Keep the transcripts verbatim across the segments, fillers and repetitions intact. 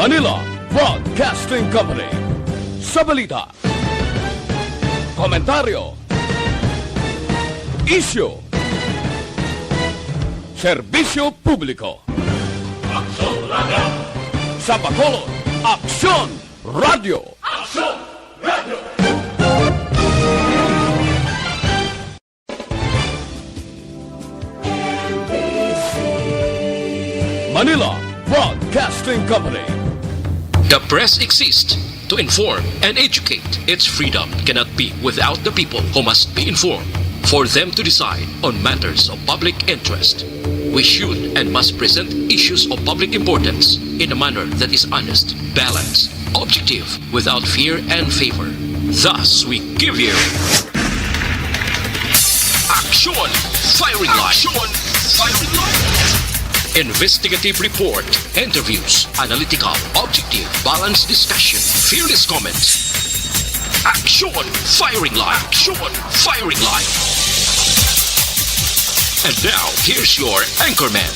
Manila Broadcasting Company. Sa balita, komentaryo, isyu, serbisyo publiko. Aksyon Radio. Sa Bacolod, Aksyon Radio. Aksyon Radio. Manila Broadcasting Company. The press exists to inform and educate. Its freedom cannot be without the people, who must be informed for them to decide on matters of public interest. We should and must present issues of public importance in a manner that is honest, balanced, objective, without fear and favor. Thus, we give you Aksyon Firing Line. Aksyon Firing Line. Investigative report, interviews, analytical, objective, balanced discussion, fearless comments. Aksyon Firing Line. Aksyon Firing Line. And now, here's your anchorman.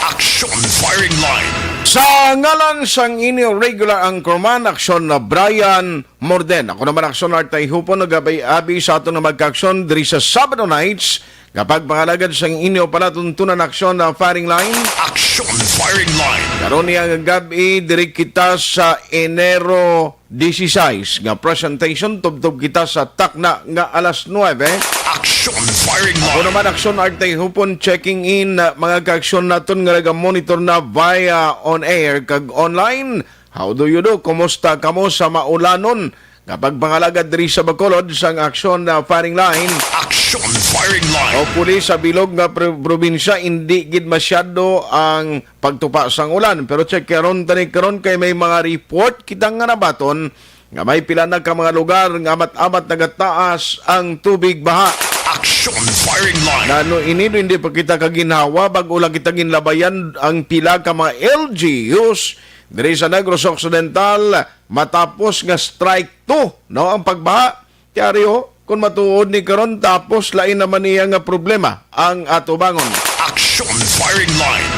Aksyon Firing Line. Sa ngalan sang inyo regular anchorman, Aksyon na Brian Morden. Ako naman, Aksyon Artay Hupon, nagabi-abi sa aton nga magkaaksyon diri sa Sabado Nights, nga pagpangalagad sang inyo palatuntunan, Aksyon na Firing Line. Aksyon Firing Line. Karon niya nga gab-i, diri kita sa Enero dieciséis nga presentation, tubtob kita sa takna nga alas nuebe. Aksyon Firing Ako Line. Naman, Aksyon Artay Hupon, checking in, uh, mga kaaksyon naton nga naga-monitor na via on air kag online. How do you do? Kumusta kamo sa maulanon nga pagpangalagad diri sa Bacolod sang Aksyon na Firing Line? Aksyon Firing Line. Hopefully, sa bilog nga pro-, probinsya, hindi gid masyado ang pagtupa sang ulan. Pero check karon tani karon kay may mga report kita nga nabaton nga may pila na ka mga lugar nga amat-amat nagataas ang tubig baha. Aksyon Firing Line. Nano ini, hindi pa kita kaginhawa, bag-o lang kita ginlabayan ang pila ka mga L G Us diri sa Negros Occidental matapos nga strike two, no, ang pagbaha. Tiaryo, kung matuod ni karon, tapos lain naman niya nga problema ang atubangon. Action Firing Line.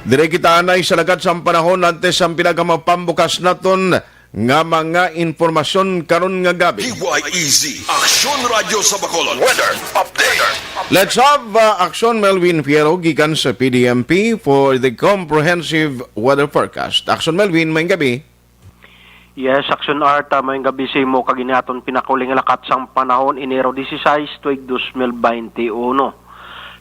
Dire kita anay sa lakat sang panahon antes ang pila ka mga pambukas naton nga mga impormasyon karon nga gabi. D Y E Z, Aksyon Radyo sa Bacolod. Weather update. Let's have, uh, Aksyon Melvin Fierro gikan sa P D M P for the comprehensive weather forecast. Aksyon Melvin, maayong gabi. Yes, Aksyon Art, ah, maayong gabi sa imo kag ini aton pinakauli nga lakat sang panahon, Enero dieciséis, tuig dos mil baynte uno.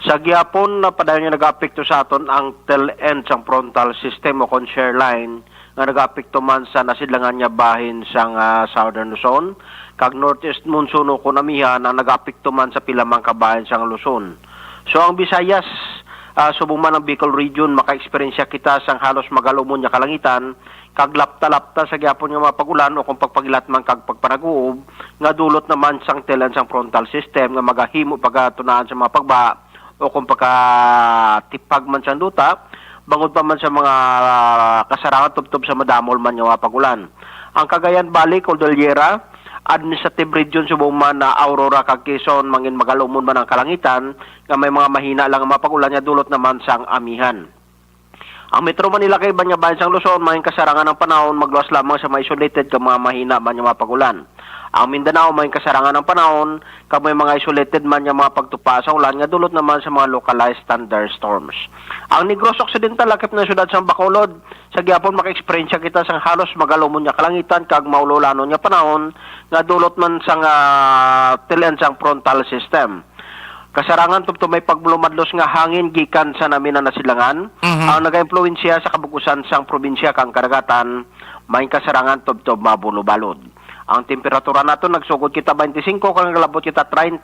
Sa gihapon, na padayon nga nagaapekto sa aton ang tail end sang frontal system o kon shear line nga nagaapekto man sa nasidlangan nga bahin sang, ah, Southern Luzon, kag northeast monsoon o kon amihan ang nagaapekto man sa pila man ka bahin sang Luzon. So, ang Visayas, ah, subong man ang Bicol Region, maka-eksperyensya kita sang halos magalumon nga kalangitan, kag lapta-lapta sa gihapon nga mga pag-ulan o kung pagpagilat man kag pagpanaguob nga dulot naman sang tail end sang frontal system nga magahimo pagatunaan sa mga pagbaha o kung pagkatipag man sang duta, bangod pa man sa mga kasarangan tubtob sa madamol man nga mga pag-ulan. Ang Cagayan Valley, Cordillera, Administrative Region, subong man na Aurora kag Quezon, mangin magalumon man ang kalangitan nga may mga mahina lang nga mga pag-ulan nga dulot naman sang amihan. Ang Metro Manila kag iban nga bahin sang Luzon, may kasarangan ang panahon, magluwas lamang sa mga isolated kag mga mahina man nga mga pag-ulan. Ang Mindanao, may kasarangan ang panahon, kag may mga isolated man nga mga pagtupa sa ulan nga dulot naman sa mga localized thunderstorms. Ang Negros Occidental, lakip na siyudad sang Bacolod, sa gihapon maka-eksperyensya kita sang halos magalumon nga kalangitan kag maululanon nga panahon nga dulot man sang, ah, tail end sang frontal system. Kasarangan tubtob may paglumadlos nga hangin gikan sa namin nga nasidlangan, Mhm. ang nagaimpluwensya sa kabug-usan sang probinsya kang kadagatan, may kasarangan tubtob mabulobalod. Ang temperatura naton nagsugod kita twenty-five kag naglabot kita thirty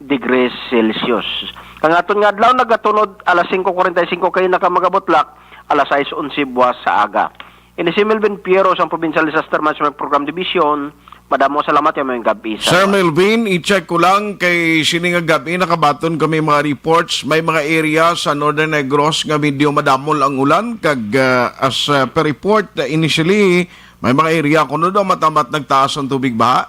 degrees Celsius. Kang aton nga adlaw nagatunod alas singko kuwarenta y singko kaina ka magabutlak, alas sais onse buwas sa aga. Ini si Melvin Piero sang Provincial Disaster Management Program Division. Madamo salamat, maayong gab-i sa Sir Melvin, i-check ko lang kay sini nga gab-i nakabaton kami mga reports. May mga area sa Northern Negros nga medyo madamol ang ulan kag, ah, as, ah, per report, ah, initially, may mga area kuno daw matamat nagtaas ang tubig baha.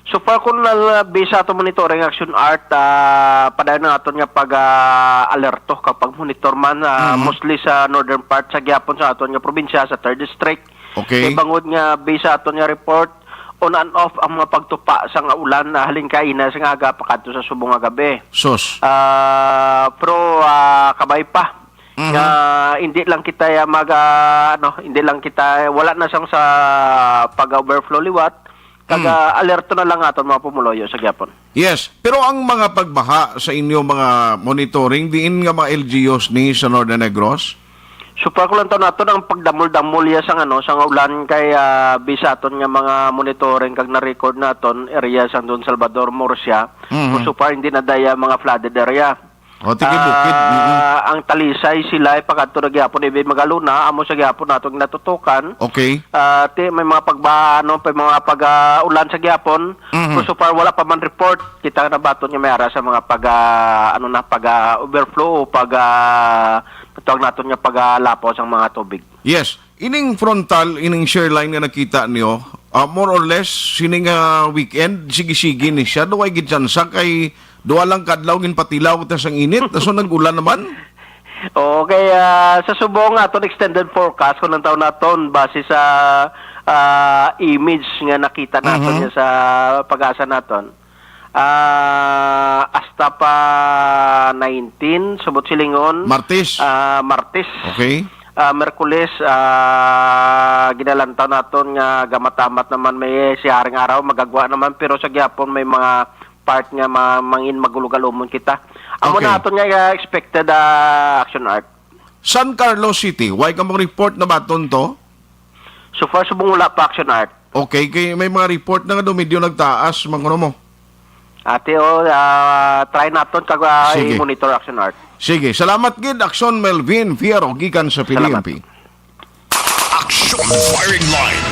So far, kung nal-, based sa aton monitoring, Action Art, ah, padayon ang aton nga pag, ah, alerto kag pag-monitor man, ah, Mhm. mostly sa northern part sa gihapon sa aton nga probinsya, sa third district. Okay. Kay bangod nga based sa aton nga report, on and off ang mga pagtupa sa nga ulan, ah, halin kaina sa nga aga pakadto sa subong nga gabi. Sus. Ah, pero, ah, kabay pa Mhm. nga hindi lang kita ya mag, ah, ano, hindi lang kita, wala na sang sa pag-overflow liwat, kag, Mm. ah, alerto na lang aton mga pumuluyo sa gihapon. Yes, pero ang mga pagbaha sa inyo mga monitoring, diin nga mga L G Us ni sa Northern Negros? So far, kung lang taon naton ang pagdamol-damol ya sang, ano, sang ulan kay, ah, based sa aton nga mga monitoring kag na-record naton area sang Don Salvador, Murcia. Mhm. So far, hindi na daya mga flooded area. O, tigibukid. Mm-mm. Ah, ang Talisay, Silay, pakadto na gihapon, even Magalona, amo sa gihapon nato ginatutukan. Okay. Ah, ti, may mga pagba-, ano, may mga pag, ah, ulan sa gihapon. Mhm. So, so far, wala pa man report. Kita na baton nga may ara sa mga pag, ah, ano na, pag, ah, overflow o pag, ah, tawag naton nga pag, ah, lapaw sang mga tubig. Yes. Ining frontal, ining shear line nga nakita niyo, ah, more or less, sining, ah, weekend, sige-sige ni siya. Daw ay gid tsansa kay duha lang kadlaw ginpatilaw ta sang init, so nag-ulan naman. Oo, kay, ah, sa subong aton extended forecast, kung ang taon naton, base sa, ah, image nga nakita naton Mhm. niya sa pag-asa naton, ah, hasta pa nineteen, subot silingon. Martes. Ah, Martes. Okay. Ah, Merkules, ah, ginalantaw naton nga gamat-amat naman may siyaring araw, magagwa naman, pero sa gihapon may mga part nga ma-, mangin magulog-alumon kita. Amo Okay. na aton nga, ah, expected, ah, Action Art. San Carlos City, way ka mo report na baton to? So far, subong wala pa, Action Art. Okay, kay may mga report na nga daw medyo nagtaas, man kuno mo. Ate, oh, ah, try naton kag, ah, Sige. i-monitor, Action Art. Sige, salamat gid, Action Melvin Fierro, gikan sa Salamat. P D M P. Action Firing Line.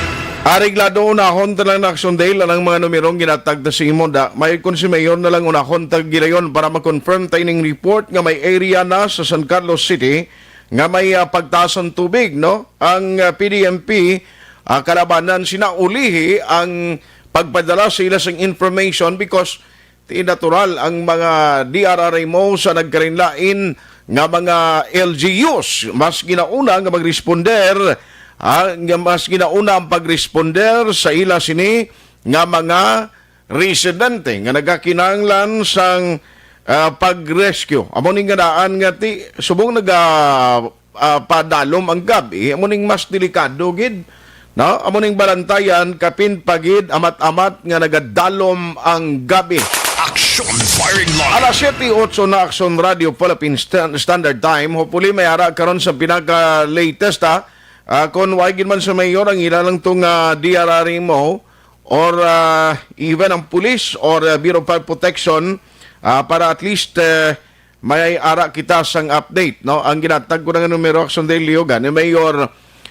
Areglado, unahon ta lang na, Action Dale, anang mga numerong ginatag ta sa imo, da. May kon si Mayor na lang unahon ta gilayon para ma-confirm ta ining report nga may area na sa San Carlos City nga may, ah, pagtaas ang tubig, no? Ang, ah, P D M P, ah, kalabanan sina ulihi ang pagpadala sa ila sing information because ti natural ang mga D R R M O sa nagkalainlain nga mga L G Us. Mas ginauna nga magresponder, ah, nga mas ginauna ang pagresponder sa ila sini nga mga residente nga nagakinahanglan sang, ah, pag-rescue. Amo ni nga daan nga ti-, subong naga, ah, padalom ang gabi, amo ning mas delikado gid, no? Amo ning balantayan, kapin pa gid amat-amat nga nagadalom ang gabi. Action Firing Line. Alas siyete otso na, Action Radio Philippine Stan-, Standard Time. Hopefully, may ara karon sa pinaka-latest, ha? Ah, kung wala gid man sa mayor, ang ila lang tong, ah, D R R M O or, ah, even ang police or, ah, Bureau of Fire Protection, ah, para at least, eh, may ara kita sang update, no? Ang ginatag ko na nga numero, Action Daily, ni Mayor,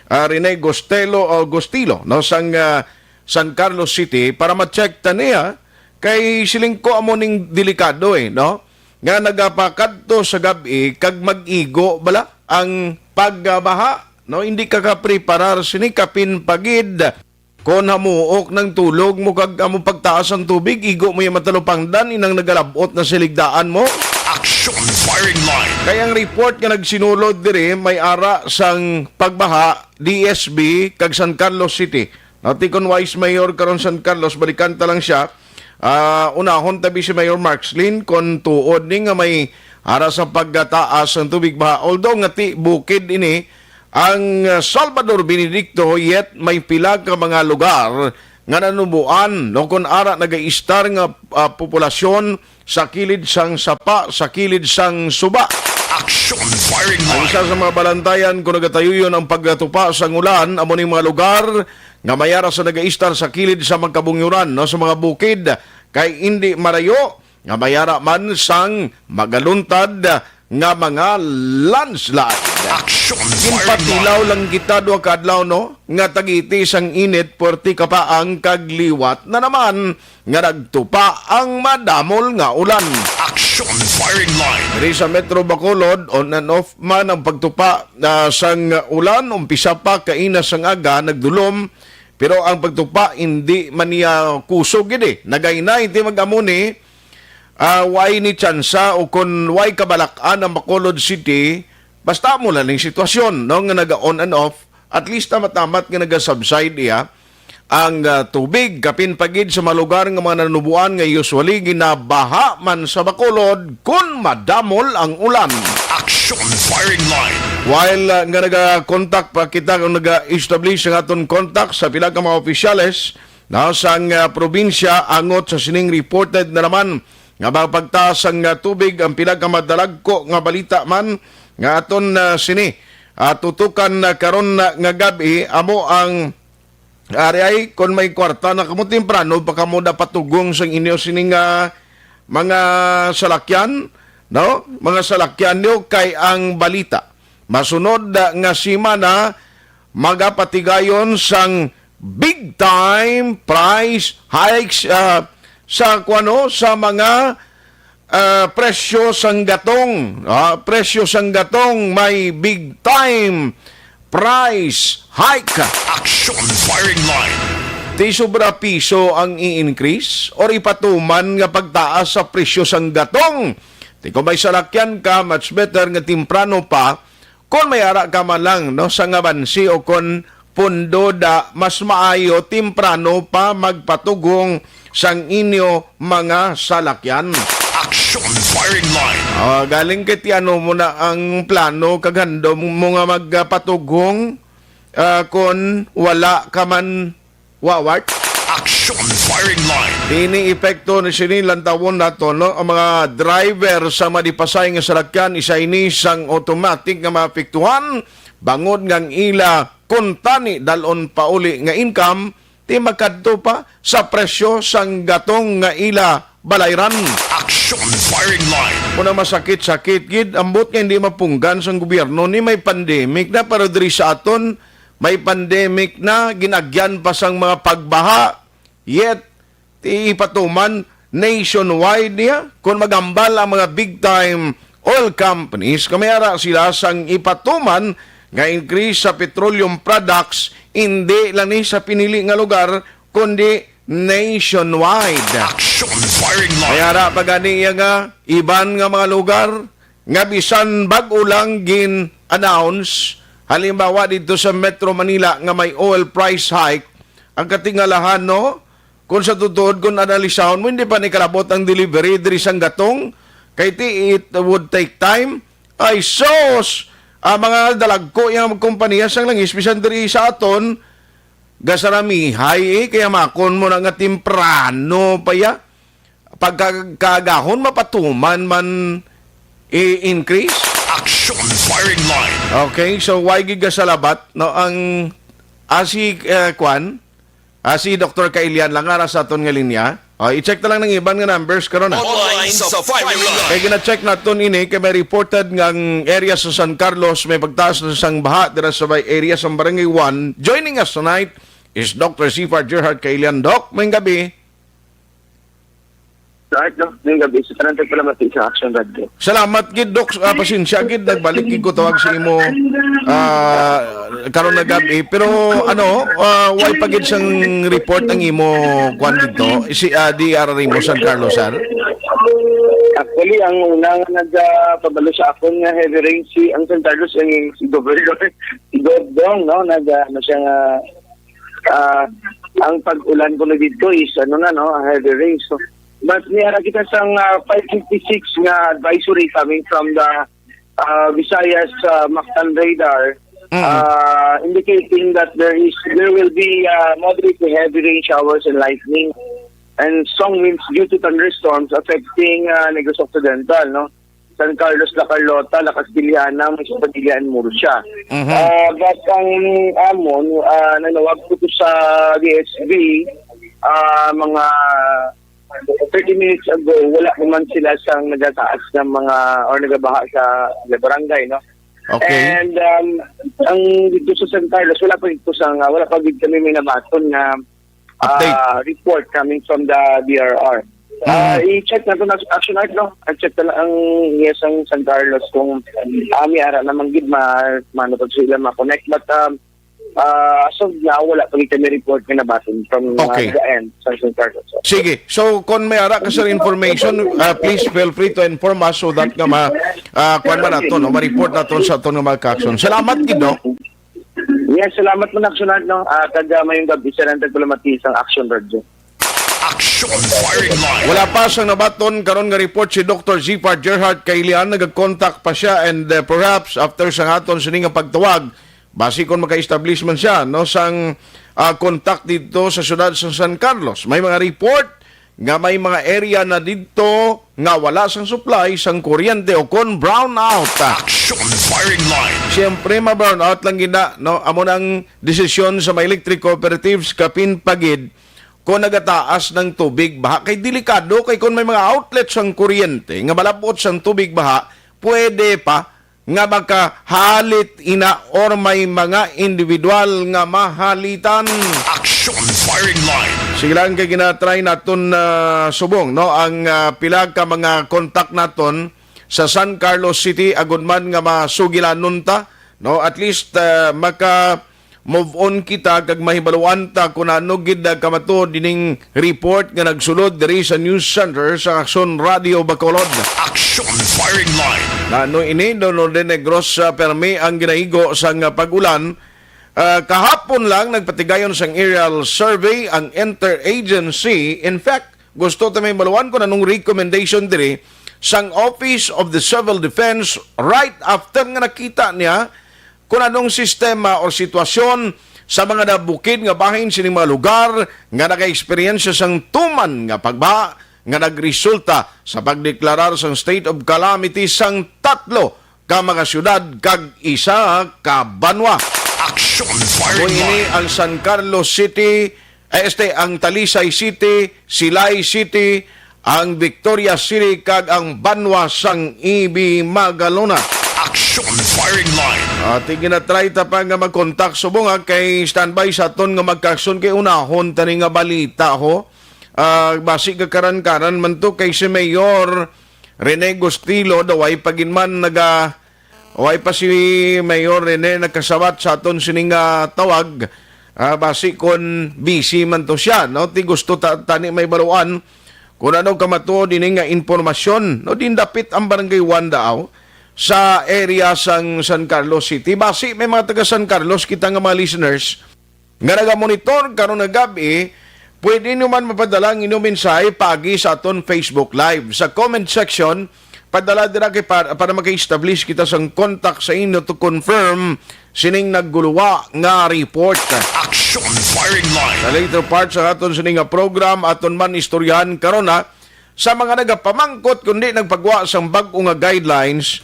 ah, Rene Gostelo o Gostilo, no, sang, ah, San Carlos City para ma-check ta niya kay siling ko amo ning delikado, eh, no? Nga nagapakadto sa gab-i kag mag-igo bala ang pagbaha, no? Hindi ka kapreparar sini, kapin pa gid. Kon hamuok nang tulog mo kag amo pagtaas ang tubig, igo mo yung matalupangdan, inang nagalabot na siligdaan mo. Action Firing Line. Kay ang report nga nagsinulod diri may ara sang pagbaha, D S B kag San Carlos City. Natikon Vice Mayor karon San Carlos, balikan ta lang siya. Ah, unahon tabi si Mayor Mark Slin kon tuod ni nga may ara sa pagtaas ang tubig baha. Although nga ti bukid ini, ang, ah, Salvador Benedicto, yet may pila ka mga lugar nga nanubuan, no, kun ara nagaistar nga, ah, populasyon sa kilid sang sapa, sa kilid sang suba. Action Firing Line. Ang isa sa mga balantayan kung nagatayuyon ang pagtupa sang ulan, amo ning mga lugar nga may ara sa nagaistar sa kilid sa mga kabungyuran, no, sa mga bukid, kay indi marayo nga may ara man sang magaluntad nga mga landslide. Action Ginpatilaw lang kita duha ka adlaw, no, nga tagiti sang init, puwerte ka pa ang kagliwat na naman nga nagtupa ang madamol nga ulan. Action Firing Line. Diri sa Metro Bacolod, on and off man ang pagtupa, ah, sang ulan, umpisa pa kaina sang aga, nagdulom Pero ang pagtupa, hindi man niya kusog gid eh. Nagainay, ti mag-amo ni, ah, way ni tsansa o kon way kabalak-an ang Bacolod City, basta mo lang ning sitwasyon, no, nga naga-on and off, at least tamat-tamat nga naga-subside iya ang, ah, tubig. Kapin pa gid sa mga lugar nga mga nanubuan nga usually ginabaha man sa Bacolod kun madamol ang ulan. Action Firing Line. While, ah, nga naga-contact pa kita, kung naga-establish ang aton contact sa pila ka mga opisyales, no, sang, ah, probinsya, angot sa sining reported na naman nga mga pagtaas sang, ah, tubig, ang pila ka madalagko nga balita man nga aton, ah, sini, ah, tutukan, ah, karon, ah, nga gab-i, amo ang ari ay, kon may kwarta na kamo, temprano pa kamo napatugong sang inyo sining, ah, mga salakyan, no? Mga salakyan niyo kay ang balita masunod, ah, nga semana magapatigayon sang big time price hikes, ah, sa kuno sa mga, ah, presyo sang gatong. Ah, presyo sang gatong may big time price hike. Action Firing Line. Ti sobra piso ang i-increase or ipatuman nga pagtaas sa presyo sang gatong? Ti kung may salakyan ka, much better nga temprano pa. Kon may ara ka man lang, no, sa ngabansi o kon pundo da, mas maayo temprano pa magpatugong sang inyo mga salakyan. Action Firing Line. Ah, galing kay ti ano mo na ang plano kag handom mo nga magpatugong, ah, kon wala ka man wawart? Action Firing Line. Ini epekto ni sini lantawon nato, no? Ang mga driver sa madipasay nga salakyan, isa ini sang automatic nga maapektuhan bangod nga ang ila kuntani dalon pauli nga income, ti makadto pa sa presyo sang gatong nga ila balayran. Action Firing Line. Una, masakit-sakit gid, ambot nga hindi mapunggan sang gobyerno ni may pandemic na, pero diri sa aton may pandemic na, ginagyan pa sang mga pagbaha, yet ti ipatuman nationwide niya. Kung magambal ang mga big time oil companies, kami ara sila sang ipatuman nga increase sa petroleum products, hindi lang ni sa pinili nga lugar, kundi nationwide. Action Firing Line. May ara pa gani iya nga iban nga mga lugar nga bisan bag-o lang gin-announce, halimbawa dito sa Metro Manila nga may oil price hike, ang katingalahan, no? Kung sa tutuod, kung analisahon mo, hindi pa ni kalabot ang delivery diri sang gatong. Kay ti, it would take time. Ay, sus! Ang mga dalagko yang kompanya sang langis, bisan diri sa aton, gasaramihay, eh, kaya makon mo na nga temprano pa ya. Pagka-, kaagahon, mapatuman man i-increase. Action Firing Line. Okay, so why gid gasalabat, no, ang, ah, si, eh, kwan? Ah, si Doktor Kailian lang ara sa aton nga linya. Oh, i-check na lang ng iban nga numbers karon, ah. Online sa Firing Line. Kay gina-check naton ini kay may reported nga ang area sa San Carlos may pagtaas na sang baha dira sa may area sa Barangay one. Joining us tonight is Doctor Sifar Gerhard Kailian. Doc, may gabi. Right, no? Ngayong gabi, sa tanan tagpalamati sa Action Radio. Salamat gid, Doc. Ah, pasensya gid, nagbalik gid ko tawag sa imo, ah, karon na gabi. Pero ano, ah, why pa gid sang report ang imo kwan dito? Si, ah, D R R mo San Carlos, sir? Actually, ang una nga nagpabalo sa akon nga heavy rain si ang San Carlos, ang si Governor, si Gov Dong, no? Nag, ah, ano siya nga, ah, ang pag-ulan ko na dito is, ano na, no, heavy rain. So, but may ara kita sang, ah, five fifty-six nga advisory coming from the, ah, Visayas, ah, Mactan radar, Mm. ah, indicating that there is, there will be, ah, moderate to heavy rain showers and lightning and strong winds due to thunderstorms affecting, ah, Negros Occidental, no? San Carlos, La Carlota, La Castellana, may sa Padilla and Murcia. Mhm. Ah, but ang amon, ah, nanawag ko to sa D S B, ah, mga thirty minutes ago, wala pa man sila sang nagataas ng mga or nagabaha sa, sa barangay, no? Okay. And, um, ang dito sa San Carlos, wala pa dito sa, wala pa dito kami may nabaton na, Update. ah, report coming from the D R R. Ah, Mm. i-check nato na Action Art, no? I-check na lang ang yes ang San Carlos kung, ah, may ara naman gid ma-, mano pa sila ma-connect. But, um, Ah, as of now, wala pa kita may report nga nabasin from, ah, Okay. the end, sa San Carlos. Sige. So, kung may ara ka, sir, information, ah, please feel free to inform us so that nga ma-, ah, kuwan man nato, no? Ma-report nato sa aton nga mga ka-action. Salamat gid, no? Yes, salamat mo na, Action Art, no? Ah, kag, ah, mayong gabi, sir, ang tagpalamati sang Action Radio. Action Firing Line. Wala pa sang nabaton karon nga report si Doktor Zipar Gerhard Kailian. Nagag-contact pa siya and, uh, perhaps after sa aton sini nga pagtawag, basi kon maka-establish man siya, no, sang, uh, contact dito sa siyudad sa San Carlos. May mga report nga may mga area na dito nga wala sang supply sang kuryente o kon brownout. Action Firing Line. Siyempre, ma-brownout lang gina, no? Amo nang desisyon sa mga electric cooperatives kapin pagid kung nagataas ng tubig baha. Kay delikado, kay kung may mga outlets ang kuryente nga malabot sang tubig baha, pwede pa nga makahalit ina or may mga individual nga mahalitan. Action Firing Line. Sige lang, kay ginatry naton, ah, subong, no, ang, ah, pila ka mga contact naton sa San Carlos City, agud man nga masugilanon ta, no, at least, ah, maka move on kita kag mahibaluan ta kung ano gid ang kamatuod ining report nga nagsulod diri sa news center sa Action Radio Bacolod. Action Firing Line. Nano ini, Don Rene Negros, ah, permi ang ginaigo sang, ah, pag-ulan. Ah, kahapon lang nagpatigayon sang aerial survey ang interagency. In fact, gusto ta may maluan kung anong recommendation diri sang Office of the Civil Defense right after nga nakita niya kung anong sistema o sitwasyon sa mga nabukid nga bahin sining mga lugar nga naka-eksperyensya sang tuman nga pagbaha nga nagresulta sa pagdeklarar sang state of calamity sang tatlo ka mga syudad kag isa ka banwa. Action Firing Line. Ang San Carlos City, eh, este, ang Talisay City, Silay City, ang Victoria City, kag ang banwa sang Ibi Magalona. Action Firing Line. Ati ginatry ta pa nga mag-contact subong, ha, kay standby sa aton nga magkakson kay unahon tani nga balita, ho. Ah, basi ka karan-karan man to kay si Mayor Rene Gustilo daw ay pagin man naga Way pa si Mayor Rene nagkasawat sa aton sining, ah, tawag. Ah, basi kon busy man to siya, no? Ti gusto ta, tani may baluan kung ano kamatuod ini nga impormasyon, no? Din dapit ang Barangay One daaw sa area sang San Carlos City. Basi may mga taga San Carlos kita nga mga listeners nga nagamonitor karon nga gab-i, pwede nyo man mapadala ang inyong mensahe paagi sa aton Facebook Live. Sa comment section, padala dira kay pa-, para maka-establish kita sang contact sa inyo to confirm sining nagguluwa nga report. Action Firing Line. Sa later part sa aton sining nga program, aton man istoryahan karon, ha, sa mga nagapamangkot kundi nagpagwa sang bag-o nga guidelines,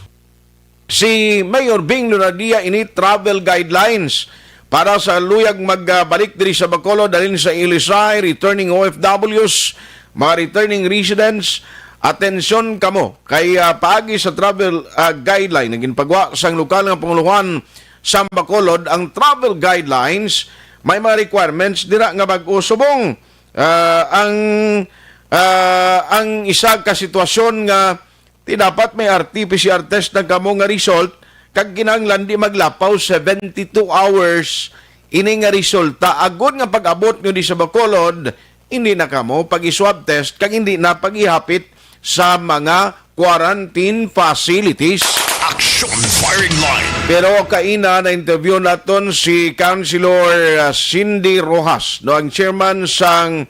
si Mayor Bing Lunardia ini travel guidelines para sa luyag magbalik diri sa Bacolod, dalin sa Ilisay, returning O F Ws, mga returning residents, atensyon kamo kay, ah, paagi sa travel, ah, guideline nga ginpagwa sang lokal nga pangulohan sa Bacolod, ang travel guidelines may mga requirements dira nga bag-o subong, ah, ang, ah, ang isa ka sitwasyon nga Ti dapat may R T P C R test na kamo nga result, kag kinahanglan di maglapaw seventy-two hours ini nga resulta. Agod nga pag-abot nyo di sa Bacolod, hindi na kamo pag-i-swab test kag hindi na pag-ihapit sa mga quarantine facilities. Action Firing Line. Pero kaina na-interview naton si Councilor, ah, Cindy Rojas, no, ang chairman sang,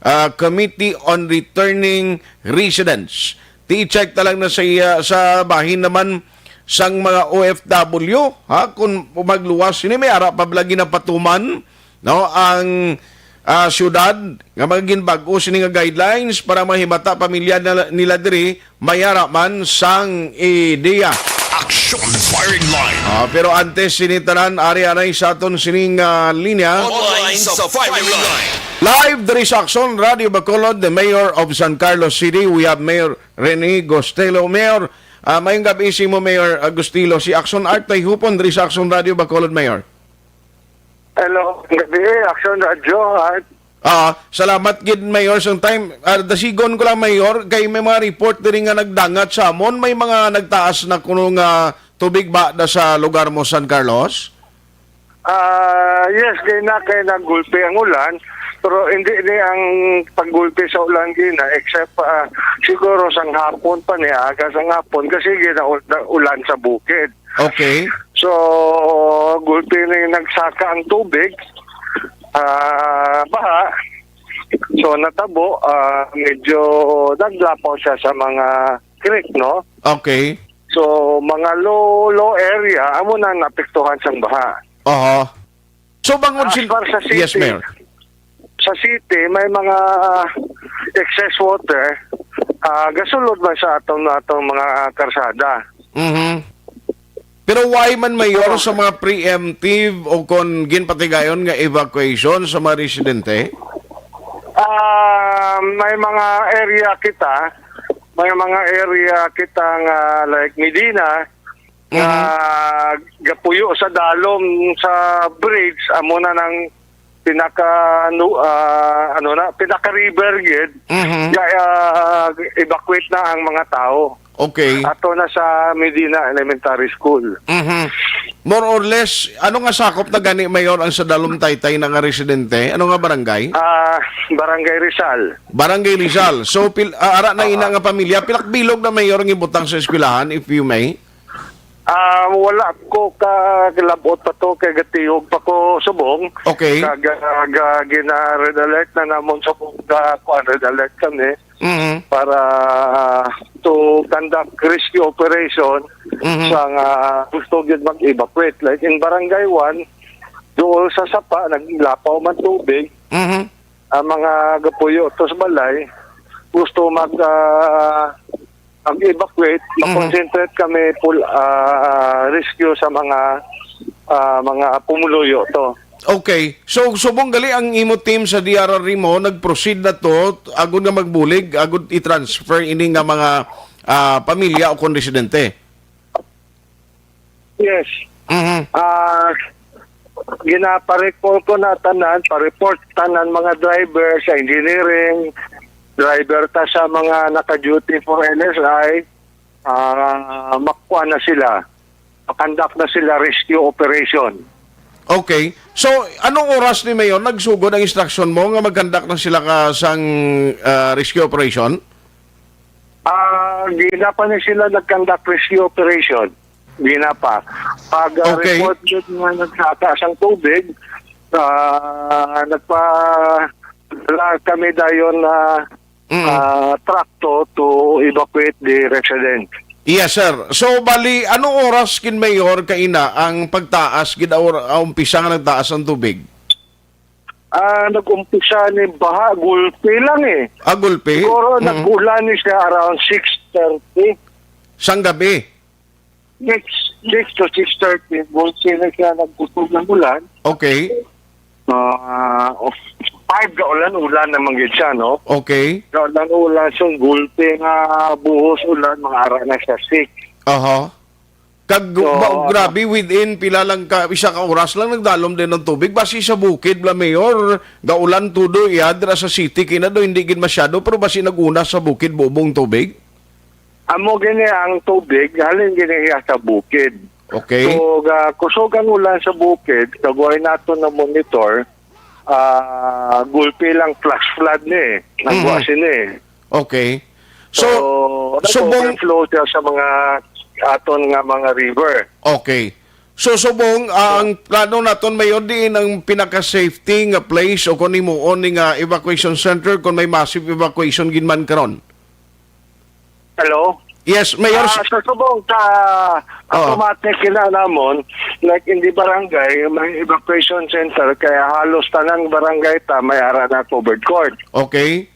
ah, Committee on Returning Residents. Ti i-check ta lang na sa iya, sa bahin naman sang mga O F W, ha, kung magluwas sini, may ara pa bala ginapatuman, no, ang, ah, syudad nga mga ginbag-o sini nga guidelines para mahimata pamilya na, nila diri, may ara man sang ideya. Action Firing Line. Ah, pero antes sini tanan, ari anay sa aton sining, ah, linya. Online sa Firing Line. Live diri sa Action Radio Bacolod, the Mayor of San Carlos City. We have Mayor Rene Gostelo. Mayor, ah, mayong gabi sa imo, Mayor Agustilo. Si Action Art tay hupon diri sa Action Radio Bacolod, Mayor. Hello, gabi, Action Radio, Art. Ah, salamat gid, Mayor, sang time. Ah, dasigon ko lang, Mayor, kay may mga report diri nga nagdangat sa amon, may mga nagtaas na kuno nga tubig ba da sa lugar mo, San Carlos? Ah, yes, gina kay naggulpi ang ulan, pero hindi ni ang paggulpi sa ulan gina, except, ah, siguro sang hapon pa ni, aga sang hapon, kasi gina ulan sa bukid. Okay. So, gulpi ni nagsaka ang tubig, ah, baha. So, natabo, ah, medyo naglapaw siya sa mga creek, no? Okay. So, mga low, low area, amo na naapektuhan sang baha. Oho. So, bangod As sin-, far sa city, yes, Mayor. Sa city, may mga excess water, ah, gasulod man sa atong, atong mga karsada. Mhm. Pero why man, Mayor, sa mga preemptive o kon ginpatigayon nga evacuation sa mga residente? Ah, may mga area kita, may mga area kita nga, like, Medina, nga gapuyo sa dalom sa bridge, amo na nang pinaka, ano, ah, ano na, pinaka river gid. Mhm. Ga-, ah, evacuate na ang mga tao. Okay. Ato na sa Medina Elementary School. Mhm. More or less, ano nga sakop na gani, Mayor, ang sa dalom taytay na nga residente? Ano nga barangay? Ah, Barangay Rizal. Barangay Rizal. So, pil-, ah, ara na ina nga pamilya. Pilak bilog na, Mayor, ang ibutang sa eskwelahan, if you may? Ah, wala ko ka labot pa to kay gatiyog pa ko subong. Okay. Kag, ah, ga-, gina-red alert na namon subong, ga-, kuan, red alert kami Mhm. para to conduct rescue operation Mhm. sa nga gusto gyud mag-evacuate. Like in Barangay One, duol sa sapa, naglapaw man tubig. Mhm. Ang mga gapuyo to sa balay, gusto mag, ah, mag-evacuate, Mhm. mag-concentrate kami full, ah, rescue sa mga, ah, mga pumuluyo to. Okay. So, subong gali ang imo team sa D R R mo, nag-proceed na to, agud nga magbulig, agud i-transfer ini nga mga, ah, pamilya o kon residente? Yes. Mhm. Ah, ginapareport ko na tanan, pa-report tanan mga driver sa engineering, driver ta sa mga naka-duty for N S I, ah, makuha na sila. Makandak na sila rescue operation. Okay. So, anong oras ni Mayor nagsugod ang instruction mo nga magkandak na sila ka sang, ah, rescue operation? Ah, gina pa ni sila nag-conduct rescue operation. Gina pa. Pag, ah, Okay. report yun nga nagsaka sang tubig, ah, nagpa-, wala kami dayon na, Mm. ah, truck to, to evacuate the resident. Yes, sir. So, bali, anong oras kin, Mayor, kaina ang pagtaas gid or, ah, umpisa nga nagtaas ang tubig? Ah, nag-umpisa ni baha, gulpi lang eh. Ah, gulpi? Siguro Mm. nag-ulan ni siya around six thirty. Sang gabi? Six, six to six thirty, gulpi na siya nagkusog ng ulan. Okay. Ah, of, five ka ulan, ulan naman gid siya, no? Okay. Ka ulan, ulan, so gulpi nga buhos ulan, mga ara na siya six. Aha. Kag So, ba-, grabe, within pila lang ka, isa ka oras lang nagdalom din ang tubig. Basi sa bukid, bla Mayor, gaulan tudo iya, dira sa city, kina do, hindi gid masyado, pero basi nag-una sa bukid, bubong tubig. Amo gini ang tubig, halin gini iya sa bukid. Okay. So, ga-, kusog ang ulan sa bukid, kaguay nato na monitor, ah, gulpi lang flash flood ni eh. Nagwa Mhm. sini eh. Okay. So, So, subong nag-overflow siya sa mga aton nga mga river. Okay. So, subong, ah, ang plano naton, Mayor, diin ang pinaka-safety nga place o kung himuon ni nga evacuation center kung may massive evacuation gid man karon? Hello? Yes, Mayor. Ah, sa subong, sa Oo. automatic kina namon, like in the barangay, may evacuation center, kaya halos tanang barangay ta may ara na covered court. Okay.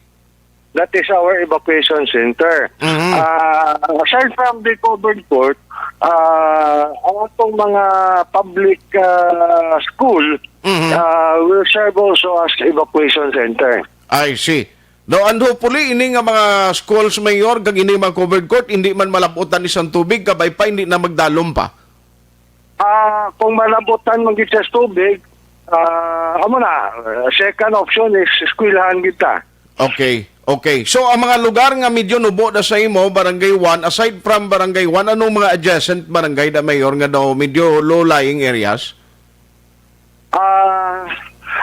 That is our evacuation center. Mhm. Ah, aside from the covered court, ah, ang atong mga public, ah, school, Mhm. ah, will serve also as evacuation center. I see. No, and hopefully, ini nga mga schools, Mayor, kag ini mga covered court, hindi man malabutan ni sang tubig, kabay pa, hindi na magdalom pa. Ah, kung malabutan man gid siya sa tubig, ah, amo na, second option is eskwelahan kita. Okay, okay. So, ang mga lugar nga medyo nubo na sa imo, Barangay One, aside from Barangay One, anong mga adjacent barangay na, Mayor, nga daw medyo low-lying areas?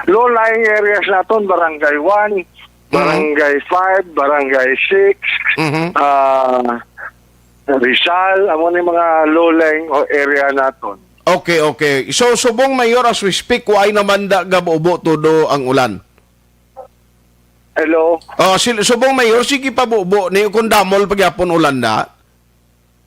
low-lying areas naton, Barangay one, Mhm. Barangay five, Barangay six, Mhm. ah, Rizal, amo ni mga low-lying o area naton. Okay, okay. So, subong, Mayor, as we speak, waay naman da gabubo todo ang ulan? Hello? Oh, sil-, subong, Mayor, sige pa bubo ni kung damol pagyapon ulan na.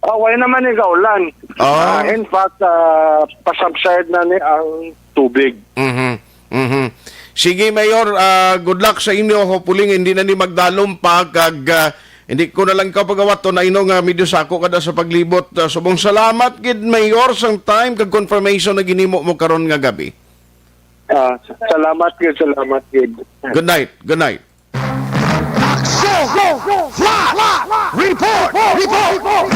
Ah, way naman ni gaulan. Ah. Ah, in fact, ah, pasubside na ni ang tubig. Mhm. Mhm. Sige, Mayor, ah, good luck sa inyo. Hopefully, hindi na ni magdalom pa kag, ah, hindi ko na lang ka pagawaton na ino nga medyo sako kada sa paglibot. Ah, subong salamat gid, Mayor, sang time kag confirmation na ginimo mo karon nga gabi. Ah, salamat gid, salamat gid. Good night. Good night. Aksyon! Flash! Report! Report!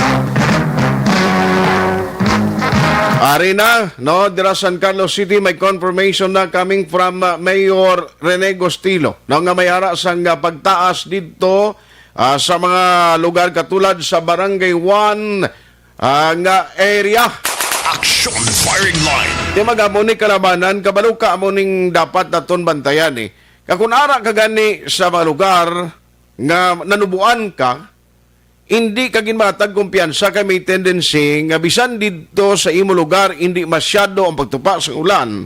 Ari na, no, dira San Carlos City, may confirmation na coming from, uh, Mayor Rene Gostilo, no, nga may ara sang, uh, pagtaas didto, uh, sa mga lugar katulad sa Barangay one, uh, nga area. Action Firing Line. Di magamo ni kalabanan, kabalo ka amo ning dapat naton bantayan, eh. Kag kun ara ka gani sa mga lugar nga nanubuan ka, hindi ka ginmatag kumpiyansa kay may tendency nga bisan didto sa imo lugar hindi masyado ang pagtupa sa ulan.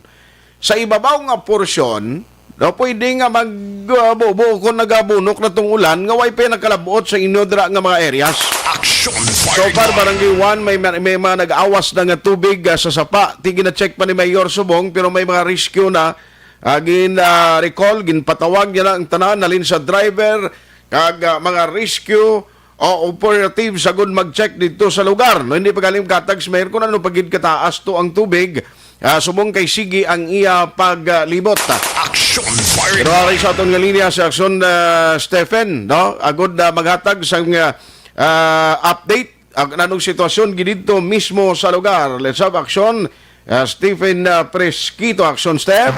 Sa ibabaw nga porsyon, no, pwede nga mag, uh, bubo kung nagabunok na tong ulan nga way pa nakalabot sa inyo dira nga mga areas. Action So far, Barangay one, may, may, may mga nag-awas na nga tubig, ah, sa sapa. Ti gina-check pa ni Mayor Subong, pero may mga rescue na, ah, gin, ah, recall, ginpatawag niya na ang tanan, halin sa driver, kag, ah, mga rescue o operative sagod mag-check dito sa lugar. No, hindi pa galing katag si Mayor kung ano pa gid kataas to ang tubig. Ah, subong kay sige ang iya paglibot. Action Firing Pero ari sa aton nga linya sa Action, ah, Stephen, no? Agod na maghatag sang, ah, ah, update ang anong sitwasyon gididto mismo sa lugar. Let's have Action, ah, Stephen, ah, Fresquito. Action, Steph.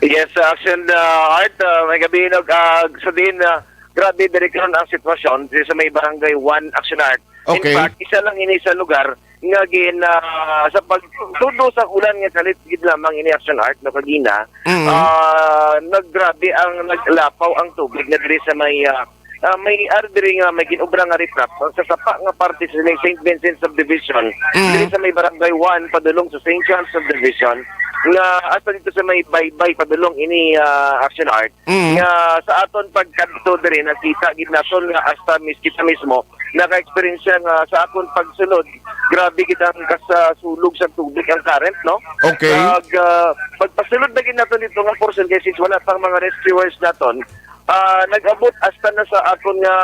Yes, uh, Action, uh, Art, uh, may gabi, no? Uh, sa din, uh, grabe diri karon ang sitwasyon diri sa may Barangay one, Action, Art. In Okay. fact, isa lang ini sa lugar nga gin, ah, sa pagtudo sa ulan nga kalit gid lamang ini, Action, Art, no, kagina, Mm. ah, naggrabe ang naglapaw ang tubig na diri sa may, ah, ah, may ari diri nga may ginobra nga riprap sa sapa nga parte sa Saint Vincent Subdivision, Mm. diri sa may Barangay one padulong sa Saint John Subdivision, nga hasta dito sa may Baybay padulong ini, ah, Action, Art. Mm. Nga sa aton pagkadto diri, nakita gid naton nga hasta mis-, kita mismo naka-eksperyensya nga sa akon pagsulod, grabe gid ang kasasulog sa tubig ang current, no? Okay. Kag, ah, pagpasulod na gid naton dito nga portion kay since wala pang mga rescuers naton, ah, nag-abot hasta na sa akon nga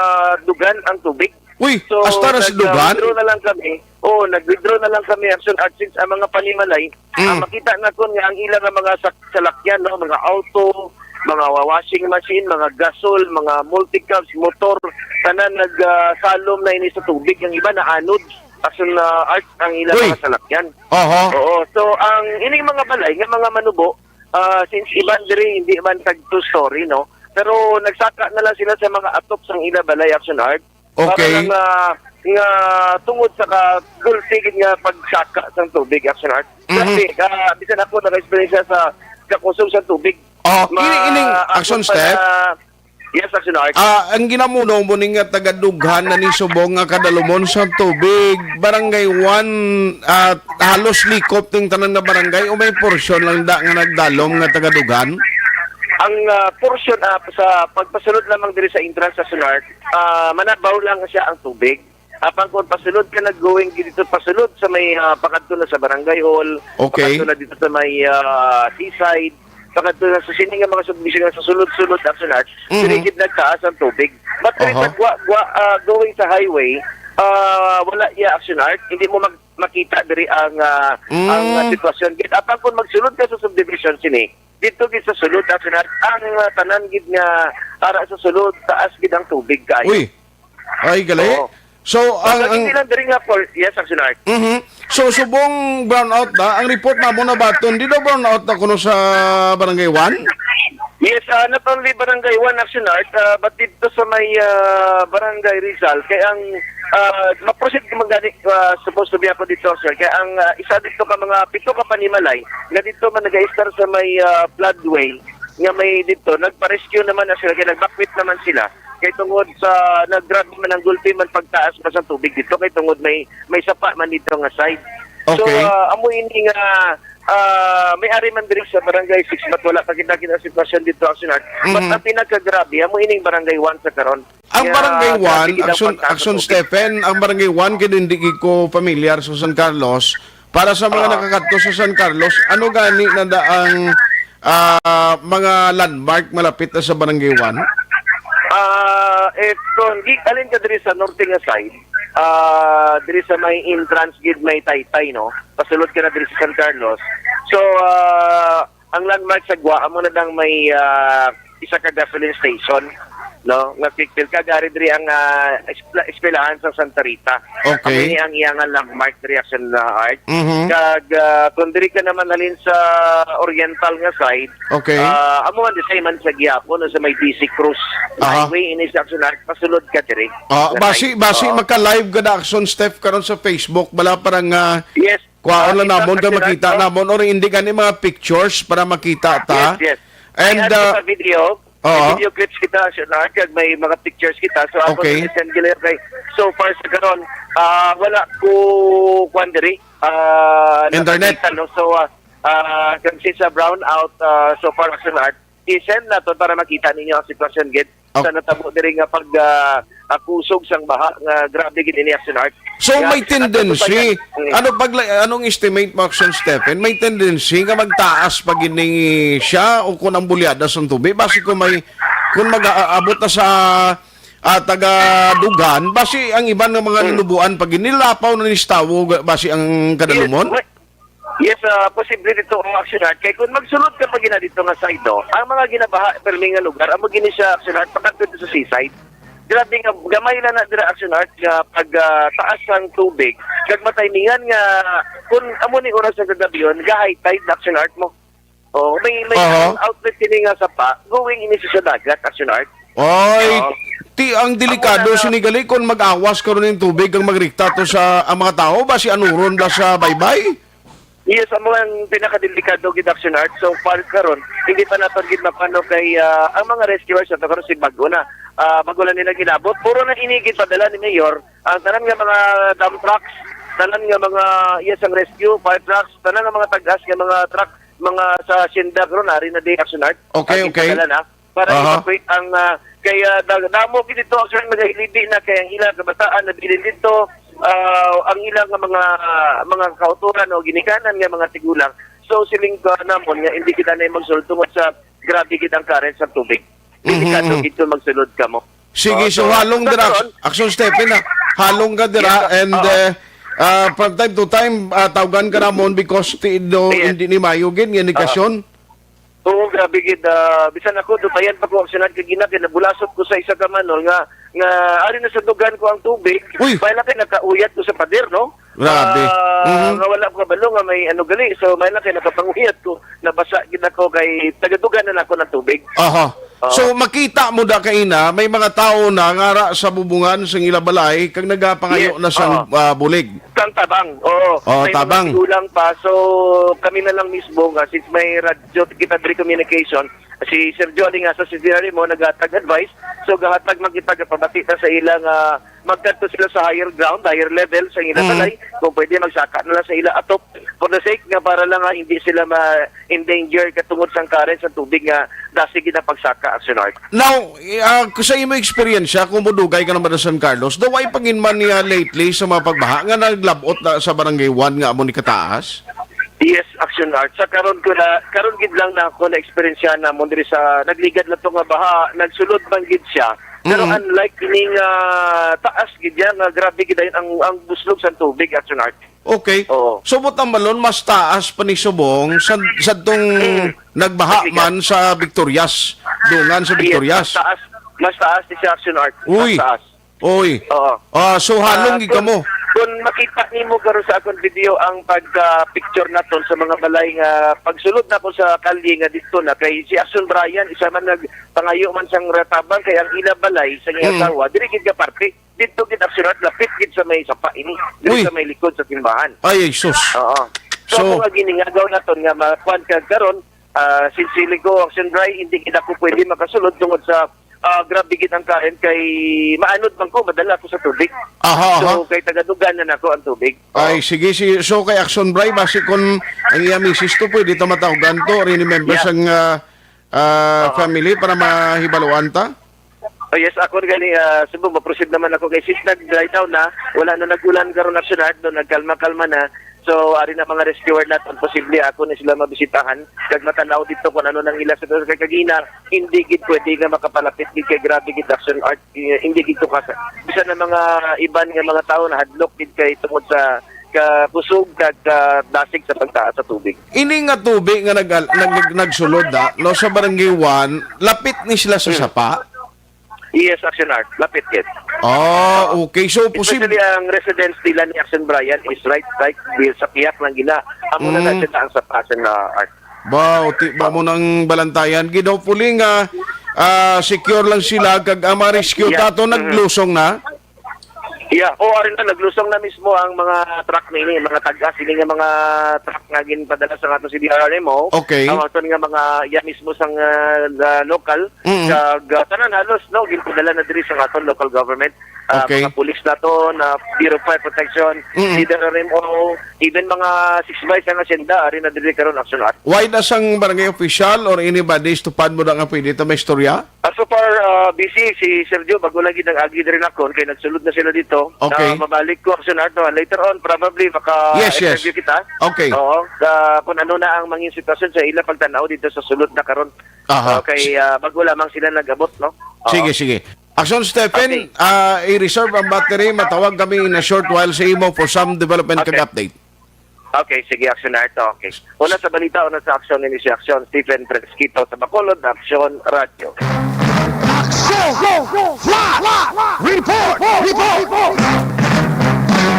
dugan ang tubig. Uy, So, hasta na sa nag, ah, dugan? withdraw na lang kami. Oo, nag-withdraw na lang kami, Action Art, since ang mga panimalay, Mm. ah, makita naton nga ang ila nga mga sak-, salakyan, no, mga auto, mga wa-, washing machine, mga gasol, mga multicabs, motor, tanan nag, ah, salom na ini sa tubig. Ang iba naanod, Action, ah, Art, ang ila Uy. mga salakyan. Oho. Oo. So, ang ining mga balay nga mga manubo, ah, since iban diri, hindi man tag two story, no? Pero nagsaka na lang sila sa mga atop sang ila balay, Action Art. Para Okay. lang, ah, nga tungod sa ka-, gulpi gid nga pagsaka sang tubig, Action Art. Mhm. Kasi, ah, bisan ako naka-eksperyensya sa kakusog sa tubig. Oh, Ma-, ini, ining ako Action pa Step? na, yes, Action Art. Ah, ang ginamuno mo ni nga taga-dughan na ni subong nga kadalumon sa tubig, Barangay one, ah, halos likop ning tanan nga barangay o may porsyon lang da nga nagdalom nga taga-dughan? Ang, ah, porsyon, ah, sa pagpasulod lamang diri sa entrance, Action Art, ah, manabaw lang siya ang tubig. Apang kung pasulod ka nag-going dito, pasulod sa may, ah, pakadto na sa Barangay Hall, Okay. pakadto na dito sa may, ah, seaside, pakadto na sa sini nga mga subdivision nga sa sulod-sulod, Action Art, Mhm. dili gid nagtaas ang tubig. But diri Aha. sa gwa, gwa, ah, going sa highway, ah, wala iya, Action Art, hindi mo mag-, makita diri ang, ah, ang, ah, Mm. sitwasyon. Gid, apang kung magsulod ka sa subdivision sini, dito gid sa sulod, Action Art, ang, ah, tanan gid nga ara sa sulod, taas gid ang tubig kaayo. Uy. Ay, gali. Oo. So, ang, Ang ang hindi lang diri nga for, yes, Action Art. Mhm. So, subong brownout na, ang report namo nabaton, di daw brownout na kuno sa Barangay one? Yes, ah, not only Barangay one, Action Art, ah, but dito sa may, ah, Barangay Rizal, kay ang Ah, ma-proceed ko man gani, ah, supposed to be ako dito, sir. Kaya ang, ah, isa dito ka mga pito ka panimalay nga dito man nag-a-estar sa may, ah, floodway nga may dito, nagpa-rescue naman na sila, kaya nag-evacuate naman sila. Kay tungod sa naggrabe man ang gulpi man pagtaas pa sa tubig dito, kay tungod may may sapa man dito nga side. So, Okay. ah, amo ini nga, ah, may ari man diri sa Barangay Six, but wala pa kita kita sitwasyon dito, Action Art. But Mhm. ang pinakagrabe, amo ining Barangay One sa karon. Ang Kaya Barangay grabe One, gid ang Action, pagtaas sa Action tubig. Stephen, ang Barangay One, kay hindi gid ko familiar sa San Carlos. Para sa mga Ah. nakakadto sa San Carlos, ano gani na da ang, ah, mga landmark malapit na sa Barangay One? Ah, eto, di, alin ka diri sa norte nga side? Ah, diri sa may entrance gid may Taytay, no? Pasulod ka na diri sa San Carlos. So, ah, ang landmark sa Guam, amo na lang may, ah, isa ka gasoline station, no? Nga quick fill. Kag ari diri ang, ah, esp-, eskwelahan sa Santa Rita. Okay. Amo ini ang iyang landmark diri, Action, ah, Art. Mhm. Kag, ah, kung diri ka naman halin sa oriental nga side, Okay. ah, amo man di sa man sa gihapon, no, sa may D C Cruz Aha. Highway, ini sa Action Art, pasulod ka diri. Ah, Sa basi, side. basi Oo. maka-live ka na, Action Steph, karon sa Facebook. Bala parang, ah, Yes. Kwaon Ah, lang kita namon sa kay makita Action Art. namon, or hindi gani mga pictures para makita ta. Yes, yes. And, May ano ah, kita video, may oo. video clips kita, Action Art, kag may mga pictures kita. So, ako Okay. na send gila kay so far sa karon, ah, wala ko kwan diri, ah, Internet. nakakita, no? So, ah, ah, kag since sa brownout, ah, so far, Action Art, i-send nato para makita ninyo ang sitwasyon gid Okay. sa natabo diri nga pag, ah, ah, kusog sang baha nga grabe gid ini, Action Art. So, Yeah, may sa tendency, Mm. ano pag, anong estimate mo, Action Stephen? May tendency nga magtaas pa gini siya o kung ang bulyada sa tubig? Basi kung may, kung mag-aabot na sa, ah, taga Dugan, basi ang iban nga mga Mm. ninubuan pa gini, lapaw na ni Stawo, basi ang kadalumon? Yes, may, yes, ah, posible dito ang Action Art. Kay kung magsulod ka pa gina dito nga side, no, ang mga ginabaha, permi nga lugar, amo gini siya, Action Art, pakadto dito sa seaside. Grabe nga, gamay lang na dira, Action Art, nga pag, ah, taas ang tubig. Kag matimingan nga, kung amo ni oras sa gagabihon, ga-high tide na, Action Art, mo. Oh, may, may Aha. ang outlet kini nga sapa, going ini sa dagat, Action Art. Oy, Oo. ti ang delikado Amo na sini gali kung mag-awas karon ning tubig kag magrikta to sa ang mga tao, basi anuron bala sa baybay? Yes, amo ang pinakadelikado gid, Action Art. So far karon, hindi pa naton gid mapano kay, ah, ang mga rescuers ato karon si bago na. Ah, bago lang nila ginabot. Puro na ini gid padala ni Mayor. Ang tanan nga mga dump trucks, tanan nga mga, yes, ang rescue, fire trucks, tanan nga mga tag-as nga mga truck, mga sa Sinda karon, ari na di, Action Art. Okay, Ah, okay. Padala na. Para Aha. i-evacuate ang, ah, kay, ah, da-, damo gid dito, actually, nagahilidi na kay ang ilang kabataan nabilin dito, ah, ang ilang nga mga, mga kauturan o ginikanan nga mga tigulang. So, siling ka namon nga hindi kita na magsulod tungod sa grabe gid ang current sa tubig. Delikado Mhm, mhm. gid kung magsulod ka mo. Sige, Oh, so so, halong sa dira, karon, Action Stephen, ha? Halong ka dira, Yes, sir. and, Oo. eh, ah, from time to time, ah, tawgan ka namon because ti-, do, Yes. hindi ni mayo gid nga Oo. indikasyon. Oo, grabe gid, ah, bisan ako, dutayan pa ko ang sinad kag ina, kay nabulasot ko sa isa ka manol nga, nga ari na sa dugan ko ang tubig. Uy! May lang kay nakauyat ko sa pader, no? Grabe. Ah, Mhm. nga wala ko kabalo nga may ano gali. So, may lang kay nakapanguyat ko, nabasa gid ako kay tagadugan na ako ng tubig. Aha. Oo. So, makita mo da kaina, may mga tao na ngara sa bubungan sa ila balay, kag nagapangayo Yes, na sang, oo. ah, bulig. Sang tabang, oo. Oh, May mga tabang. tigulang pa. So, kami na lang mismo nga, since may radyo, kita diri communication, si Sir Johnny nga sa subsidiary mo, naghatag advice. So, gahatag man kita, gapabati ta sa ila nga magkadto sila sa higher ground, higher level sa ila Mm. balay. Kung pwede, magsaka na lang sa ila atop. For the sake nga, para lang nga hindi sila ma-endanger katungod sang current sa tubig nga dasi gid ang pagsaka, Action Art. Now, ah, sa imo eksperyensya, kung mudugay ka naman sa San Carlos, daw ay panginman niya lately sa mga pagbaha nga naglabot na sa Barangay One nga amo ni kataas? Yes, Action Art. Sa karon ko na, karon gid lang na ako na eksperyensya namon diri sa nagligad na to nga baha, nagsulod man gid siya. Pero Mm. unlike ning, ah, taas gid niya, nga grabe gid ang, ang buslog sa tubig, Action Art. Okay. Oo. So, buot silingon, mas taas pa ni subong sa, sa tong Mm. nagbaha Sige. man sa Victorias, dungan sa Yes, Victorias. mas taas, mas taas ni siya, Action Art. Uy. Mas taas. Uy. Oo. Ah, so, halong Ah, gid kamo. Kung, kung pakita nimo karon sa akong video ang pagka-picture naton sa mga balay nga pagsulod nako sa kalye nga didto na kay si Action Brian, isa man nagpangayo man sang retabang kay ang ila balay sa iyang Mm. asawa, diri gid ka parte. Didto gid, Action Art, lapit gid sa may sapa ini, diri Uy. sa may likod sa simbahan. Ay, ay, sus. Oo. So, So, ako nga giningagaw naton nga makuan ka karon, ah, sincerely ko, Action Brian, hindi gid ako pwede makasulod tungod sa, ah, grabe gid ang current kay maanod man ko, madala ako sa tubig. Aha, So, aha. kay tagadugan na nako ang tubig. Oo. Ay, sige, si, so kay Action Brian, basi kung ang iya misis to, pwede ta matawagan to, or any members Yeah. ang, ah, ah, Oo. family para mahibaluan ta? Oh, yes, ako gani, ah, Cebu, ma-proceed naman ako kay since nag-dry down na, wala na nag-ulan karon, Action Art, no, nagkalma-kalma na. So, ari na mga rescuer naton, posible ako na sila mabisitahan, kag matanaw dito kung ano nang ila sa kay kagina, hindi gid pwede nga makapalapit gid kay grabe gid, Action Art, eh, hindi gid to kasa. Bisan na mga iban nga mga tawo nahadlok gid kay tungod sa kakusog kag kadasig sa pagtaas sa tubig. Ini nga tubig nga nag-, nag-, nagsulod na, no, sa Barangay one, lapit ni sila sa Hmm. sapa? Yes, Action Art. Lapit gid. Ah, okay. So, posi- Especially ang residence nila ni Action Brian is right, right, sa piyak lang gina. Amo na Mm. na sila ang sapa, Action, ah, Art. Wow, ti-, ba mo nang balantayan. Gid, hopefully nga, ah, secure lang sila, kag ang mga rescue Yeah. tato Mm. naglusong na. Yeah, o, ari na, naglusong na mismo ang mga truck na ini, mga tag-as ini nga mga truck nga ginpadala sa ato C D R R M O. Okay. Ang aton nga mga, iya mismo sang, ah, ah, local, Mm. kag, ah, tanan halos, no, ginpadala na diri sa aton local government. Ah, Okay. mga pulis naton, ah, Bureau of Fire Protection, Mm. C D R R M O, even mga six by sa asyenda, ari na diri karon, Action Art. Why na sang barangay official or anybody, tupad mo na nga pwede ta may istorya? Ah, so far, ah, busy si Sergio, bago lagi nag-agi diri nakon, kay nagsulod na sila dito. Okay. Ah, mabalik ko, Action Art, no? Later on, probably, Yes, yes. maka-interview kita. Okay. Oo, sa kung ano na ang mangin sitwasyon sa ila pagtanaw dito sa sulod na karon. Aha. Okay, ah, bago lamang sila nag-abot, no? Oo. Sige, sige. Action Stephen, Okay. ah, i-reserve ang battery. Matawag kami in a short while sa imo for some development Okay. kag update. Okay, sige, Action Art. Okay. Una sa balita, una sa aksyon, ini si Action Stephen Fresquito sa Bacolod, Action Radio. Action! Flash! Report! Report!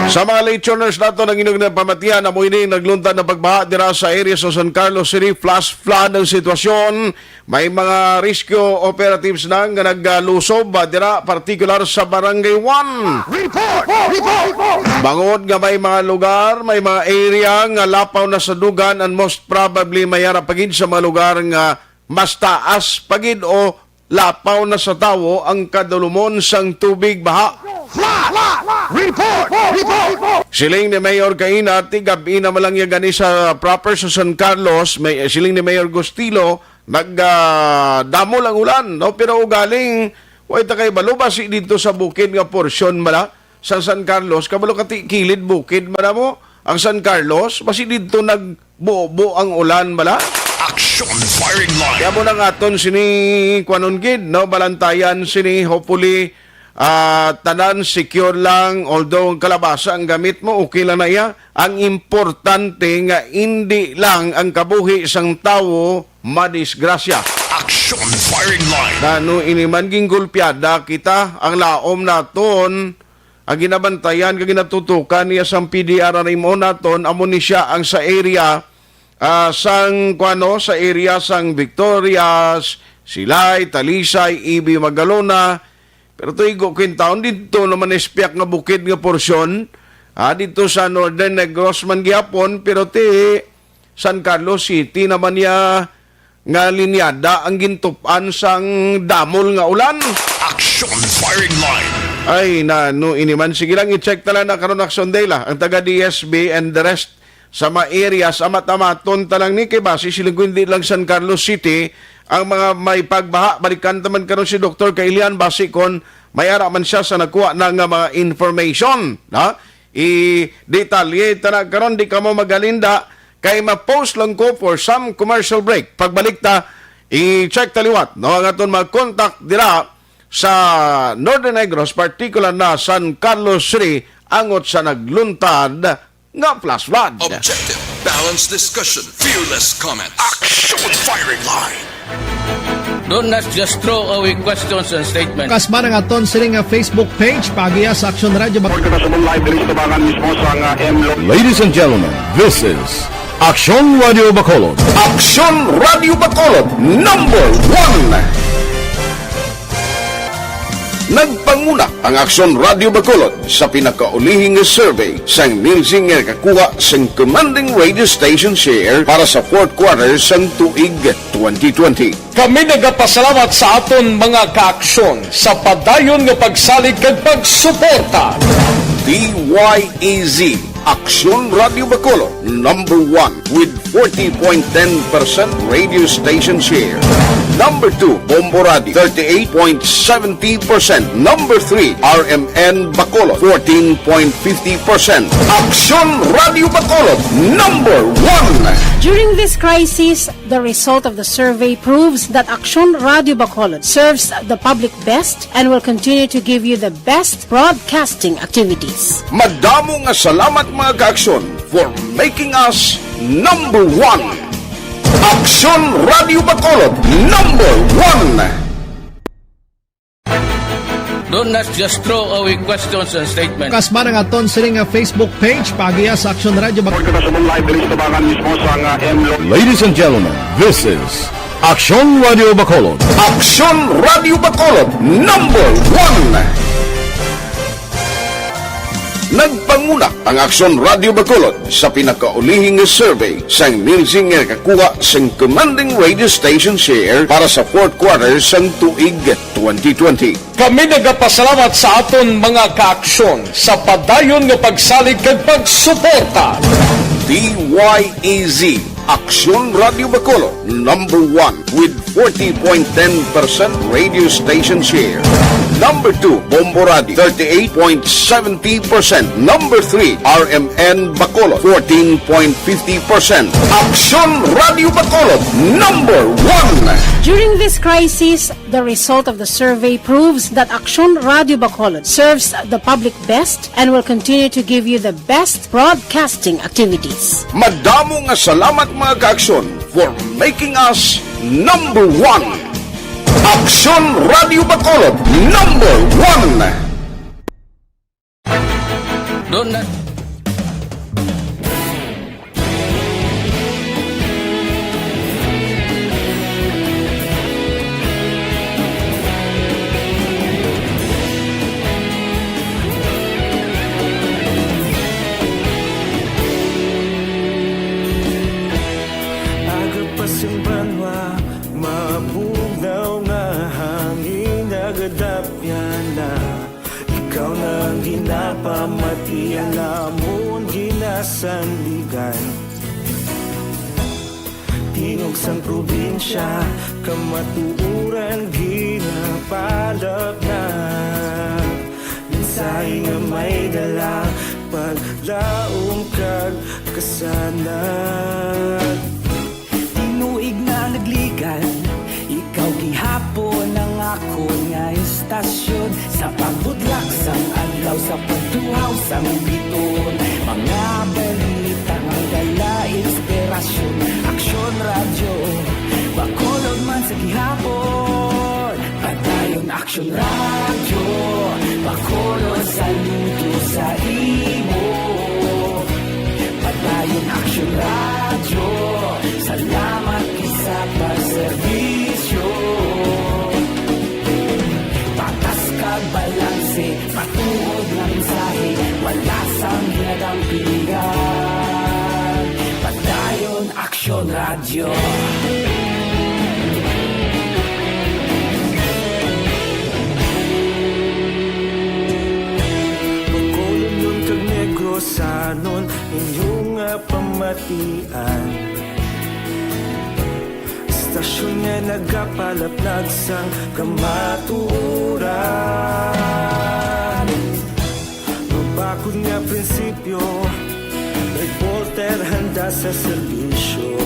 Sa mga late tuners nato, ang inyong napamatian, amo ini nagluntad na pagbaha dira sa area sa San Carlos City. Flash flood ang sitwasyon. May mga rescue operatives na nga naglusob, ah, dira, partikular sa Barangay one. Report! Report! Bangod nga may mga lugar, may mga area nga lapaw na sa dugan, and most probably may ara pa gid sa mga lugar nga mas taas pa gid o lapaw na sa tawo ang kadulumon sang tubig baha. Flash! Report! Report! Siling ni Mayor Kaina, tigab-i na man lang ya gani sa proper sa San Carlos, may, siling ni Mayor Gustilo, nag, ah, damol ang ulan, no? Pero ugaling, way ta kay balo, basi dito sa bukid nga porsyon bala, sa San Carlos, kabalo ka ti kilid bukid man mo, ang San Carlos, basi dito nagbubo ang ulan bala. Action firing line. Kaya mo nang aton sini, kwanon gid, no? Balantayan sini, hopefully, ah, tanan secure lang, although ang kalabasa ang gamit mo, okay lang na iya. Ang importante nga indi lang ang kabuhi sang tawo madisgrasya. Action firing line. Nano ini man gingulpiada kita, ang laom naton, ang ginabantayan kag ginatutukan niya sang P D R R M O naton, amo ni siya ang sa area, ah, sang, kuano, sa area sang Victorias, Silay, Talisay, E B Magalona, pero tuigo ko intawon, didto naman ispiak nga bukid nga porsyon. Ah, didto sa Northern Negros man gihapon, pero ti San Carlos City naman niya nga linyada ang gintup-an sang damol nga ulan. Action firing line. Ay, nano ini man. Sige lang, i-check ta lang na karon, Action Day la. Ang taga D S B and the rest sa mga areas, amat-amaton ta lang ni kay basi siling ko hindi lang San Carlos City ang mga may pagbaha. Balikan ta man karon si Doktor Kailian basi kon may ara man siya sa nagkuha na nga mga information, ha? I-detalye ta na karon, di ka mo magalinda kay ma-post lang ko for some commercial break. Pagbalik ta, i-check ta liwat, no, ang aton mga contact dira sa Northern Negros, particular na San Carlos City, angot sa nagluntad nga flash flood. Objective, balanced discussion, fearless comment. Action firing line. Don't not just throw away questions and statements. Kasman ang aton sini nga Facebook page, paagiha sa Aksyon Radio Bac- Report kita sa live diri sa Tabangan mismo sa nga M Lo- Ladies and gentlemen, this is Aksyon Radio Bacolod. Aksyon Radio Bacolod, number one. Nagpanguna ang Aksyon Radio Bacolod sa pinakaulihing survey sang Nielsen nga nakakuha sang commanding radio station share para sa fourth quarter sang tuig twenty twenty. Kami nagapasalamat sa aton mga kaaksyon sa padayon nga pagsalig kag pagsuporta. D Y E Z, Aksyon Radio Bacolod, number one with forty point ten percent radio station share. Number two, Bombo Radio, thirty-eight point seventy percent. Number three, R M N Bacolod, fourteen point fifty percent. Aksyon Radio Bacolod, number one. During this crisis, the result of the survey proves that Aksyon Radio Bacolod serves the public best and will continue to give you the best broadcasting activities. Madamo nga salamat, mga kaaksyon, for making us number one. Aksyon Radio Bacolod, number one. Don't not just throw away questions and statements. Kasman ang aton sini nga Facebook page, paagiha sa Aksyon Radio Bac- Report kita sa live diri sa Tabangan mismo sa nga M Lo- Ladies and gentlemen, this is Aksyon Radio Bacolod. Aksyon Radio Bacolod, number one. Nagpanguna ang Aksyon Radio Bacolod sa pinakaulihing survey sang Nielsen nga nakakuha sang commanding radio station share para sa fourth quarter sang tuig twenty twenty. Kami nagapasalamat sa aton mga kaaksyon sa padayon nga pagsalig kag pagsuporta. D Y E Z, Aksyon Radio Bacolod, number one with forty point ten percent radio station share. Number two, Bombo Radio, thirty-eight point seventy percent. Number three, R M N Bacolod, fourteen point fifty percent. Aksyon Radio Bacolod, number one. During this crisis, the result of the survey proves that Aksyon Radio Bacolod serves the public best and will continue to give you the best broadcasting activities. Madamo nga salamat, mga kaaksyon, for making us number one. Aksyon Radio Bacolod, number one. Don't not Aga pa sing banwa, mabugnaw nga hangin, nagadapyan na. Ikaw na ang ginapamati, ang amon ginasandigan. Tingog sang probinsya, kamatuoran ginapalapnag. Mensahe nga may dala, paglaom kag kasanag. Tinuig na nagligan, ikaw gihapon ang akon nga istasyon. Sa pagbudlak sang adlaw, sa pagtuhaw sang biton, mga balita nga dala inspirasyon. Aksyon Radyo Bacolod man sa gihapon. Padayon Aksyon Radyo Bacolod, saludo sa imo. Padayon Aksyon Radyo, salamat gid sa pagserbisyo. Patas kag balanse, matuod nga mensahe, wala sang ginadampigan. Padayon Aksyon Radyo. Bacolodnon kag Negrosanon, inyo nga pamatian. Istasyon nga nagapalaplag sang kamatuoran. Mabakod nga prinsipyo, reporter handa sa serbisyo.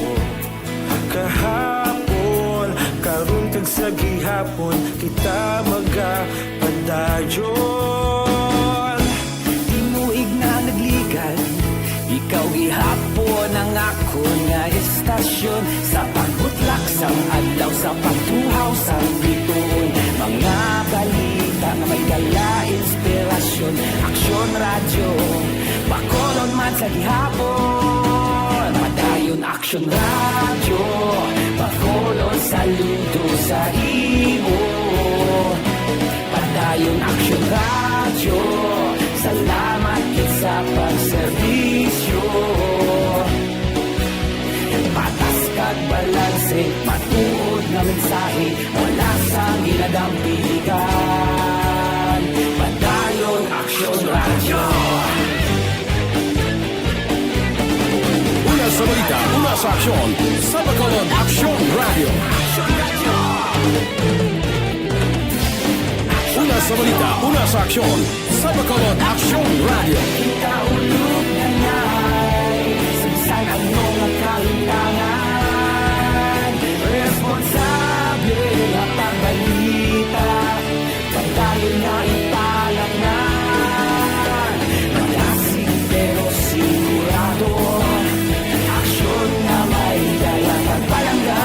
Kahapon, karon kag sa gihapon, kita magapadayon. Tinuig na nagligan, ikaw gihapon ang akon nga istasyon. Sa pagbutlak sang adlaw, sa pagtuhaw sa Dala inspirasyon, Aksyon Radyo Bacolod man sa gihapon. Padayon Aksyon Radyo Bacolod, saludo sa imo. Padayon Aksyon Radyo, salamat gid sa pagserbisyo. Patas kag balanse, matuod nga mensahe, wala sang ginadampigan. Padayon Aksyon Radyo. Una sa balita, una sa aksyon, sa Bacolod, Aksyon Radyo. Una sa balita, una sa aksyon, sa Bacolod, Aksyon Radyo. Kita ulog na ngay, sa bisan ano nga kahimtangan, responsable nga pagbalita. Padayon nga ipalaknan, malasig pero sigurado, aksyon nga may dala kag palangga.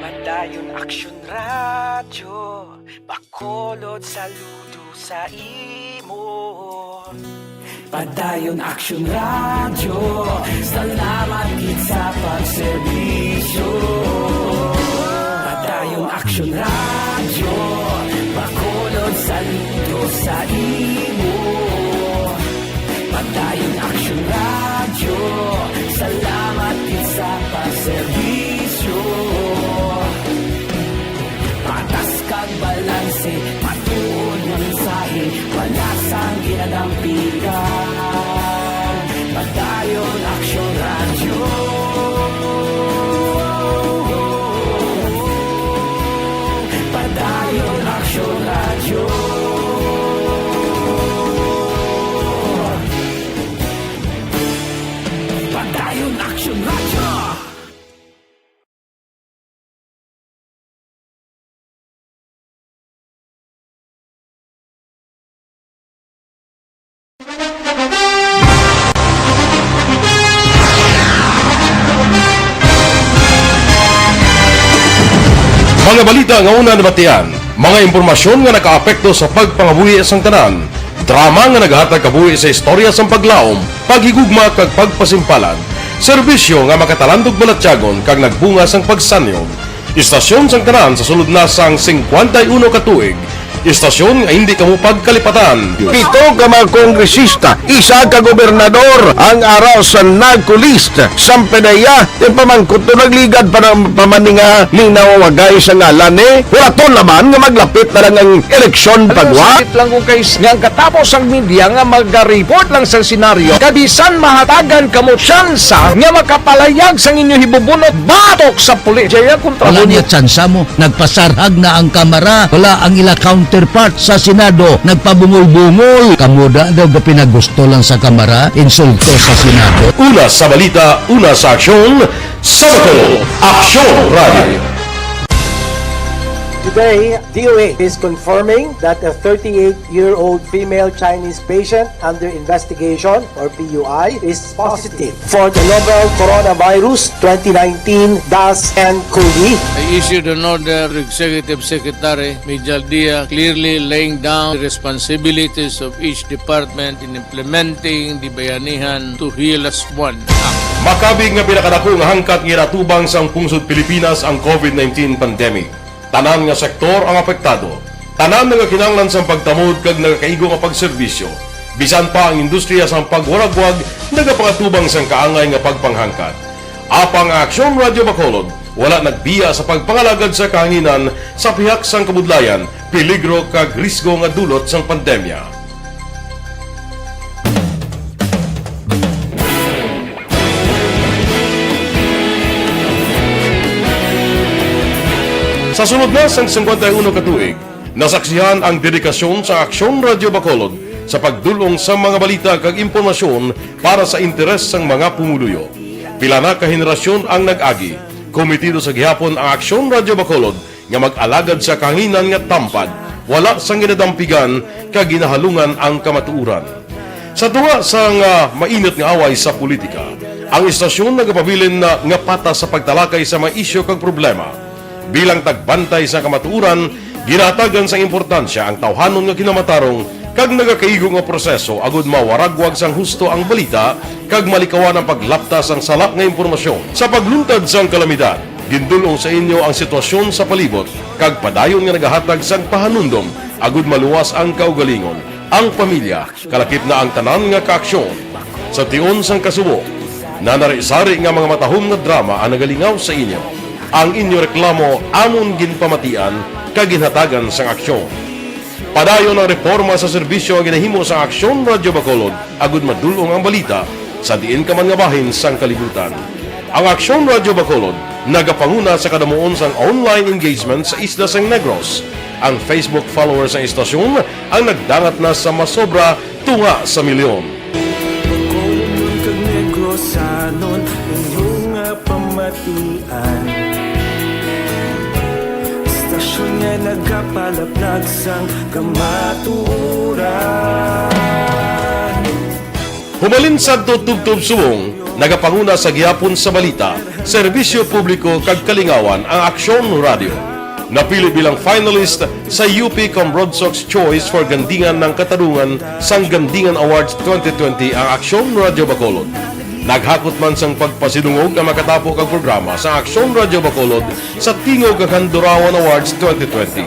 Padayon Aksyon Radyo Bacolod, saludo sa imo. Padayon Aksyon Radyo, salamat gid sa pagserbisyo. Padayon Aksyon Radyo Bacolod, saludo sa imo. Padayon Aksyon Radyo, salamat gid sa pagserbisyo. Patas kag balanse, matuod nga mensahe, wala sang ginadampigan. Padayon Aksyon Radyo. Padayon Aksyon Radyo. Padayon Aksyon Radyo. Mga balita nga una nabatian, mga impormasyon nga nakaapekto sa pagpangabuhi sang tanan, drama nga nagahatag kabuhi sa istorya sang paglaom, paghigugma kag pagpasimpalan, serbisyo nga makatalandog balatyagon kag nagbunga sang pagsanyog. Istasyon sang tanan sa sulod na sang singkwenta y uno ka tuig. Istasyon nga hindi kamo pagkalipatan. Pito ka mga kongresista, isa ka gobernador ang ara sa NAGCO list. Sampanaya, ipamangkot to nagligad pa ng pamaninga ni nawawagay sa ngalan ni Huraton naman nga maglapit na lang ang eleksyon pagwa. Sakit lang kung kay nga ang katapos ang media nga magariport lang sa senaryo. Kabisan mahatagan kamo tsansa nga makapalayag sang inyo hibubunot batok sa pulis. Jaya kontra Wala mo niya tsansa mo. Nagpasarhag na ang Kamara. Wala ang ila counterpart sa Senado. Nagpabungol-bungol. Kamo da daw gapinagusto lang sa Kamara. Insulto sa Senado. Una sa balita, una sa aksyon, sa Bacolod, Aksyon Radio. Today, D O H is confirming that a thirty-eight-year-old female Chinese patient under investigation, or P U I, is positive for the novel coronavirus twenty nineteen dash N COVID. I issued an order to Executive Secretary Mijal Dia, clearly laying down the responsibilities of each department in implementing the Bayanihan to Heal Us One Act. Makabig nga pinakadako nga hangkat nga ginatubang sang pungsod Pilipinas ang COVID nineteen pandemic. Tanan nga sektor ang apektado. Tanan nagakinahanglan sang pagtamod kag nagakaigo nga pagserbisyo. Bisan pa ang industriya sang pagwaragwag nagapangatubang sang kaangay nga pagpanghangkat. Apang ang Aksyon Radio Bacolod wala nagbiya sa pagpangalagad sa kahanginan sa pihak sang kabudlayan, peligro kag risgo nga dulot sang pandemya. Sa sulod na sang singkwenta y uno ka tuig, nasaksihan ang dedikasyon sa Aksyon Radio Bacolod sa pagdul-ong sa mga balita kag impormasyon para sa interes sang mga pumuluyo. Pila na ka henerasyon ang nag-agi. Kometido sa gihapon ang Aksyon Radio Bacolod nga mag-alagad sa kahanginan nga tampad, wala sang ginadampigan kag ginahalungan ang kamatuoran. Sa tunga sang, ah, mainit nga away sa politika, ang istasyon nagapabilin na nga patas sa pagtalakay sa mga isyu kag problema. Bilang tagbantay sa kamatuoran, ginahatagan sang importansya ang tawhanon nga kinamatarong kag nagakaigo nga proseso agud mawaragwag sang husto ang balita kag malikawan ang paglapta sang sala nga impormasyon. Sa pagluntad sang kalamidad, gindul-ong sa inyo ang sitwasyon sa palibot kag padayon nga nagahatag sang pahanumdom agud maluwas ang kaugalingon, ang pamilya, kalakip na ang tanan nga kaaksyon. Sa tion sang kasubo, nanari-sari nga mga matahom nga drama ang nagalingaw sa inyo. Ang inyo reklamo amon ginpamatian kag ginhatagan sang aksyon. Padayon ang reporma sa serbisyo nga ginahimo sang Aksyon Radyo Bacolod agud madul-ong ang balita sa diin ka man nga bahin sang kalibutan. Ang Aksyon Radyo Bacolod nagapanguna sa kadamuon sang online engagement sa isla sang Negros. Ang Facebook followers sang istasyon ang nagdangat na sa masobra tunga sa milyon. Bacolod kag Negrosanon, inyo nga pamatian. Istasyon nga nagapalaplag sang kamatuoran. Humalin sadto tubtob subong, nagapanguna sa gihapon sa balita, serbisyo publiko kag kalingawan ang Aksyon Radio. Napili bilang finalist sa U P Cambronsox Choice for Gandingan ng Katarungan sang Gandingan Awards twenty twenty ang Aksyon Radio Bacolod. Naghakot man sang pagpasidungog ang makatapo kag programa sa Aksyon Radio Bacolod sa Tingog kag Handurawan Awards twenty twenty.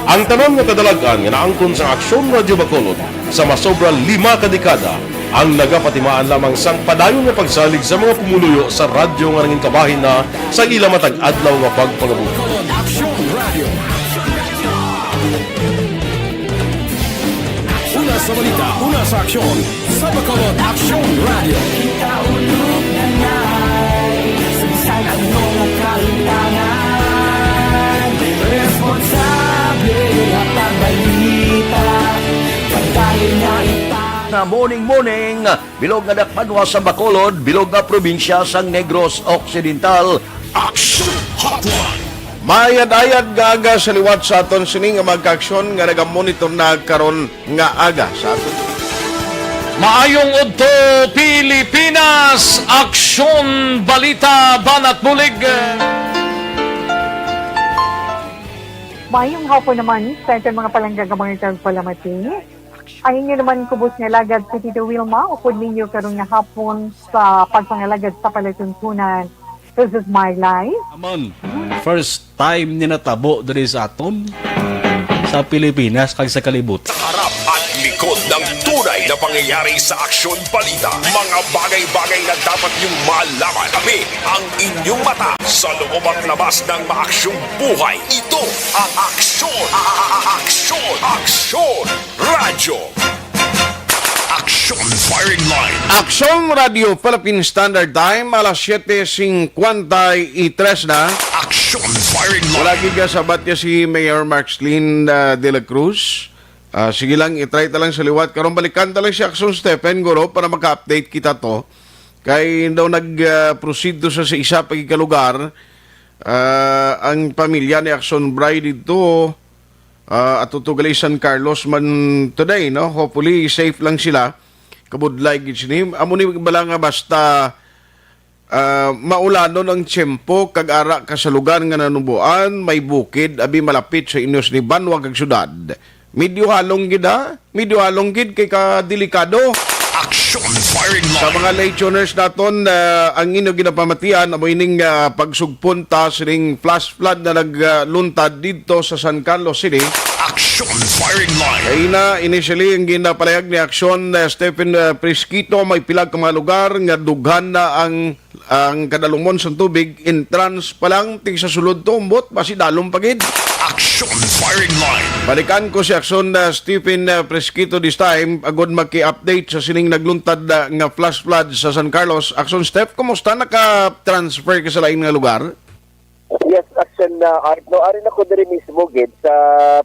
Ang tanan nga kadalag-an nga naangkon sa Aksyon Radio Bacolod sa masobra lima ka dekada ang nagapatimaan lamang sang padayon nga pagsalig sa mga pumuluyo sa radyo nga nangin kabahin na sa ila matag adlaw nga pagpangabuhi. Aksyon Radio. Una sa balita, una sa aksyon, sa Bacolod Aksyon Radio. Kita ulog na ngay, sa bisan ano nga kahitangan, responsable nga pagbalita, pagdali na ita. Nga morning, morning, bilog nga dakbanwa sa Bacolod, bilog nga probinsya sang Negros Occidental. Action Hotline. Maayad-ayad nga aga sa liwat sa aton sini nga mga kaaksyon nga nagamonitor na karon nga aga sa aton. Maayong udto, Pilipinas! Aksyon, balita, banat bulig. Maayong hapon naman sa aton mga palangga nga mga tagpalamati. Ang inyo naman kubos nga alagad si Tito Wilma, upod ninyo karon nga hapon sa pagpangalagad sa palatuntunan. This is my life. Amon, first time ni natabo diri sa aton, sa Pilipinas, kag sa kalibutan. Harap at likod ng tunay na pangyayari sa aksyon balita. Mga bagay-bagay na dapat niyong malaman. Kami ang inyong mata sa loob at labas ng maaksyong buhay. Ito ang Aksyon, Aksyon, Aksyon Radyo. Aksyon Firing Line. Aksyon Radio Philippine Standard Time, alas siyete cincuenta y tres na. Aksyon Firing Line. Wala gid ka sa batya si Mayor Markslin, ah, de la Cruz. Ah, sige lang, i-try ta lang sa liwat. Karon balikan ta lang si Aksyon Stephen, guro, para maka-update kita to. Kay daw nag, ah, proceed to sa, sa isa pa gid ka lugar. Ah, ang pamilya ni Aksyon Bry dito, ah, ato to gali San Carlos man today, no? Hopefully, safe lang sila. Kabudlay gid sini. Amo ni bala nga basta, ah, maulanon ang tiyempo, kag ara ka sa lugar nga nanuboan, may bukid, abi malapit sa inyo sini banwa kag syudad. Medyo halong gid, ha? Medyo halong gid kay kadelikado. Action Firing Line. Sa mga late tuners naton, ah, ang inyo ginapamatian amo ining, ah, pagsugpon ta sining flash flood na nagluntad didto sa San Carlos City. Action Firing Line. Kay na, initially, ang ginapalahayag ni Action, ah, Stephen, ah, Fresquito, may pila ka mga lugar nga dughan na ang ang kadalumon sang tubig, entrance pa lang, tig sa sulod to, umbot, basi dalom pa gid. Action Firing Line. Balikan ko si Action, uh, Stephen, uh, Fresquito this time, agud maki-update sa sining nagluntad, uh, nga flash flood sa San Carlos. Action Steph, kumusta? Naka-transfer ka sa lain nga lugar? Yes, Action, uh, Art. No, ari na ko diri mismo, gid, sa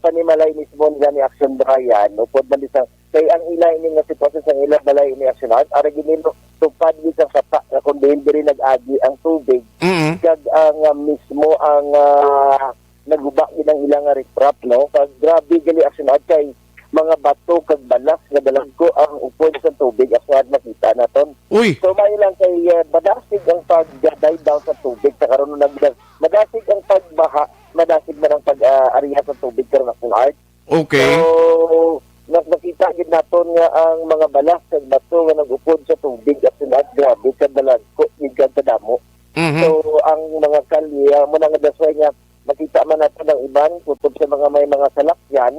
panimalay mismo nila ni Action Brian. Upod man di sa Kay ang ila ini nga sitwasyon sa ila balay ini, Action Art, ara gid nila tupad gid sang sapa nga kon diin diri nag-agi ang tubig. Mm. Kag ang, ah, mismo ang, ah, naguba gid ang ila nga riprap, no? Kag grabe gali, Action Art, kay mga bato kag balas nga dalagko ang upod sa tubig, Action Art, makita naton. Uy. So, maayo lang kay, ah, madasig ang pag-dive down sa tubig sa karon, nag-, madasig ang pagbaha, madasig man ang pag, ah, area sa tubig karon, Action Art. Okay. So, nak-, nakita gid naton nga ang mga balas kag bato nga nag-upod sa tubig, Action Art, grabe kadalagko, gid kadamo. Mhm. So, ang mga kalye, ah, mo na nga, that's why nga makita man nato ang iban kutob sa mga may mga salakyan,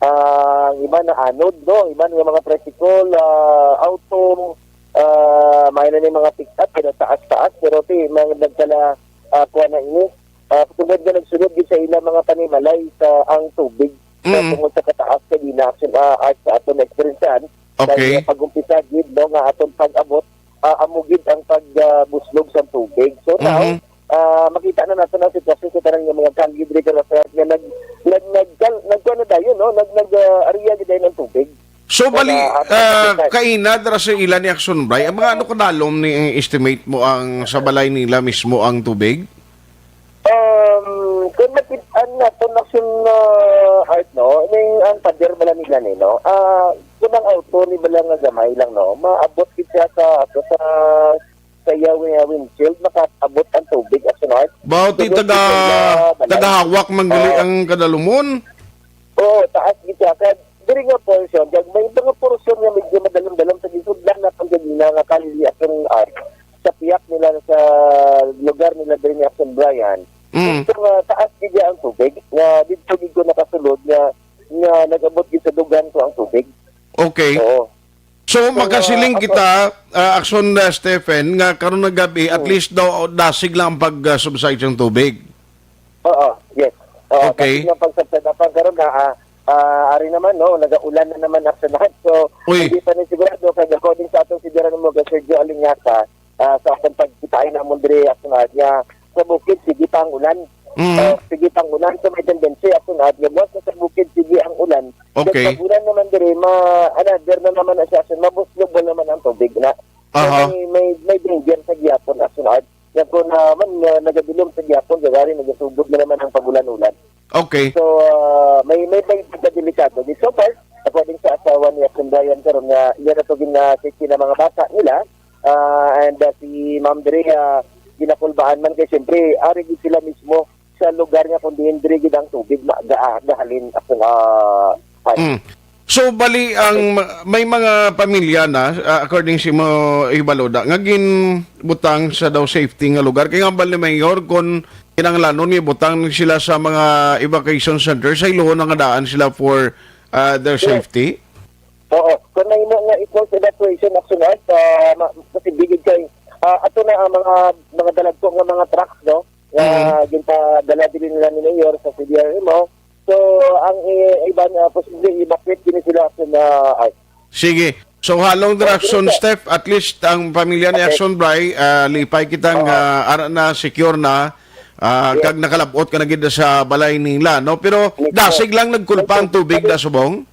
ah, ang iban na anod, no? Iban nga mga tricycle, ah, auto, ah, may na ni mga pick-up, pero taas-taas, pero ti, mga nagkala, ah, kuha na ini. Ah, tungod nga nagsulod gid sa ilang mga panimalay sa ang tubig sa Mm. tungod sa kataas sa gina-, Action, ah, Art, sa aton na eksperyensyahan. Okay. Kay, ah, pag-umpisa gid, no, nga aton pag-abot, ah, amo gid ang pag, ah, buslog sa tubig. So now, Mhm. ah, makita na nato ang sitwasyon sa tanan nga mga kalye diri, kay nga nag-, nag-, nag-, nagkuha na dayon, no? Nag-, nag-, ah, area gid dayon ang tubig. So, bali, Kaya, ah, ah, kaina dira sa ila ni Action Bray, ang mga ano kadalom ni estimate mo ang sa balay nila mismo ang tubig? Um, kung makit-an naton, Action, ah, Art, no? Ning ang pader bala nila ni, no? Ah, kung ang auto ni bala nga gamay lang, no? Maabot gid siya sa, sa, sa iya wi-, windshield, makaabot ang tubig, Action Art. Bawo ti Tubig taga, gid sa balay. Tagahawak man gali Oo. ang kadalumon? Oo, taas gid siya. Kag diri nga portion, kag may mga portion nga medyo madalom-dalom sa gisudlan na pagganina nga kalye, Action Art, sa piyak nila, sa lugar nila diri ni Action Brian. Mm. So, nga taas gid ang tubig, nga dito gid ko nakasulod nga, nga nag-abot gid sa dugan ko ang tubig. Okay. Oo. So, So, makasiling ah, ako kita, ah, Action, ah, Stephen, nga karon nga gabi, at Mm. least daw, dasig lang ang pag, ah, subside sang tubig. Oo, yes. Oo, Okay. Kasi nga pag sa Pagsapapan karon na, ah, ah, ari naman, no, nagaulan na naman after lahat. So, Uy. hindi pa ni sigurado, kay according sa atong si Geronimo Sergio Aliñaca, ah, sa akong pagkitain namon diri, Action Art, nga sa bukid, sige pa ang ulan. Mm. Ah, sige pa ang ulan. So, may tendency, Action Art, nga buwas na sa bukid, sige ang ulan. Okay. Then, pag ulan naman diri, ma-, another na naman na siya, Action, mabuslog na naman ang tubig na. So, Aha. may, may, may danger sa gihapon, Action Art. Nga kung naman, nga nagadulom sa gihapon, kagari nagasugod na naman ang pag-ulan-ulan. Okay. So, ah, may, may, may pagkadelikado. Di so far, according sa asawa ni Action Brian karon nga iya na to gin-, ah, safety na mga bata nila, ah, and, ah, si Ma'am Dre, ah, ginakulbaan man kay siyempre, ari gid sila mismo sa lugar nga kung diin diri gid ang tubig ma-, ga-, gahalin, Action, ah, Art. Mm. So, bali, ang ma-, may mga pamilya na, ah, according sa imo, Ibaloda, nga ginbutang sa daw safety nga lugar. Kay nga bali, Mayor, kung kinahanglanon nga ibutang sila sa mga evacuation center, sa iluhon na nga daan sila for, ah, their Yes. safety? Oo. Kung may mo nga i-force evacuation, Action Art, ah, ma-, kasi bigid kay, ah, ato na ang mga, mga dalagko nga mga trucks, no? Nga Mm. ginpadala diri nila ni Mayor sa C D R M O. So, ang i-, iban, ah, posible evacuate din sila sa na, ay. Sige. So, halong dira, Okay, Action sir. Steph, at least ang pamilya ni Okay. Action Bray, ah, lipay kita nga Oo. ara na, secure na, ah, Yes. kag nakalabot ka na gid sa balay nila, no? Pero Yes, sir. dasig lang nagkulpa ang Okay. tubig da subong?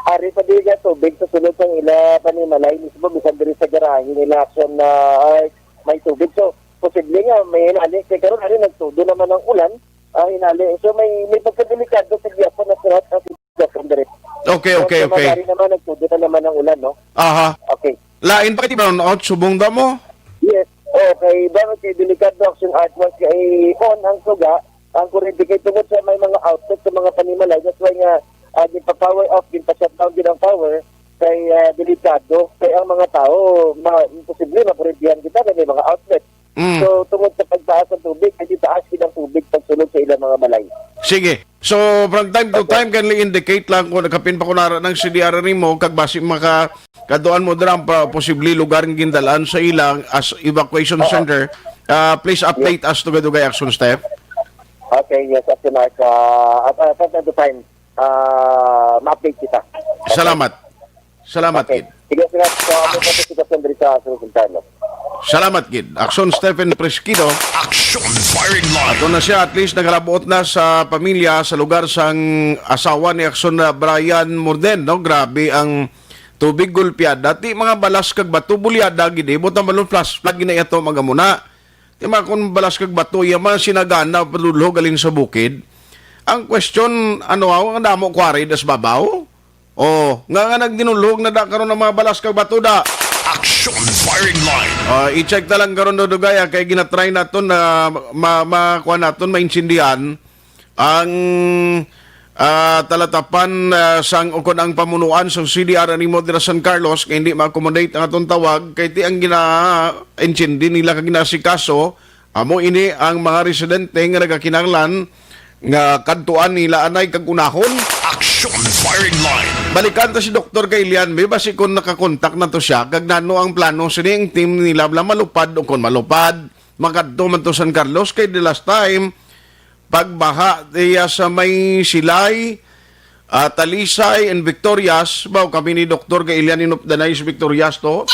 Ari pa di nga tubig sa sulod sang ila panimalay mismo, bisan diri sa garahe nila, Action, na, ay, may tubig. So, posible nga, may hinali. Kay karon, ari, nagtudo naman ang ulan. Ah, hinali. So, may, may pagkadelikado sa gihapon na surat ang sitwasyon diri. Okay, So, okay, sa okay. Magari naman, nagtudo na naman ang ulan, no? Aha. Okay. Lain pa kay brownout, subong daw mo? Yes. Okay, bakit kay delikado, Action Art, once kay on ang suga, ang kurente kay tungod sa may mga outlet sa mga panimalay, that's why nga, ah, ginpa-power off, ginpa-shutdown din ang power, kay, ah, delikado, kay ang mga tao, ma-, imposible, makurintihan kita, kay may mga outlet. Mm. So, tungod sa pagtaas ng tubig, medyo taas din ang tubig pagsulod sa ilang mga balay. Sige. So, from time to Okay. time, kindly indicate lang kung nakapin pa kunara ng C D R mo, kag basi maka kaduan mo dira ang pa, posible lugar nga gindalaan sa ilang as evacuation Oo. center. Ah, please update Yes. us to Gadugay Action Steph. Okay, yes, Action Art. Ah, at, ah, from time to time, ah, ma-update kita. Okay. Salamat. Salamat, Okay. Kid. Sige, salamat. So, ako po si Kasan diri sa Action Center, no? Salamat, Kid. Action Stephen Presquido. Action Firing Line. Ato na siya, at least nakalabot na sa pamilya sa lugar sang asawa ni Action na Brian Morden, no? Grabe ang tubig, gulpiada. Ti mga balas kag bato, bulyada gid, eh. Butang balon, flash flood gid na ato, mga muna. Ti mga kun balas kag bato, iya man sinagana, padulho galing sa bukid. Ang question, ano, aw, ang damo quarry das babaw? Oh, nga, nga nagdinulhog na da karon ang mga balas kag bato da. Action firing line. Ah, i-check na lang karon do, Dugay, ah, kay ginatry naton na ma, ma, kuha naton, maintindihan ang, ah, talatapan, ah, sang ukon ang pamunuan sang C D R animo dira San Carlos kay hindi ma-accommodate ang atong tawag kay ti ang gina-intindi nila kag ginasikaso amo ini ang mga residente nga nagakinahanglan nga kadtuan nila anay kag unahon. Action firing line. Balikan ta si Doktor Gailian, may basi kung nakakontak na to siya, kag nano ang plano sini ang team nila bala malupad o kung malupad, makadto man to San Carlos, kay the last time, pagbaha diya sa may Silay, ah, Talisay, and Victorias, baw kami ni Doktor Gailian inupdanay sa Victorias to.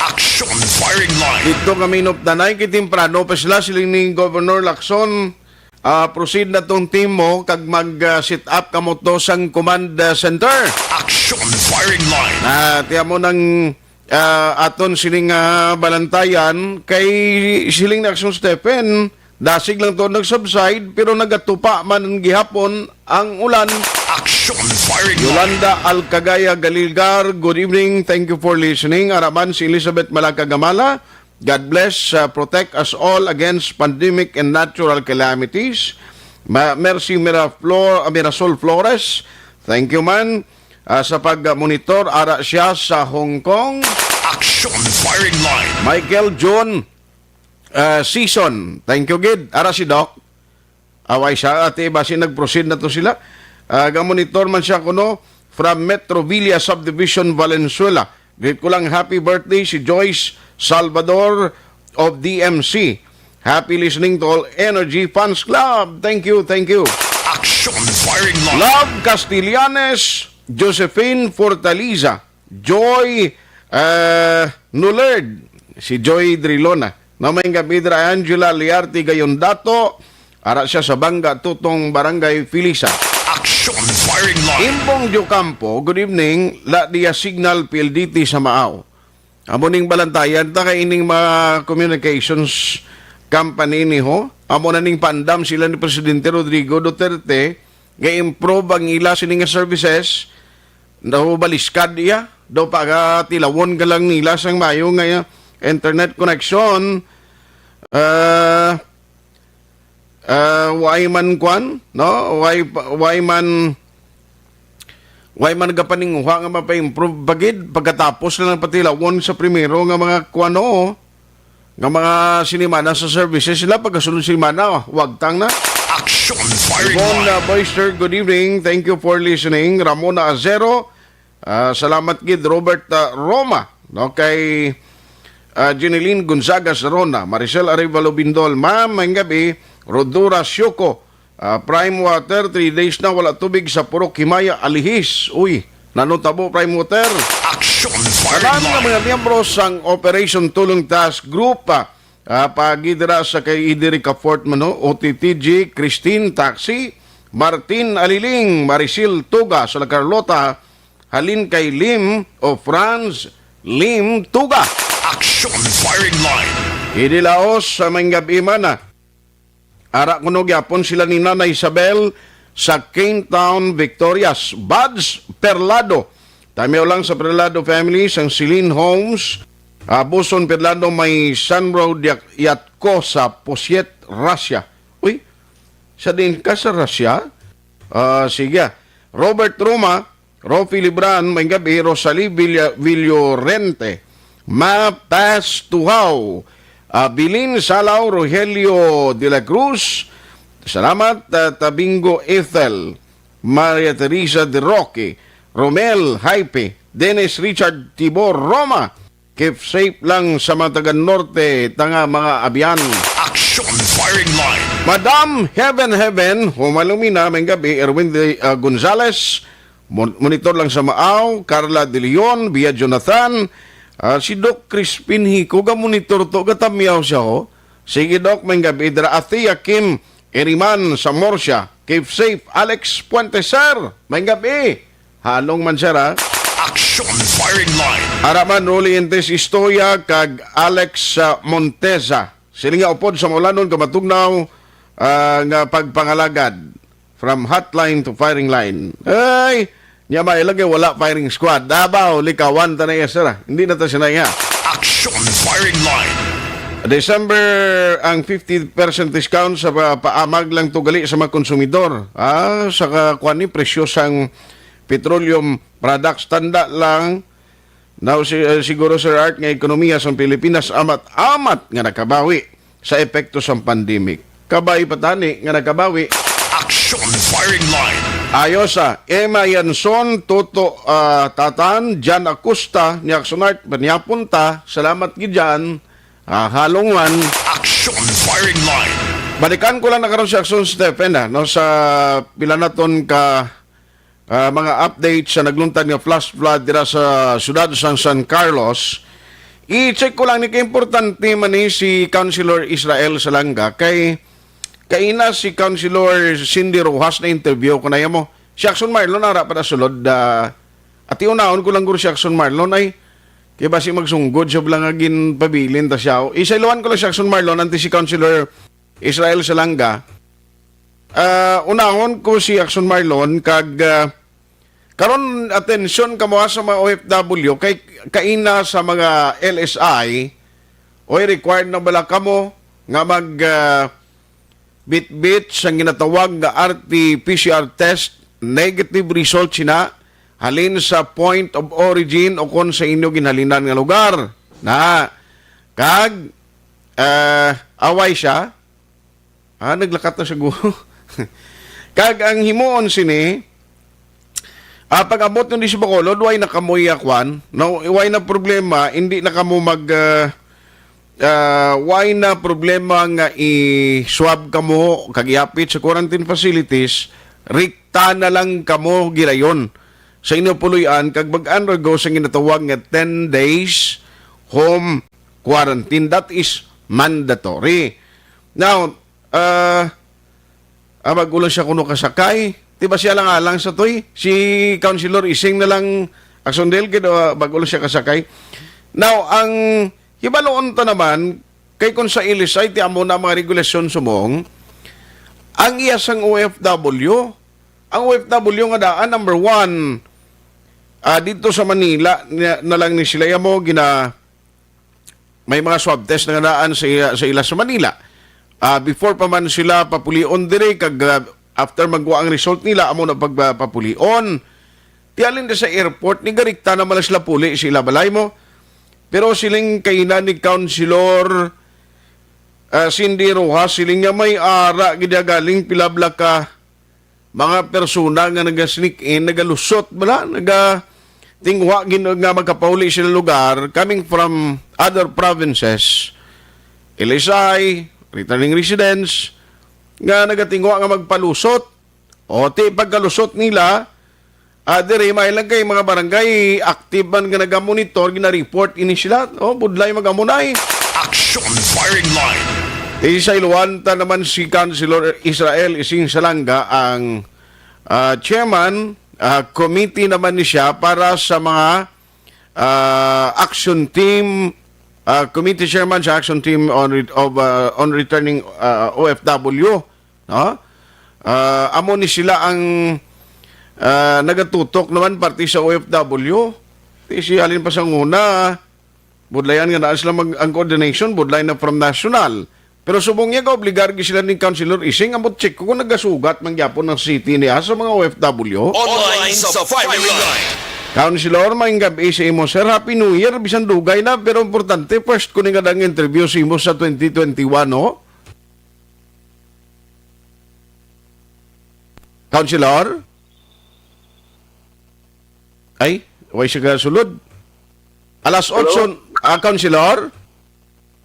Action firing line. Dito kami inupdanay, kay temprano pa sila, siling ni Governor Lacson, ah, proceed na tong team mo, kag mag, ah, set up kamo to sang command, ah, center. Action firing line. Ah, tiyan mo nang, ah, aton sining, ah, balantayan, kay siling ni Action Stephen, dasig lang to nag-subside, pero nagatupa man gihapon ang ulan. Action firing line. Yolanda Alcagaya Galilgar, good evening. Thank you for listening. Araman si Elizabeth Malacagamala, God bless, uh, protect us all against pandemic and natural calamities. Ma Mercy Miraflor, uh, Mirasol Flores, thank you man, uh, sa pag-monitor. Ara siya sa Hong Kong. Action firing line. Michael John, uh, Season, thank you gid. Ara si Doc. Away siya, ate, basi nag-proceed na to sila. Ah, ga-monitor man siya kuno from Metro Villa Subdivision, Valenzuela. Greet ko lang, happy birthday si Joyce Salvador of D M C. Happy listening to all Energy Fans Club. Thank you, thank you. Action firing line. Love Castellanes, Josephine Fortaliza, Joy, eh, Nulerd, si Joy Drilona. Mamayng gabi dira, Angela Liarte Gayondato, ara siya sa Bangga Tutong, Barangay Filisa. Action firing line. Imbong Diocampo, good evening. La dia signal P L D T sa Maaw. Amo ning balantayan ta kay ining mga communications company ni ho. Amo na ning paandam sila ni Presidente Rodrigo Duterte nga improve ang ila sini nga services. Daw baliskad iya, daw pagatilawon ka lang nila sang mayo nga internet connection. Ah, ah, way man kwan, no? Way, way man, way man gapaninguha nga mapa-improve pa gid pagkatapos na lang patilawon sa primero nga mga kwan, no? Nga mga sinimana sa services sila, pagkasunod sinimana, wagtang na. Action firing Yvonne, line. Uh, Boyster, good evening. Thank you for listening. Ramona Azero, ah, salamat gid. Robert, ah, Roma, no, kay, ah, Jeneline Gonzaga Sarona, Maricel Arevalo Bindol, ma'am, maayong gabi. Rodora Sioko, ah, Prime Water, three days na wala tubig sa Purok Himaya, Alihis. Uy, nanutabo, Prime Water. Action firing line. Tanan nga mga miyembro sang Operation Tulong Task Group, ah, ah, pagi dira sa kay Idirica Fort man, no? O T T G, Christine Taxi, Martin Aliling, Maricel Tuga, sa La Carlota, halin kay Lim o Franz Lim Tuga. Action firing line. Idilaos sa maayong gabi man, ah. Ara kuno gyapon sila ni Nana Isabel sa Cane Town, Victorias. Buds Perlado. Tamiyaw lang sa Perlado family, sang Celine Homes. Abuson Perlado may San Road Yak-, Yatko sa Pusiet, Russia. Uy, sa din ka sa Russia? Ah, sige. Robert Roma, Rofi Libran, maayong gabi. Rosalie Villa-, Villorente, Ma Paz Tuhaw, ah, Bilin Salaw, Rogelio de la Cruz, salamat, ah, Tabingo Ethel, Maria Teresa de Roque, Romel Jaipe, Dennis Richard Tibor Roma, keep safe lang sa mga taga Norte, tanga mga abyan. Action firing line. Madam Heaven Heaven, humalumina, maayong gabi, Erwin de, ah, Gonzales, Mon-, monitor lang sa Maaw, Carla De Leon, Via Jonathan, ah, si Doc Crispin Hico, ga-monitor to, gatamiyaw siya, ho. Sige, Doc, maayong gabi. Dira, Athea Kim Eriman sa Murcia, keep safe. Alex Puente, sir, maayong gabi. Halong man, sir, ha? Action firing line. Araman, Rolly Entes Istoya, kag Alex, ah, Monteza. Sila nga upod sa maulanon, kamatugnaw, ah, nga pagpangalagad from hotline to firing line. Ay, nya may lagi wala firing squad. Dabaw, likawan ta na iya, sir, ah. Hindi na ta sinaya. Action Firing Line. December ang fifty percent discount sa pa-, paamag lang to gali sa mga konsumidor. Ah, sa ka-, kuwan ni presyo sang petroleum products, tanda lang. Now, si-, eh, siguro, Sir Art, nga ekonomiya sa Pilipinas amat-amat nga nakabawi sa epekto sang pandemic. Kabay pa tani nga nakabawi. Action Firing Line. Ayos, ah. Emma Yanson, Toto, ah, Tatan, Jan Acosta, ni Action Art, Banyapon ta. Salamat gid dyan. Ah, halong man. Action Firing Line. Balikan ko lang na karon si Action Stephen, ah, no, sa pila naton ka ah, mga update sa nagluntad nga flash flood dira sa siyudad sang San Carlos. I-check ko lang ni, kaimportante man ni si Councilor Israel Salanga kay kaina si Councilor Cindy Rojas na interview ko na mo. Si Action Marlon ara pa na sulod, ah, ati unahon ko lang guro si Action Marlon ay kay basi magsunggod siya lang nga ginpabilin ta siya. Isaylohan ko lang si Action Marlon anti si Councilor Israel Salanga. Ah, unahon ko si Action Marlon kag, ah, karon atensyon kamo, ha, sa mga O F W kay kaina sa mga L S I, oy, required na bala kamo nga mag, ah, bitbit sang ginatawag nga R T P C R test, negative result sina halin sa point of origin o kon sa inyo ginhalinan nga lugar. Na, kag, ah, away siya, Ah, naglakat na siguro. Kag ang himuon sini, ah, pag-abot nyo di sa Bacolod, way na kamo iya kwan. No, way na problema, hindi na kamo mag, ah, ah, way na problema nga i-swab kamo kag iapit sa quarantine facilities, rikta na lang kamo gilayon sa inyo puloy-an kag mag-undergo sa ginatawag nga ten days home quarantine. That is mandatory. Now, ah, ah, bago lang siya kuno kasakay. Di ba siya lang alang sa toy? Si Councilor Ising na lang Aksondel, kay, ah, bago lang siya kasakay. Now, ang hibaluon ta naman, kay kung sa ilisay, ti amo na mga regulasyon sumong, ang iya sang O F W, ang O F W nga daan, number one, ah, dito sa Manila, na, na lang ni sila, amo, gina, may mga swab test na nga daan sa, iya- sa ila sa Manila. Ah, before pa man sila papulion diri, kag, ah, after magwa ang result nila, amo na pagpapulion. Tialin na sa airport, ni garikta naman na sila puli sa ila balay mo. Pero siling kaina ni Councilor, ah, Cindy Rojas, siling niya may ara gid galing pilabla ka mga persona nga naga-sneak in, nagalusot bala, naga tingwa gin nga magkapauli sila lugar coming from other provinces, L S I, returning residents, nga nagatingwa nga magpalusot. O ti pagkalusot nila, ah, diri may lang kay mga barangay active man nga nagamonitor, gina-report ini sila. O, budlay magamunay. Action Firing Line. Isayloan ta naman si Councilor Israel Ising Salanga, ang, ah, chairman, ah, committee naman ni siya para sa mga, ah, action team, ah, committee chairman sa action team on re-, of, ah, on returning, ah, O F W, no? Ah, amo ni sila ang, ah, nagatutok naman parte sa O F W. Di si halin pa sa una, budlayan nga naa sila mag, ang coordination, budlay na from national. Pero subong niya, gaobligar gid sila ni Councilor Ising, ambot check ko kung nagasugat man gyapon ang city niya sa mga O F W. Online sa Firing Line. Councilor, maayong gabi sa imo, sir. Happy New Year, bisan dugay na, pero importante, first ko ni nga dang interview sa imo sa twenty twenty-one, no? Councilor? Ay, way siya kasulod. Alas Hello? otso, ah, Councilor?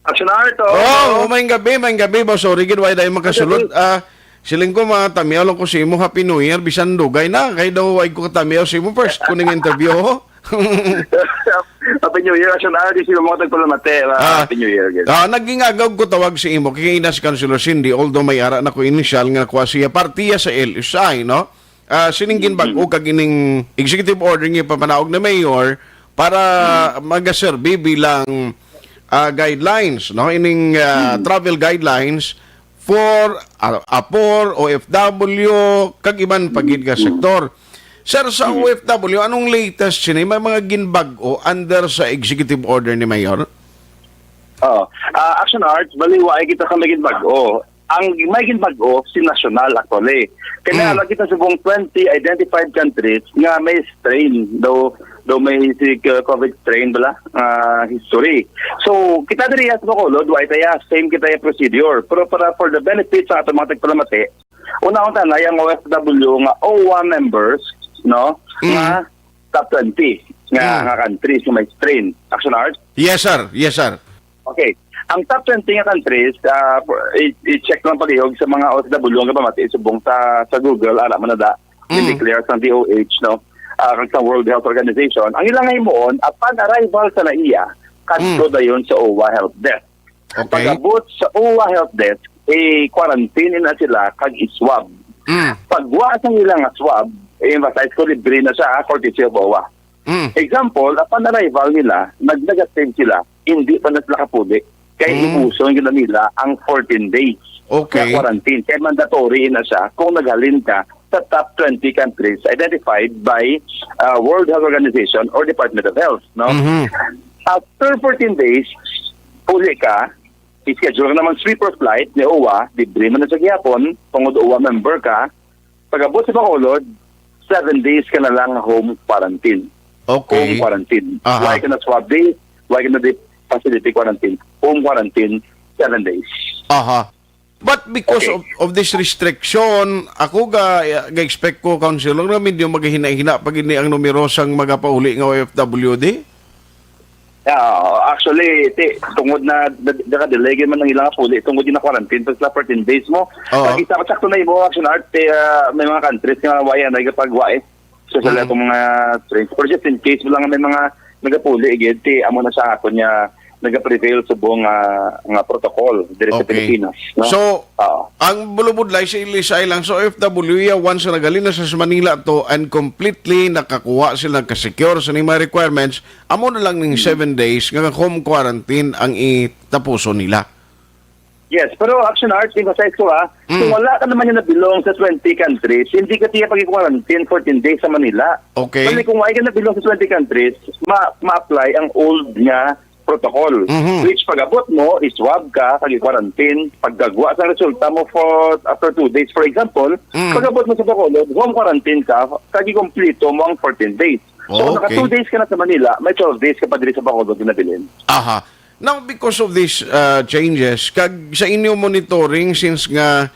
Action Art, oh. Oh, oh, maayong gabi, maayong gabi, boss. Sorry, gid, way dahil makasulod. Maayong gabi. Ah, siling ko, mga tamiyaw lang ko sa imo, Happy New Year, bisan dugay na. Kay daw, way ko katamiyaw sa imo, first ko ning interview, ho. Happy New Year, Action Art. Di sila mga tagpalamate, ah, Ah, Happy New Year, guys. Ah, naging agaw ko tawag sa imo, kay ina si Councilor Cindy, although may ara na ko initial nga nakuha siya, partiya sa L S I, no? Ah, sining ginbag-o kag ining executive order nga ipapanaog na mayor para magaserbi bilang, ah, guidelines, no? Ining, ah, travel guidelines for, ah, apor, O F W, kag iban pa gid nga sektor. Sir, sa O F W, anong latest sini? May mga ginbag-o under sa executive order ni Mayor? Oo. Ah, Action Arts, bali, wa kita sa may ginbag-o. Ang may ginbag-o, si national actually. Kaya Mm. lagi ta subong twenty identified countries nga may strain daw, daw may si uh, COVID strain bala ah, history. So, kita diri sa Bacolod, wa itaya, same kita yung procedure. Pero para for the benefit sa ating mga tagpalamati, una-una na yung O F W nga O W A members, no? Mm. Nga top twenty nga, Mm. nga countries nga may strain. Action Arts? Yes, sir. Yes, sir. Okay. Ang top twenty nga countries, ah, i- i-check lang palihog sa mga O F W nga pamati subong sa, sa Google, ara man na da, Mm. declare sa D O H, no? Ah, kag sa World Health Organization. Ang ilang himuon, upon arrival sa naiya, kadto Mm. dayon sa O W A Help Desk. Okay. Pag-abot sa O W A Help Desk, i-quarantine na sila kag i-swab. Mm. Pagwa sa ilang swab, i-emphasize ko, libre na siya, ha, courtesy of O W A. Mm. Example, upon arrival nila, nag-negative sila, hindi pa na sila kapuli. Kay Mm. ibuson gid nila ang fourteen days Okay. nga quarantine. Kay mandatory na siya kung naghalin ka sa top twenty countries identified by uh, World Health Organization or Department of Health, no? Mhm. After fourteen days, puli ka, i-schedule ka naman sweeper flight ni O W A, libre man na sa gihapon, tungod O W A member ka, pag-abot sa Bacolod, seven days ka na lang home quarantine. Okay. Home quarantine. Aha. Why ka na swab day? Why ka na di facility quarantine? Home quarantine, seven days. Aha. But because Okay. of, of this restriction, ako ga, ga-expect ko, Councilor, nga medyo maghina-hina pa gid ni ang numero sang magapauli nga O F W D. Yeah, actually, ti, tungod na na- naka-delay gyud man ang ilang puli, tungod na quarantine pa sila fourteen days mo. Oo. Pag isa ko sakto na imo, Action Art, ti, ah, may mga countries nga wala na kapagwa eh. So, sila Mm. itong mga strains. Pero just in case mo lang may mga nagapuli, gid, ti, amo na sa akon nga nagaprevail subong nga, nga protocol diri sa Okay. Pilipinas. No? So, Oo. ang bulubudlay sa ilisay lang sa O F W, ya, once na gali na sa Manila to and completely nakakuha sila, nakasecure sa mga requirements, amo na lang ning seven days nga home quarantine ang itapuson nila. Yes, pero Action Arts, emphasize ko ha, Mm. kung wala ka naman yung nabilong sa twenty countries, hindi ka tiya pag-quarantine fourteen days sa Manila. Okay. Kasi kung wala ka nabilong sa twenty countries, ma- ma-apply ang old nga protocol. Mhm. Which pag-abot mo, is swab ka, kag quarantine. Pagdagwa sa resulta mo for after two days, for example, Mm. pag-abot mo sa Bacolod, home quarantine ka, kag kompleto mo ang fourteen days. So, naka Okay. two days ka na sa Manila, may twelve days ka pa diri sa Bacolod nga nabilin. Aha. Now, because of these uh, changes, kag sa inyo monitoring, since nga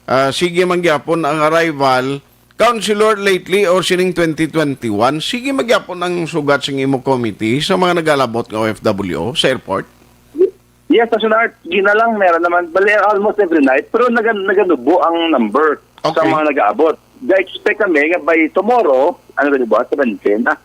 uh, sige man gyapon ang arrival, Councilor, lately or sining twenty twenty-one, sige man gyapon ang sugat sing imo committee sa mga nagalabot nga O F W sa airport? Yes, National Art, ginalang meron naman. Bali, almost every night, pero naga, naganubo ang number sa Okay. mga nag-aabot. Ga-expect kami nga by tomorrow, ano ba, di ba? Seventeen? Ah,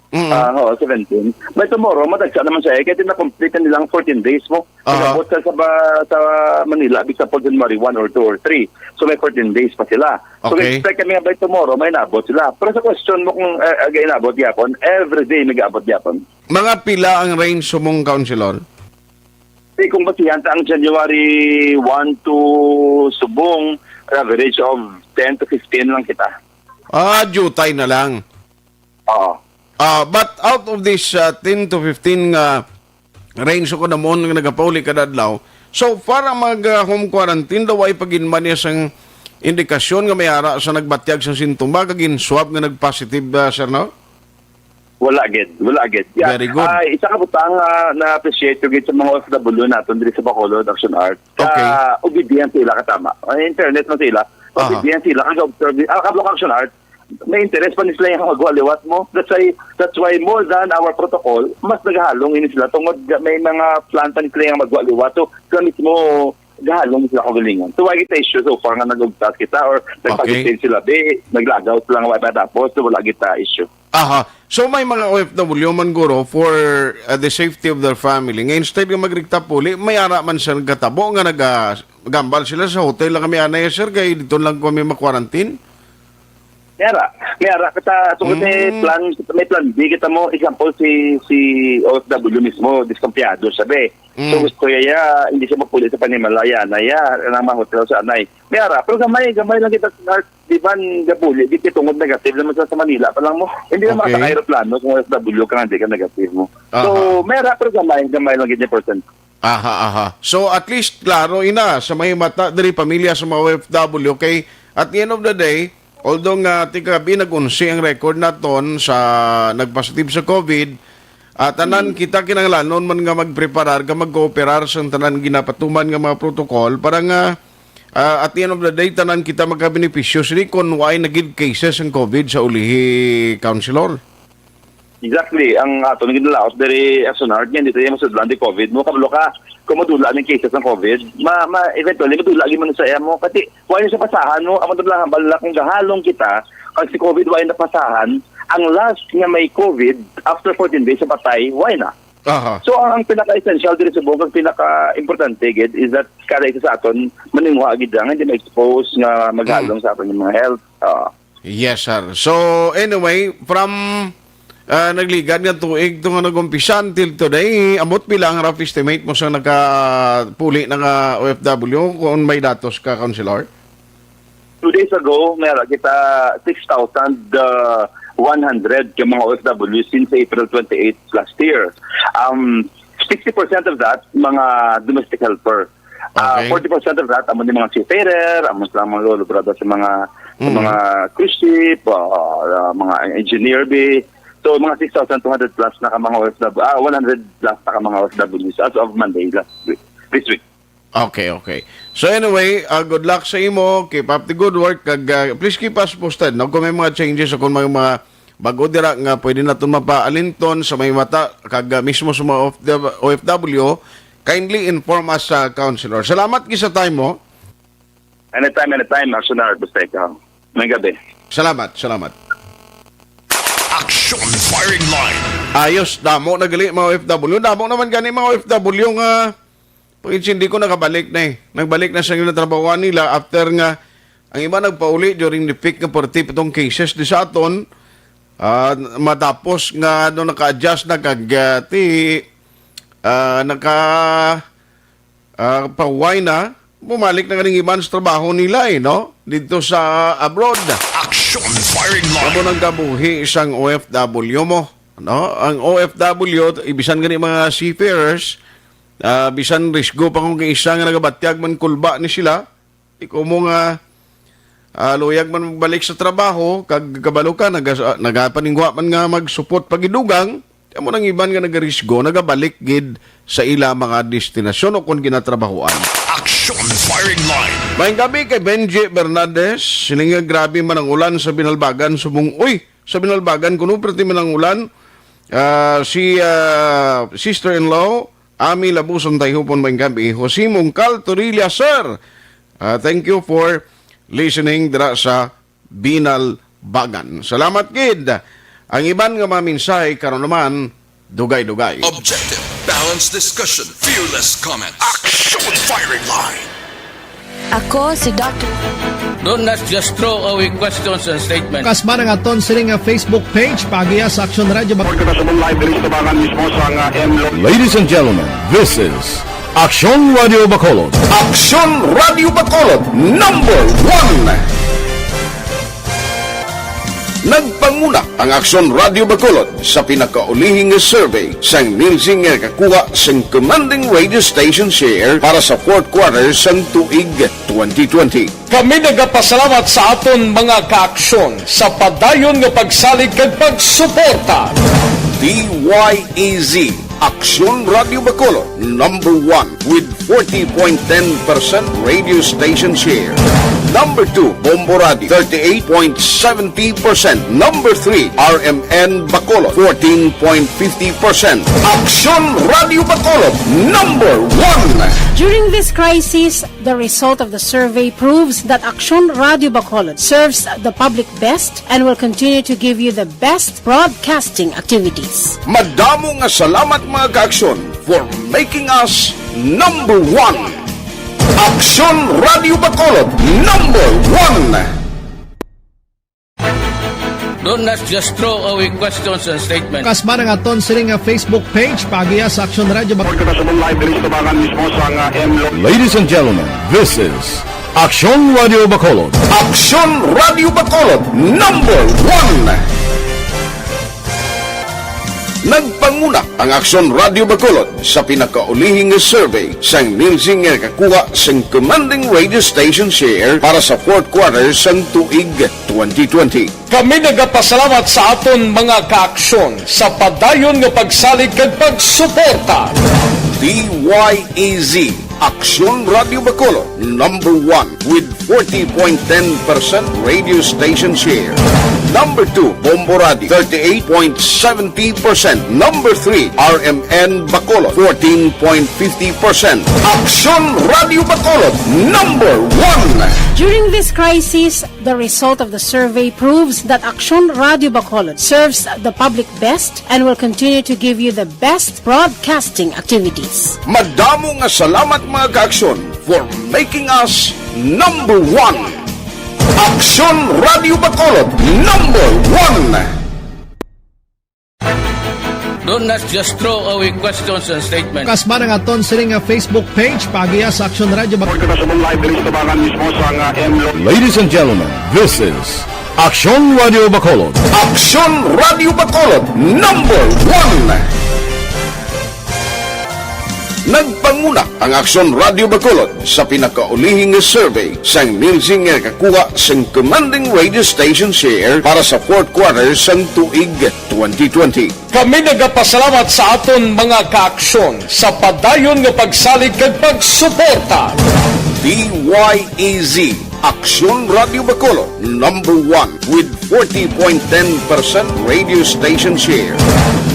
Mm. ah, oo, seventeen. By tomorrow, madagsa naman siya eh. Kaya na-complete na nilang fourteen days mo. Aha. Nag-abot ka sa, ba, sa Manila, example, January one or two or three. So, may fourteen days pa sila. So, Okay. expect kami nga by tomorrow, may naabot sila. Pero sa question mo kung uh, inabot gyapon, every day may abot gyapon. Mga pila ang range subong, Councilor? Eh, kung basihan ta ang January one to subong, average of ten to fifteen lang kita. Ah, jutay na lang. Oo. Ah, but out of this uh, ten to fifteen nga range ko na mo nga nagapauli kada adlaw, so far ang mag uh, home quarantine daw ay paginman niya sang indikasyon nga may ara sa nagbatyag sa sintoma kag in-swab nga nag-positive, uh, sir, no? Wala gid, wala gid. Yeah. Very good. Ah, isa ka butang ah, na-appreciate ko gid sa mga O F W naton diri sa Bacolod, Action Art. Ka Okay. obedient sila katama. Ang internet man sila, Aha. obedient sila, kag observe, ah, kablo ka Action Art, may interest pa ni sila yung magwa liwat mo. That's why, that's why more than our protocol, mas naghalong ini sila tungod ga- may mga plan pa ni sila yung magwa liwat. So, sila mismo gahalong sila kagalingan. So, wala kita issue so far nga nag-ugtas kita or nagpag-save sila. Di, naglagaw sila nga wala tapos, so wala kita issue. Aha. So may mga O F W man guro for uh, the safety of their family. Nga instead nga magrikta puli, may ara man sila gatabo nga naga gambal sila sa hotel lang kami anay, sir, kay dito lang kami ma-quarantine. May ara, may ara kita, tungod may Mm. plan, may plan B kita mo. Example, si, si O F W mismo, diskumpiyado siya, be. So, Mm. gusto niya, hindi siya mapuli sa panimalaya na iya, ang mga hotel sa anay. May ara, pero gamay, gamay lang kita, Art, di ba, gabuli, di tungod negative naman sa, sa Manila pa lang mo. Hindi naman Okay. sa aeroplano kung O F W ka nga, di ka negative mo. So, Aha. may ara, pero gamay, gamay lang gid yung percent. Aha, aha. So, at least, klaro ina sa may mata diri pamilya sa mga O F W. Kay, at the end of the day, although nga tika gabi nag-unsi ang record naton sa nagpositive sa COVID, ah, tanan Mm. kita kinahanglanon man nga magpreparar ka, magkooperar sa tanan ginapatuman nga mga protocol para nga, ah, at the end of the day, tanan kita magkabenepisyo sini kung why nagid cases ang COVID sa ulihi, Councilor. Exactly. Ang aton ginalaot diri, Asunard, nga hindi tayo masudlan di COVID mo. Kabalo ka, kung madula ang cases ng COVID, ma, ma, eventually, madula gyud man sa iya mo. Kasi, why na siya pasahan mo? Ang madula, bala kung gahalong kita, kag si COVID, why na pasahan? Ang last nga may COVID, after fourteen days sa patay, why na? Aha. So, ang, ang pinaka-essential diri sa buong, ang pinaka-importante, gid, is that kada isa sa aton, maninguha, gid, nga hindi ma-expose nga maghalong Mm. sa aton yung mga health. Ah. Yes, sir. So, anyway, from, ah, nagligad nga tuig to nga nag-umpisa until today, amot pila ang rough estimate mo sa nakapuli na nga O F W, kung may datos ka, Councilor? Two days ago, meron kita six thousand one hundred ka mga O F W since April twenty-eight last year. Um, sixty percent of that, mga domestic helper. Ah, Okay. forty percent of that, amo ni mga seafarer, amo sila mga lolo, brother, sa mga, sa Mm. mga cruise ship, ah, ah, mga engineer, be. So, mga six thousand two hundred plus na ka mga O F W, ah, one hundred plus na ka mga O F Ws as of Monday last week, this week. Okay, okay. So anyway, ah, good luck sa imo. Keep up the good work. Kag, ah, please keep us posted, no? Kung may mga changes o kung may mga bago dira nga pwede naton mapaalinton sa may mata, kag, ah, mismo sa mga O F W, kindly inform us, ah, Councilor. Salamat gid sa time mo. Anytime, anytime, Action Hour, basta ikaw. May gabi. Salamat, salamat. Action Firing Line. Ayos, damo na gali mga O F W. Damo naman gani mga O F W nga pag-intindi ko, nakabalik na eh. Nagbalik na sa ilang trabahoan nila after nga ang iba nagpauli during the peak nga forty pa tong cases di sa aton. Ah, matapos nga, ano, naka-adjust na kag, ah, ti, ah, naka, ah, pahuway na, bumalik na ganing iban sa trabaho nila eh, no? Dito sa abroad. Action Firing Line. Amo nang kabuhi sang O F W mo, no? Ang O F W, ibisan gani mga seafarers, ah, bisan risgo pa kung kay isa nga nagabatyag man kulba ni sila, ikaw mo nga, ah, luyag man magbalik sa trabaho, kag kabalo ka, nagas-, ah, nagapaningwa man nga magsupot pagidugang, amo nang iban nga nagarisgo, nagabalik gid sa ila mga destinasyon o kon ginatrabahoan. Action Firing Line. Maayong gabi kay Benji Bernadez. Siling nga grabe man ang ulan sa Binalbagan, subong, uy, sa Binalbagan, kuno perti man ang ulan. Ah, si, ah, sister-in-law, Ami Labuson Tayhupon, maayong gabi. Jose Mungkal Torilla, sir. Ah, thank you for listening dira sa Binalbagan. Salamat gid. Ang iban nga mga mensahe karon naman, dugay-dugay. Objective, balanced discussion, fearless comments. Action Firing Line. Ako si Doctor Don't not just throw away questions and statements. Kasma ang aton sini nga Facebook page, paagiha sa Action Radio Bac- Report kita sa live diri sa tabangan mismo sa nga M Lo- Ladies and gentlemen, this is Action Radio Bacolod. Action Radio Bacolod, number one. Nagpanguna ang Action Radio Bacolod sa pinakaulihi nga survey sang Nielsen nga nakakuha sang commanding radio station share para sa fourth quarter sang tuig twenty twenty. Kami nagapasalamat sa aton mga kaaksyon sa padayon nga pagsalig kag pagsuporta. D Y E Z, Aksyon Radio Bacolod, number one with forty point ten percent radio station share. Number two, Bombo Radio, thirty-eight point seventy percent. Number three, R M N Bacolod, fourteen point fifty percent. Aksyon Radio Bacolod, number one. During this crisis, the result of the survey proves that Aksyon Radio Bacolod serves the public best and will continue to give you the best broadcasting activities. Madamo nga salamat, mga kaaksyon, for making us number one. Aksyon Radio Bacolod, number one. Don't not just throw away questions and statements. Kasman ang aton sini nga Facebook page, paagiha sa Aksyon Radio Bacolod. Kita sa live diri sa tubangan mismo sa nga M Lo- Ladies and gentlemen, this is Aksyon Radio Bacolod. Aksyon Radio Bacolod, number one. Nagpanguna ang Aksyon Radio Bacolod sa pinakaulihing nga survey sang Nielsen nga nakakuha sang commanding radio station share para sa fourth quarter sang tuig twenty twenty. Kami nagapasalamat sa aton mga kaaksyon sa padayon nga pagsalig kag pagsuporta. D Y E Z, Aksyon Radio Bacolod, number one with forty point ten percent radio station share. Number two, Bombo Radio, thirty-eight point seventy percent. Number three, R M N Bacolod, fourteen point fifty percent. Aksyon Radio Bacolod, number one. During this crisis, the result of the survey proves that Aksyon Radio Bacolod serves the public best and will continue to give you the best broadcasting activities. Madamo nga salamat, mga kaaksyon, for making us number one. Aksyon Radio Bacolod, number one. Don't not just throw away questions and statements. Kasman ang aton sini nga Facebook page, paagiha sa Aksyon Radio Bacolod. Kita sa live diri sa tubangan mismo sa nga M Lo- Ladies and gentlemen, this is Aksyon Radio Bacolod. Aksyon Radio Bacolod, number one. Nagpanguna ang Aksyon Radio Bacolod sa pinakaulihing nga survey sang Nielsen nga nakakuha sang commanding radio station share para sa fourth quarter sang tuig twenty twenty. Kami nagapasalamat sa aton mga kaaksyon sa padayon nga pagsalig kag pagsuporta. D Y E Z, Aksyon Radio Bacolod, number one with forty point ten percent radio station share.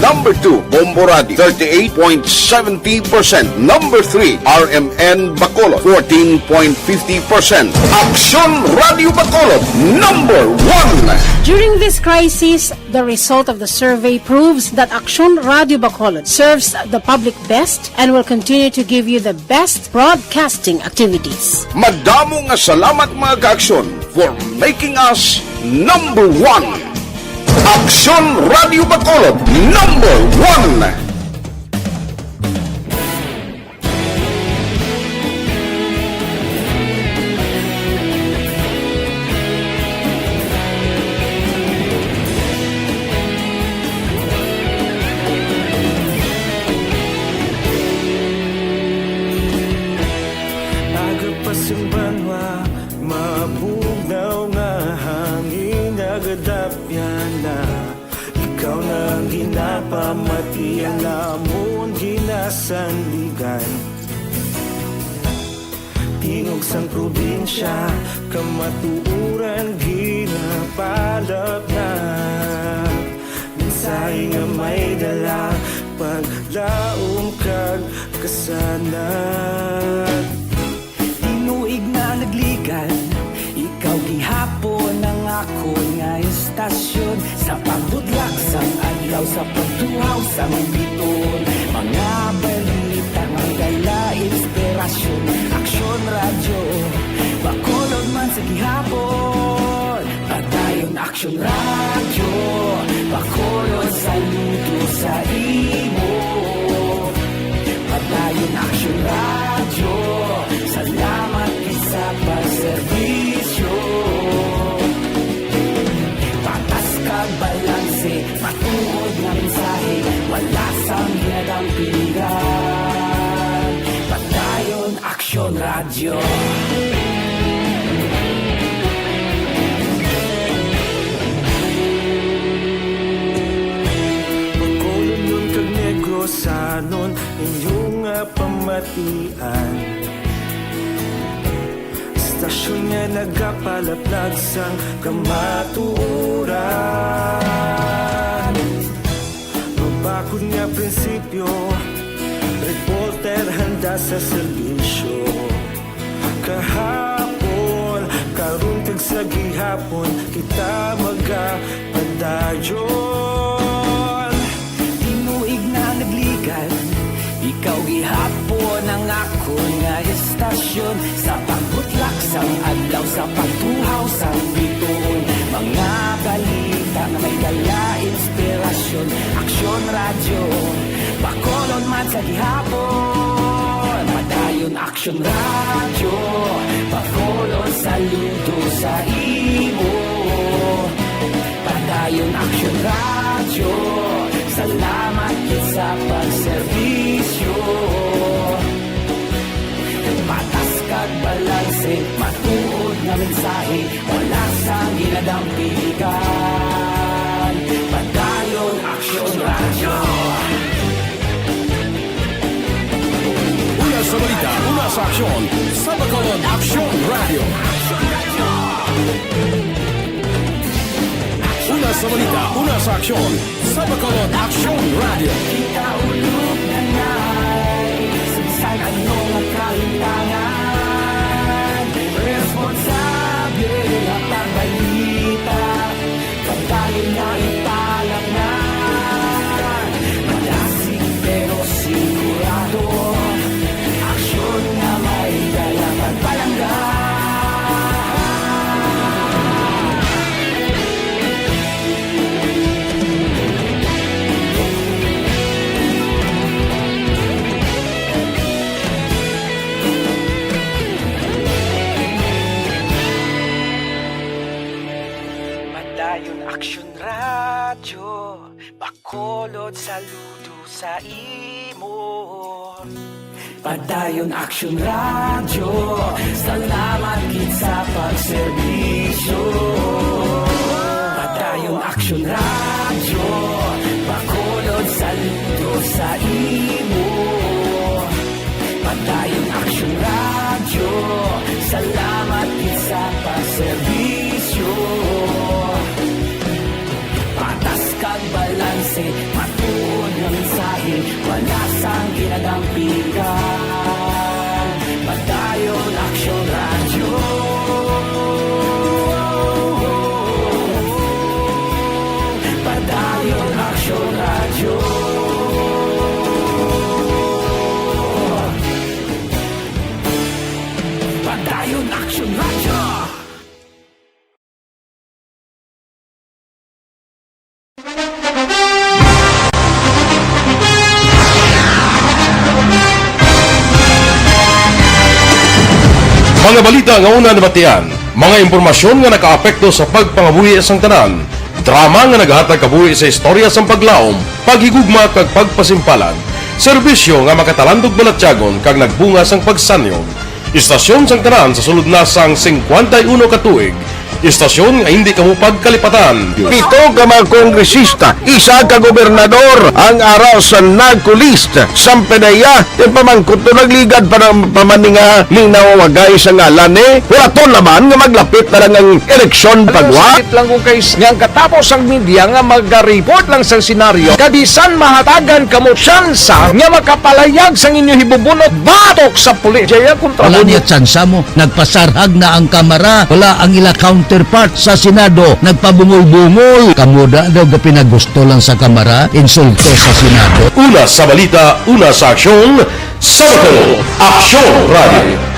Number two, Bombo Radio, thirty-eight point seventy percent. Number three, R M N Bacolod, fourteen point fifty percent. Aksyon Radio Bacolod, number one. During this crisis, the result of the survey proves that Aksyon Radio Bacolod serves the public best and will continue to give you the best broadcasting activities. Madamo nga salamat, mga kaaksyon, for making us number one. Aksyon Radio Bacolod, number one. Aga pa sing banwa, mabugnaw nga hangin nagadapyan na. Ikaw na ang ginapamati, ang amon ginasandigan. Tingog sang probinsya, kamatuoran ginapalapnap. Mensahe nga may dala, paglaom kag kasanag. Tinuig na nagligan, ikaw gihapon ang akon nga istasyon. Sa pagbutlak sang adlaw, sa pagtuhaw sang biton, mga balita nga dala inspirasyon. Aksyon Radyo Bacolod man sa gihapon. Padayon Aksyon Radyo Bacolod, saludo sa imo. Padayon Aksyon Radyo, salamat gid sa pagserbisyo. Patas kag balanse, matuod nga mensahe, wala sang ginadampingan. Padayon Aksyon Radyo. Bacolodnon kag Negrosanon, inyo nga pamatian. Istasyon nga nagapalaplag sang kamatuoran. Mabakod nga prinsipyo, reporter handa sa serbisyo. Kahapon, karon kag sa gihapon, kita magapadayon. Tinuig na nagligan, ikaw gihapon ang akon nga istasyon. Sa pagbutlak sang adlaw, sa pagtuhaw sang biton, mga balita Nga may dala inspirasyon, Aksyon Radyo, Bacolod man sa gihapon. Padayon Aksyon Radyo, Bacolod saludo sa imo. Padayon Aksyon Radyo, salamat gid sa pagserbisyo. Patas kag balanse, matuod nga mensahe, wala sang ginadampigan. Padayon Aksyon Radyo. Una sa balita, una sa aksyon, sa Bacolod Aksyon Radyo. Una sa balita, una sa aksyon, sa Bacolod Aksyon Radyo. Kita ulog na ngay, sa bisan ano nga kahintangan, responsable nga pagbalita, pagdayon nga ipalangnan, madasig pero sigurado, aksyon nga may dala pagpalangga. Padayon Aksyon Radyo, Bacolod saludo sa imo. Padayon Aksyon Radyo, salamat gid sa pagserbisyo. Padayon Aksyon Radyo, Bacolod saludo sa imo. Padayon Aksyon Radyo, salamat gid sa pagserbisyo. Patas kag balanse, matuod nga mensahe, wala sang ginadampigan. Padayon Aksyon Radyo. Padayon Aksyon Radyo. Padayon Aksyon Radyo. Mga balita nga una nabatian, mga impormasyon nga nakaapekto sa pagpangabuhi sang tanan, drama nga naghatag kabuhi sa istorya sang paglaom, paghigugma kag pagpasimpalan, serbisyo nga makatalandog balatyagon kag nagbunga sang pagsanyog. Istasyon sang tanan sa sulod na sang singkwenta y uno ka tuig. Istasyon nga hindi kamo pagkalipatan. Pito ka mga kongresista, isa ka gobernador ang ara sa NAGCO list. Sang PDEA, ti pamangkot to nagligad pa ng pamaninga ning nawawagay sa ngalan ni. Wala to naman nga maglapit na lang ang eleksyon pagwa. Sakit lang kung kay nga ang katapos ang media nga magaripot lang sa senaryo. Kabisan mahatagan kamo tsansa nga makapalayag sang inyo hibubunot batok sa pulis. Jaya kontra Wala mo. Niya tsansa mo. Nagpasarhag na ang Kamara. Wala ang ila counterpart sa Senado. Nagpabungol-bungol. Kamo da daw gapinagusto lang sa Kamara, insulto sa Senado. Una sa balita, una sa aksyon, sa Bacolod Aksyon Radio.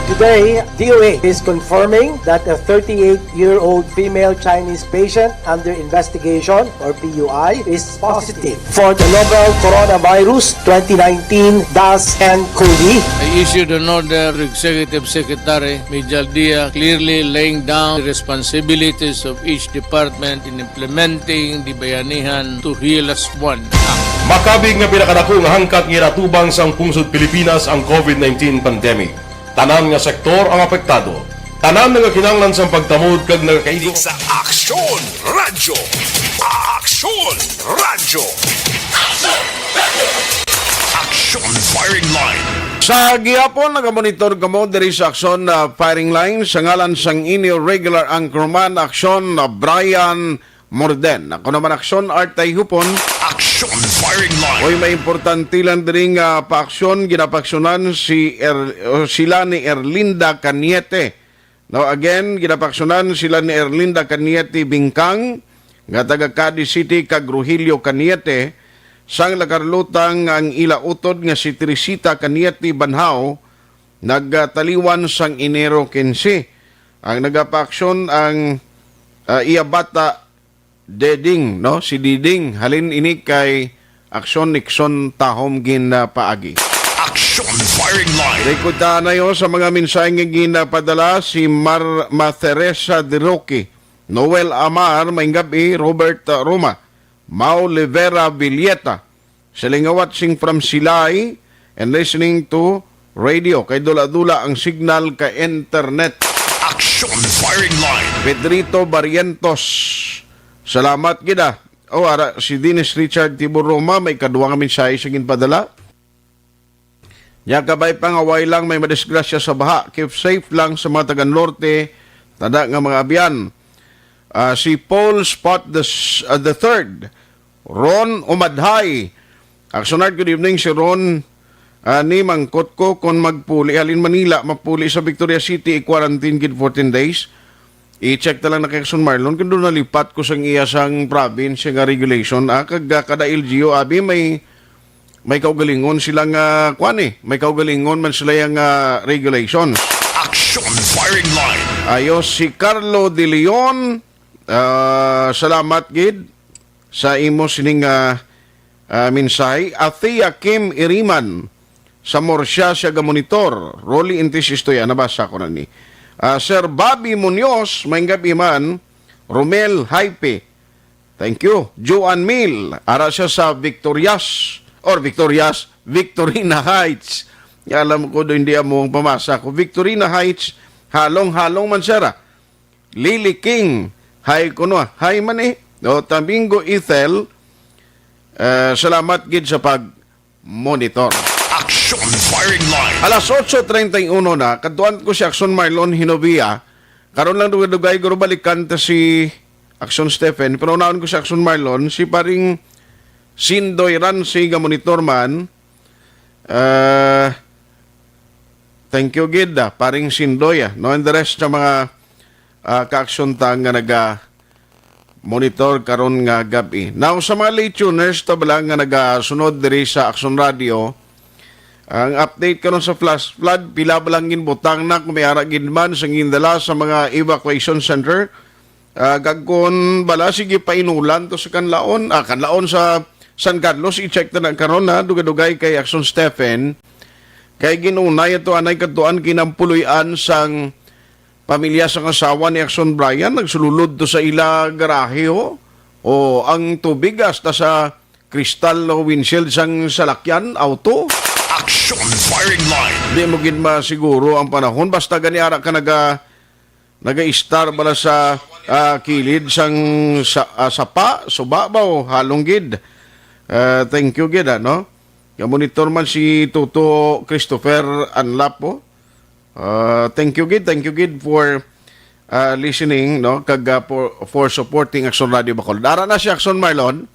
Today, D O A is confirming that a thirty-eight-year-old female Chinese patient under investigation, or P U I, is positive for the novel coronavirus twenty nineteen dash N cov. I issued an order to Executive Secretary Mijal Dia, clearly laying down the responsibilities of each department in implementing the Bayanihan to Heal Us One Act. Makabig nga pinakadako nga hangkat nga ginatubang sang pungsod Pilipinas ang COVID nineteen pandemic. Tanan nga sektor ang apektado. Tanan nga kinahanglan sang pagtamod kag nagakaigo. Sa Aksyon Radyo. Aksyon Radyo. Aksyon Firing Line. Sa gihapon, nagamonitor kamo diri sa Aksyon, ah, Firing Line sa ngalan sang inyo regular anchorman, Aksyon, ah, Brian Morden. Ako naman, Aksyon, Art Tayhupon. Aksyon Firing Line. Oy, may importante lang diri nga paaksyon, ginapaaksyonan si Er-, o sila ni Erlinda Cañete. Now, again, ginapaaksyonan sila ni Erlinda Cañete Bingkang, nga taga Cadiz City, kag Rogelio Cañete, sang nakarlutang ang ila utod nga si Teresita Cañete Banhao, nagtaliwan sang Enero quince. Ang nagapaaksyon ang ah, iya bata, Deding, no? Si Diding, halin ini kay Aksyon Nixon Tahom ginapaagi. Action Firing Line. Di ko tanayo sa mga mensahe nga ginapadala si Mar-, Ma Teresa de Roque, Noel Amar, maayong gab-i, Robert, uh, Roma, Mau Livera Villeta, Silingawatsing from Silay and listening to radio kay dula-dula ang signal ka internet. Action Firing Line. Pedrito Barrientos. Salamat gid, ah. Oh, ara si Dennis Richard Tiburoma, may kadwa nga mensahe sa ginpadala. Nya kabay pa nga way lang may madisgrasya sa baha. Keep safe lang sa mga taga Norte, tada nga mga abyan. Ah, si Paul Spot the, s- ah, the third, Ron Umadhay. Aksonard, good evening, si Ron. Ah, ni mangkot ko kon magpuli halin Manila, mapuli sa Victoria City, i-quarantine gid fourteen days. I-check na lang na kay Aksyon Marlon kung doon nalipat ko sang iya sang province nga regulation. Ah, kag, ah, kada L G U, abi, may, may kaugalingon sila nga, kwan eh, may kaugalingon man sila yung, ah, regulation. Action Firing Line. Ayos, si Carlo De Leon, ah, salamat gid sa imo sining, ah, ah, mensahe. Athea Kim Iriman, sa Murcia siya gamonitor. Rolly Intis Istoya, nabasa ko na ni. Ah, Sir Bobby Munoz, maayong gab-i man. Romel Hype, thank you. Joan Mill, ara siya sa Victorias, or Victorias, Victorina Heights. Nga alam ko do hindi amo ang pamasa ko. Victorina Heights, halong-halong man siya ra. Lily King, hi kuno, hi man eh. O, Tamingo Ethel, eh, salamat gid sa pag-monitor. Action Firing Line. Alas otso treinta y uno na, kadtuan ko si Action Marlon Hinovia. Karon lang dugay-dugay, guro, balikan ta si Action Stephen. Pero unaon ko si Action Marlon, si paring Sindoy Ransi nga monitor man. Eh, thank you gid, ah, paring Sindoy, ah, no? And the rest sa mga, ah, kaaksyon ta nga naga-monitor karon nga gab-i. Now, sa mga late tuners, ta bala nga nagasunod diri sa Action Radio, ang update karon sa flash flood, pila ba lang ginbutang na, kung may ara gid man sa gindala sa mga evacuation center, ah, kag kun bala, sige, painulan to sa Kanlaon, ah, Kanlaon, sa San Carlos, i-check na lang karon, ha, dugay-dugay kay Action Stephen. Kay ginunay ato anay kadtuan kinampuloy-an sang pamilya sang asawa ni Action Brian, nagsululod to sa ila garahe, oh. O, ang tubig hasta sa kristal o windshield sang salakyan, auto. Action Firing Line. Di mo gid masiguro ang panahon. Basta gani ara ka naga, naga-istar bala sa, ah, kilid sang sa, ah, sapa, suba ba o halong gid. Ah, thank you gid, ano? Nga monitor man si Toto Christopher Anlapo. Ah, thank you gid, thank you gid for, ah, listening, no, kag, ah, for, for supporting Action Radio Bacolod. Ara na si Action Marlon.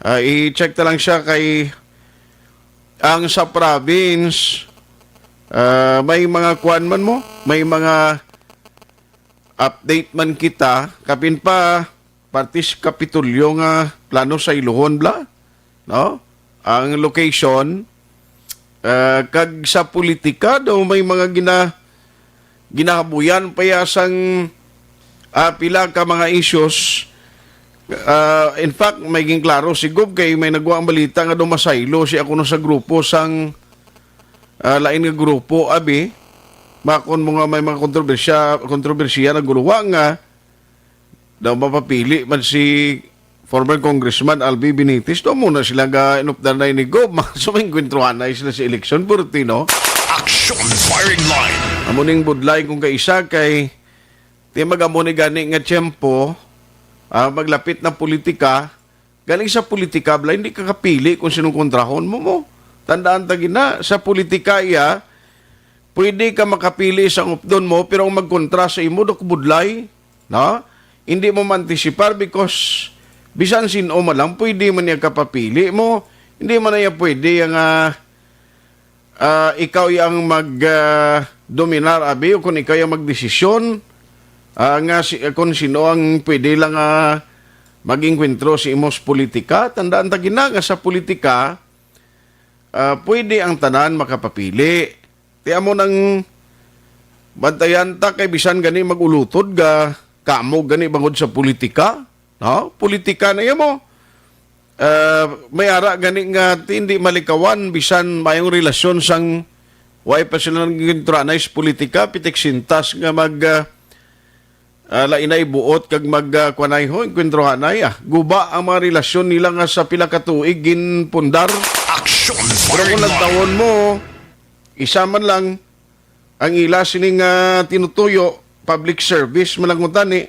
Ah, i-check ta lang siya kay ang sa province, ah, may mga kuan man mo, may mga update man kita, kapin pa parte sa Kapitolyo nga plano sa iluhon bla, no? Ang location, ah, kag sa politika daw may mga gina-, ginahabuyan pa ya sang, ah, pila ka mga issues. Ah, in fact, may ginklaro si Gob kay may nagwa ang balita nga daw masaylo si ako no sa grupo sang, ah, lain nga grupo, abi. Makon mo nga may mga kontrobersya, kontrobersiya naguluwa nga daw mapapili man si former Congressman Albi Benitez, daw muna sila ga inupdan na ini, Gob. Mga sumingkwentruhanay sila sa eleksyon, Burti, no? Action Firing Line. Amo ning budlay kung kaisa kay di magamo ni gani nga tiyempo, ah, maglapit na politika. Galing sa politika, bala, hindi ka kapili kung sinong kontrahon mo mo. Tandaan ta gina, sa politika iya, pwede ka makapili sa updon mo, pero ang magkontra sa imo, dok budlay, no? Hindi mo maantisipar because bisan sin-o man lang, pwede man niya kapapili mo. Hindi man niya pwede ang, ah, ah, ikaw yang mag, ah, dominar, abi, o kung ikaw yang magdesisyon, ah, nga si, kung sino ang pwede lang, ah, mag-engkwentro sa imos politika. Tandaan ta gina nga sa politika, ah, pwede ang tanan makapapili. Ti amo nang bantayan ta kay bisan gani mag-ulutod ga kamo gani bangod sa politika, no? Politika na iya mo. Ah, may ara gani nga ti-, hindi malikawan bisan mayong relasyon sang way pa sila nagkwentuhanay sa politika, pitik sintas nga mag, ah, ah, lainay buot kag mag, ah, kuanay ho, enkwentruhanay, ah. Guba ang mga relasyon nila nga sa pila ka tuig ginpundar. Action. Pero kung Fireline. Nagtawon mo, isa man lang ang ila sining, ah, tinutuyo, public service man lang kuntani.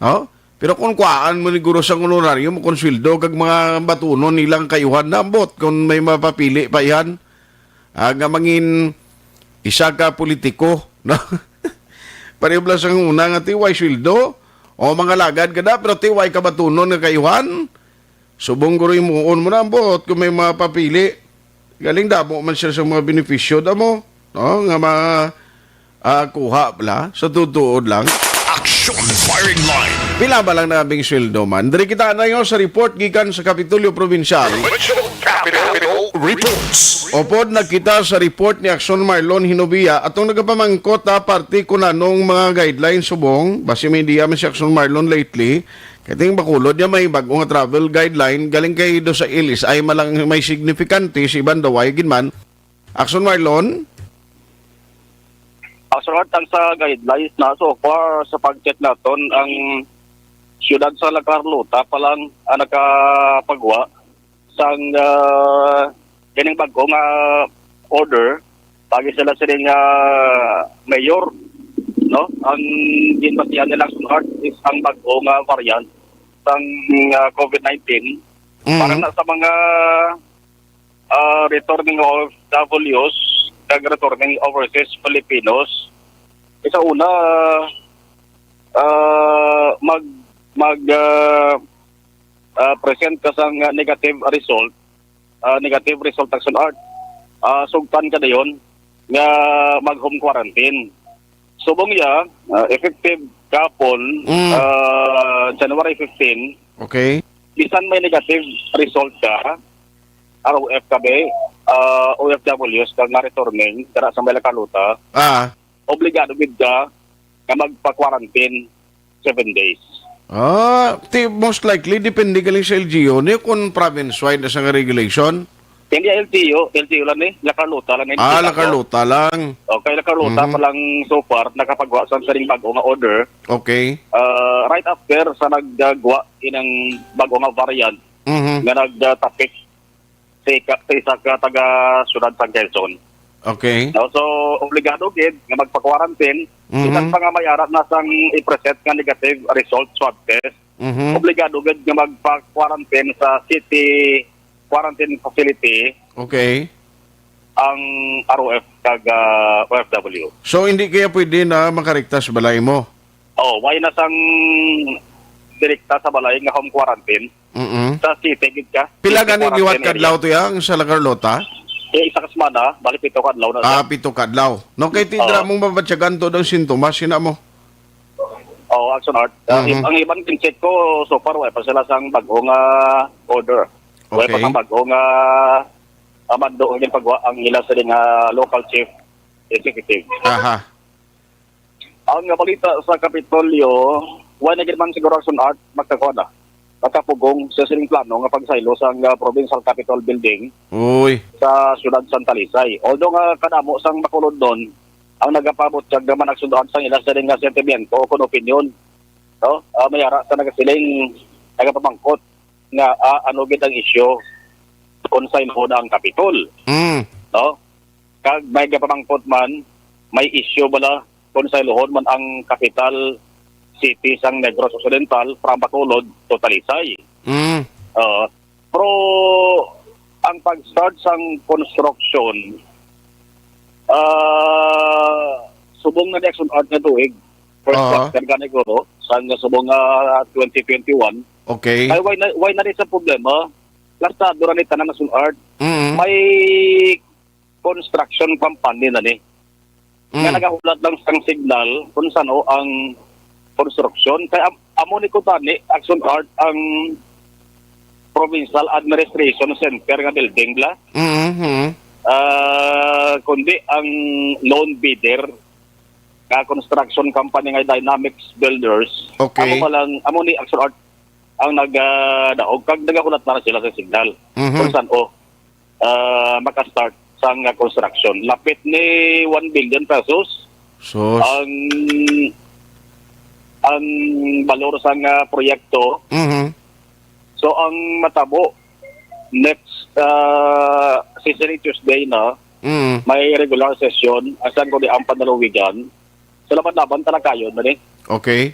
Oh? Pero kung kuhaan mo ni guro sang honorarium, kung sweldo, kag mga batunon nilang kayuhan, nambot kung may mapapili pa yan, ah, nga mangin isa ka politiko, no? Pareho bala sang una nga tiway sweldo, o mga lagad ka na, pero tiway ka batunon nga kayuhan, subong guro himuon mo na ang buot kung may mapapili. Galing damo man sila sa mga benepisyo, damo, no? Nga ma-, ah, kuha bala, sa tutuod lang. Action Firing Line. Pila ba lang nabing sweldo man? Diri kita na sa report gikan sa Kapitolyo Provincial. Provincial Capitol Reports. Upod na kita sa report ni Action Marlon Hinobia, atong nagapamangkot, ah, parte kun anong mga guidelines subong, basi may idea man si Action Marlon lately, kay ting Bacolod niya may bag-o nga travel guideline, galing kay do sa L S I malang may signifikante, si iban daw ay gid man. Action Marlon? Action Marlon, ang sa guidelines na so far sa pag-check naton, ang siyudad sa La Carlota pa lang ang nakapagwa sang, ah, kining bag-o nga order, pagi sila sining, ah, mayor, no? Ang ginbatihan nila, Action Art, is ang bag-o nga variant sang, ah, COVID nineteen. Mm. Para na sa mga, ah, returning O F Ws kag returning overseas Filipinos, isa una, ah, mag, mag, ah, ah, present ka sang negative result, ah, negative result, Action Art, ah, sugtan ka dayon nga mag-home quarantine. Subong iya, ah, effective kahapon, Mm. ah, January fifteen, Okay. bisan may negative result ka, R O F ka, be, ah, O F Ws ka nga returning dira sa may La Carlota, Ah. obligado gid ka nga magpa-quarantine seven days. Ah, ti-, most likely, depende galing sa L G U ni kung province-wide na sa nga regulation. Hindi L T O, L T O lang ni, La Carlota lang ni. Ah, La Delikado. Carlota lang. Okay, La Carlota Mhm. pa lang so far, nakapagwa sa sining bago nga order. Okay. Ah, right after sa nagwa inang bago nga variant Mhm. nga nagtapik sa ika-, sa isa ka taga siyudad sang Quezon. Okay. No, so, obligado gid nga magpa-quarantine. Mhm. Bisan pa nga may ara na sang i-present nga negative result swab test, Mhm. obligado gid nga magpa-quarantine sa city quarantine facility Okay. ang R O F kag, ah, O F W. So, hindi kaya pwede na makarekta sa balay mo? Oh, why na sang direkta sa balay nga home quarantine? Mm-mm. Sa city gid ka. Pila City gani liwat quarantine ka adlaw area. To yang sa La Carlota? Eh, isa ka semana, bali pito ka adlaw na siya. Ah, pito ka adlaw. No, kay tindra Oo. Mong mabatyagan to daw sintomas, sina mo? Oo, Action Art. Ah, Mhm. Ang iban kin-check ko, so far, wala pa sila sang bago nga order. Wala pa Okay. sang bago nga, ah, mando nga ginpagawa ang ila sa nga local chief executive. Aha. Ang nga balita sa Kapitolyo, wala na gid man siguro, Action Art, magkakuha na. Makapugong sa sining plano nga pagsaylo sang, ah, Provincial Capitol Building Uy. Sa siyudad sang Talisay. Although nga kadamo sang Bacolodnon ang nagapabutyag naman, Action Art, sang ila sining nga sentimiento o kon opinyon, no? Ah, may ara sa nagasiling, nagapamangkot nga, ah, ano gid ang isyu kung saylohon ang Kapitol, Mm. no? Kag may gapamangkot man, may isyu bala kung saylohon man ang capital city sang Negros Occidental from Bacolod to Talisay. Mm. Oo. Pero ang pag-start sang construction, ah, subong na ni Action Art nga tuig, first Aha. quarter gani guro, sang subong nga twenty twenty-one. Okay. Ay, why na, why na ni sa problema? Plastado ra ni tanan, Action Art. Mm. May construction company na ni. Nga Mm. nagahulat lang sang signal kung sano ang construction. Kaya am-, amo ni kutani, Action Art, ang Provincial Administration Center nga building bla. Mm-hmm. Ah, kundi ang known bidder nga construction company nga Dynamics Builders. Okay. Amo ba lang, amo ni Action Art ang nag, ah, daog kag nagahulat na sila sa signal. Mhm. Kung saan, oh, ah, maka-start sang, ah, construction. Lapit ni one billion pesos Sus. ang, ang balor sang, ah, proyekto. Mhm. So, ang matabo, next, ah, session ni Tuesday na, Mm. may regular session, asang ko di ang panalawigan. So, laban-laban talakayon na ni. Okay.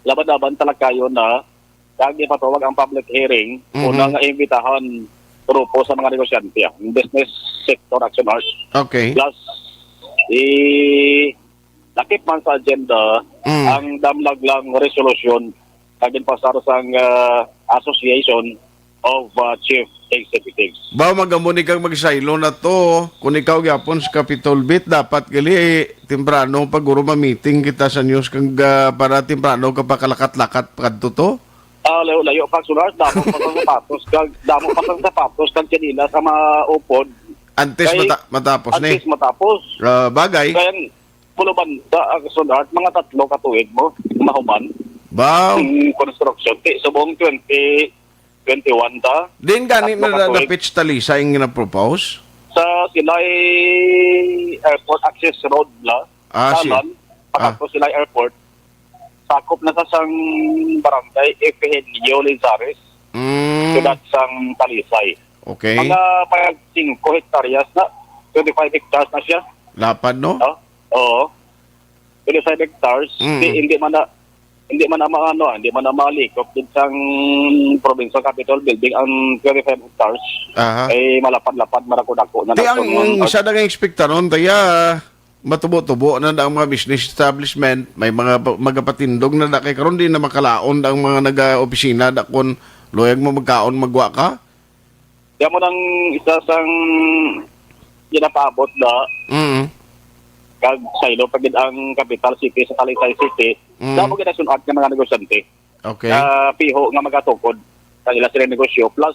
Laban-laban talakayon na, kag ipatawag ang public hearing, Mhm. una nga imbitahan grupo sa mga negosyante, ang business sector action art. Okay. Plus, i-, lakip man sa agenda Mm. ang damlag lang resolusyon nga ginpasar sang, ah, Association of, ah, Chief Executives. Ba, magamo ni kag magsaylo na to. Kung ikaw gyapon sa Capitol Beat, dapat gali temprano pa guro ma-meeting kita sa news kag, ah, para temprano ka pakalakat-lakat pa kadto to. Ah, layo-layo pa, Sular. Damo pa sang sapatos kag, damo pa sang sapatos kag tsinelas sa mga upod. Antes Kay, mata-, matapos ni. antes matapos. Ah, bagay. Kaya, pulo banda ang Sun Art, mga tatlo ka tuig mo, mahuman. Wow. Ang construction. Ti, subong twenty twenty-one ta. Din gani Tatlo na ka tuig. dapit sa Talisay ang gina-propose? Sa Silay Airport Access Road la. Ah, si- Dalan, ah. Patapos Silay Airport. Sakop na sa sang barangay Efegenio Linzares. Mm. Siyudad sang Talisay. Okay. Mga pag singko hektaryas na, twenty-five hectares na siya. Lapad, no? No? Oo. Twenty-five hectares, Mm. di, hindi man na, hindi man na maano, hindi man na malikop din sang provincial capitol building ang twenty-five hectares. Aha. Ay malapad-lapad, marakudako na Ti ang nagsunod. Sa dagang ekspektaron, taya, matubo-tubo na ang mga business establishment, may mga pa-, magapatindog na da kay karon di na makalaon ang mga naga-opisina da kon luyag mo magkaon, magwa ka. Kaya mo nang isa sang ginapaabot na Mm. kag saylo pa gid ang capital city sa Talisay City. Mm. Damo gid ang sun-at nga mga negosyante. Okay. Nga piho nga magatukod sa ila sila negosyo. Plus,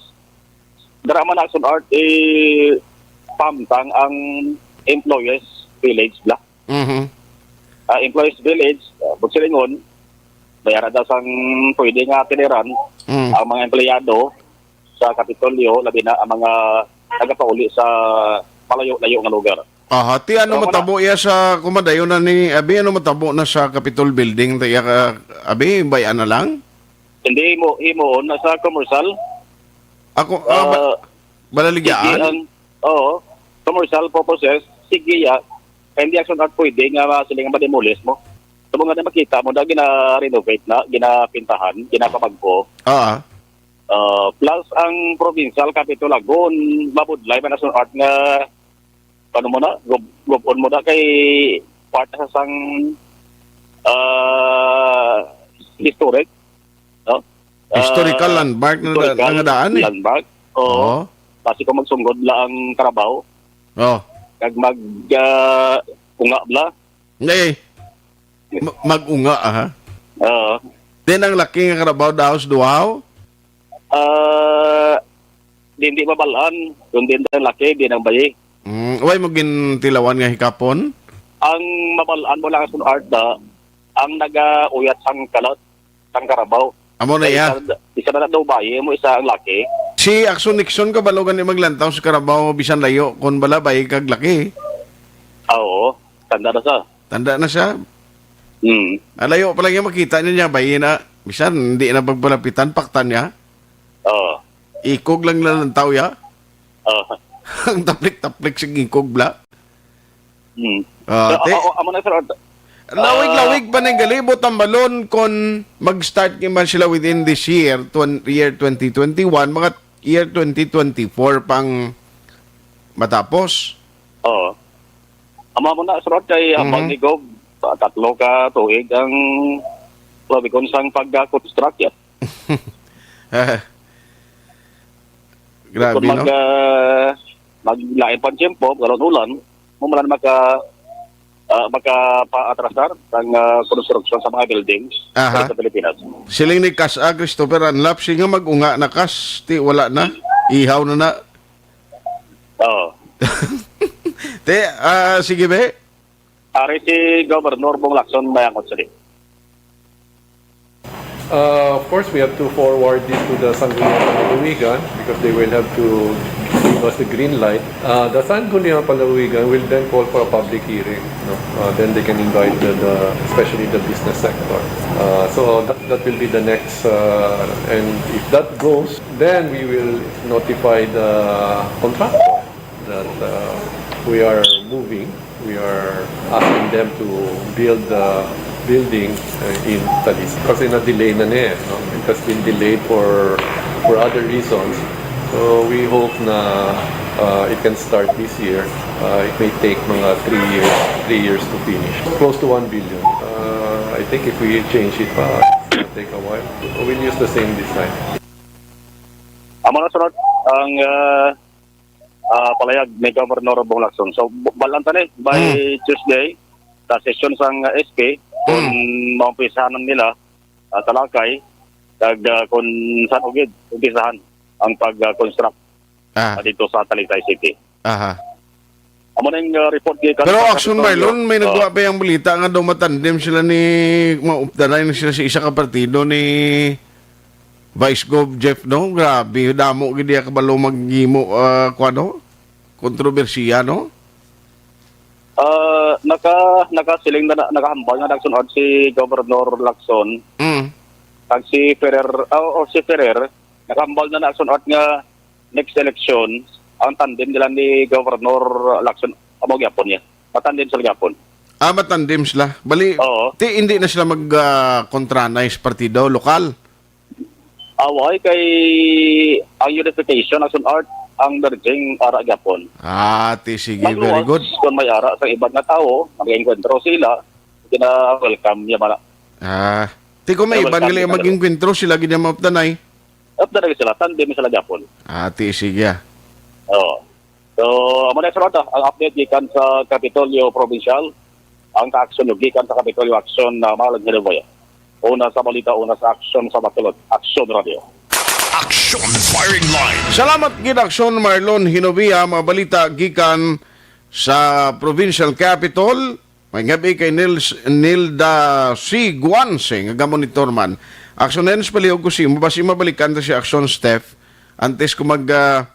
dara man ang sun-at, eh, pamtang ang employees village bla. Mhm. Ah, employees village, ah, Bugsilingon, bayara daw sang pwede nga tiniran Mm. ang mga empleyado sa Kapitolyo, labi na ang mga nagapauli sa malayo-layo nga lugar. Aha, ti ano Pero wala. matabo iya sa kumadayon na ni Abi? Ano matabo na sa Capitol Building? Ti iya ka, Abi, bayan na lang? Hindi mo, imo na sa commercial. Ako, ah, ba-, Ah, balaligyan? Sige ang, oo, commercial purposes, sige ya. Hindi action art pwede nga ma-, sila nga ma-demolish mo. Sa mga na makita mo na gina-renovate na, ginapintahan, ginapabagko. Ah. Ah, plus ang provincial capitol agon, mabudlay man action art nga, ano mo na, gub-, gubon mo na kay part sa sang, ah, historic, no? Historical Ah, landmark na historical nangadaan, eh. landmark. Oo. Oo. Basi kung magsunggod la ang Carabao, Oh. kag mag, ah, unga bla. Nay, ma-, mag-unga, aha. Oo. Then ang laki nga Carabao daw sa duhaw? Ah, di, di mabal-an. Kung di ang laki, di nang bayi. Mm, way mo gintilawan nga hikapon? Ang mabal-an mo lang sa art na, ang nagauyat sang kalat, sang Carabao. Amo na Kay iya. isa, isa na daw bayi, mo isa ang laki. Si Axon Nixon kabalo gani maglantaw sa Carabao bisan layo kon bala bayi kag laki. Ah, oo. Tanda na sa. Tanda na siya. Hmm. Ah, layo pa lang niya makita niya, niya bayi na. Bisan hindi na pagpalapitan, paktan niya. Oo. Ikog lang nalantaw ya. Oo. Ang taplik-taplik sa ikog bla. Hmm. Ah, So, te- o-, o-, amo na, sir. Lawig-lawig Ah. pa ning gali, buot hambalon kon mag-start ni man sila within this year, twen-, year twenty twenty-one, mga year twenty twenty-four pang matapos. Oo. Amo mo na, sir, kay habang Mhm. ni Gob, ah, tatlo ka tuig ang, sabi ko, sang pag-construct yan. Grabe, Kung mag, no? ah, maglain pa ang tiyempo, karon ulan, mo man maka, ah, makapaatrasar ang, ah, konstruksyon sa mga buildings Aha. sa Pilipinas. Siling ni Kas-, ah, Christopher Anlap, siya nga mag-unga na kas, ti wala na, ihaw na na. Oo. Te, ah, sige, be. Ari si Governor Bong Lacson may angot sa di. Uh, of course, we have to forward this to the Sangguniang Panlalawigan because they will have to give us the green light. Uh, the Sangguniang Panlalawigan will then call for a public hearing. No? Uh, then they can invite the, the especially the business sector. Uh, so that, that will be the next, uh, and if that goes, then we will notify the contractor that uh, we are moving. We are asking them to build the building uh, in Talisay. Kasi na-delay na niya, eh, no? It has been delayed for for other reasons. So we hope na uh, it can start this year. Uh, it may take mga three years, three years to finish. Close to one billion. Uh, I think if we change it pa, it will take a while. We'll use the same design. Amo na sunod ang ah, ah, palayag ni Governor Bong Lacson. So, b- balanta ni by Tuesday sa session sang S P kung maumpisahan nila ah, talakay kag ah, kung saan ugid umpisahan ang pag-construct Ah, dito sa Talisay City. Aha. Amo na yung ah, report gikan Pero sa Action Kapitolyo. Marlon, may Oo. nagwa pa yung balita nga daw matandem sila ni, maupdanan na sila sa isa ka partido ni Vice Gov Jeff, no? Grabe, damo gid iya kabalo maghimo, ah, kuwan, no? Kontrobersiya, no? Ah, naka nakasiling na nakahambal na nagsunod si Governor Lacson Mm. kag si Ferrer ah, o si Ferrer nakahambal na nagsunod nga next election ang tandem nila ni Governor Lacson amo gyapon niya. Matandem sila gyapon. Ah, matandem sila. Bali, Oo. ti, hindi na sila mag ah, kontranay sa partido, lokal. Away kay ang unification ang sunod ang merging ara gyapon. Ah, ti, sige, very Magluwas good. Kung may ara sa iban nga tawo, mag-enkwentro sila, gina-welcome niya man. Ah, ti, kung may Ay, iban welcome gali din, mag-inkwentro sila, gid ang maupdanay. At na sila, tandem sila gyapon. Ah, ti, sige. Oo. So, amo na sunod ah, ang update gikan sa Kapitolyo Provincial, ang kaaksyon gikan sa Kapitolyo Action na Marlon Hilaboya. Una sa balita, una sa aksyon sa Bacolod. Action Radio. Action Firing Line. Salamat gid Action Marlon Hinovia, mga balita gikan sa Provincial Capitol. May gabi kay Nils, Nilda C. Guanse nga gamonitor man. Action Hens, palihog ko si mo, basi mabalikan ta si Action Steph antes ko mag ah,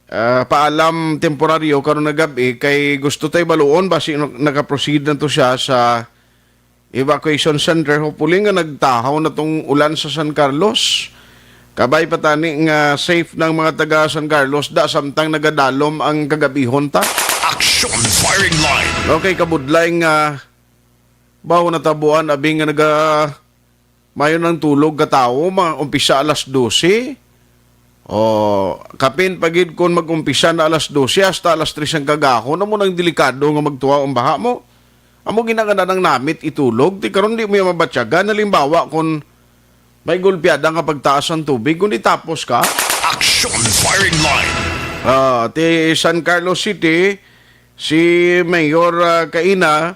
ah, paalam temporaryo karon nga gabi kay gusto tay baluon basi nakaproceed na to siya sa evacuation center. Hopefully nga nagtahaw na tong ulan sa San Carlos. Kabay pa tani nga safe ng mga taga San Carlos da samtang nagadalom ang kagabihon ta. Action Firing Line. Okay, kabudlay nga baho natabuan abi nga naga mayo ng tulog ka tawo, mga umpisa alas dose. O, kapin pa gid kon mag-umpisa na alas dose hasta alas tres ang kagahon, amo nang delikado nga magtuwa ang baha mo. Amo ginagana nang namit itulog, ti karon di mo ya mabatyagan. Halimbawa, kon may gulpiada nga pagtaas ang tubig, kung di tapos ka. Action Firing Line. Ah, ti San Carlos City, si Mayor ah, Kaina,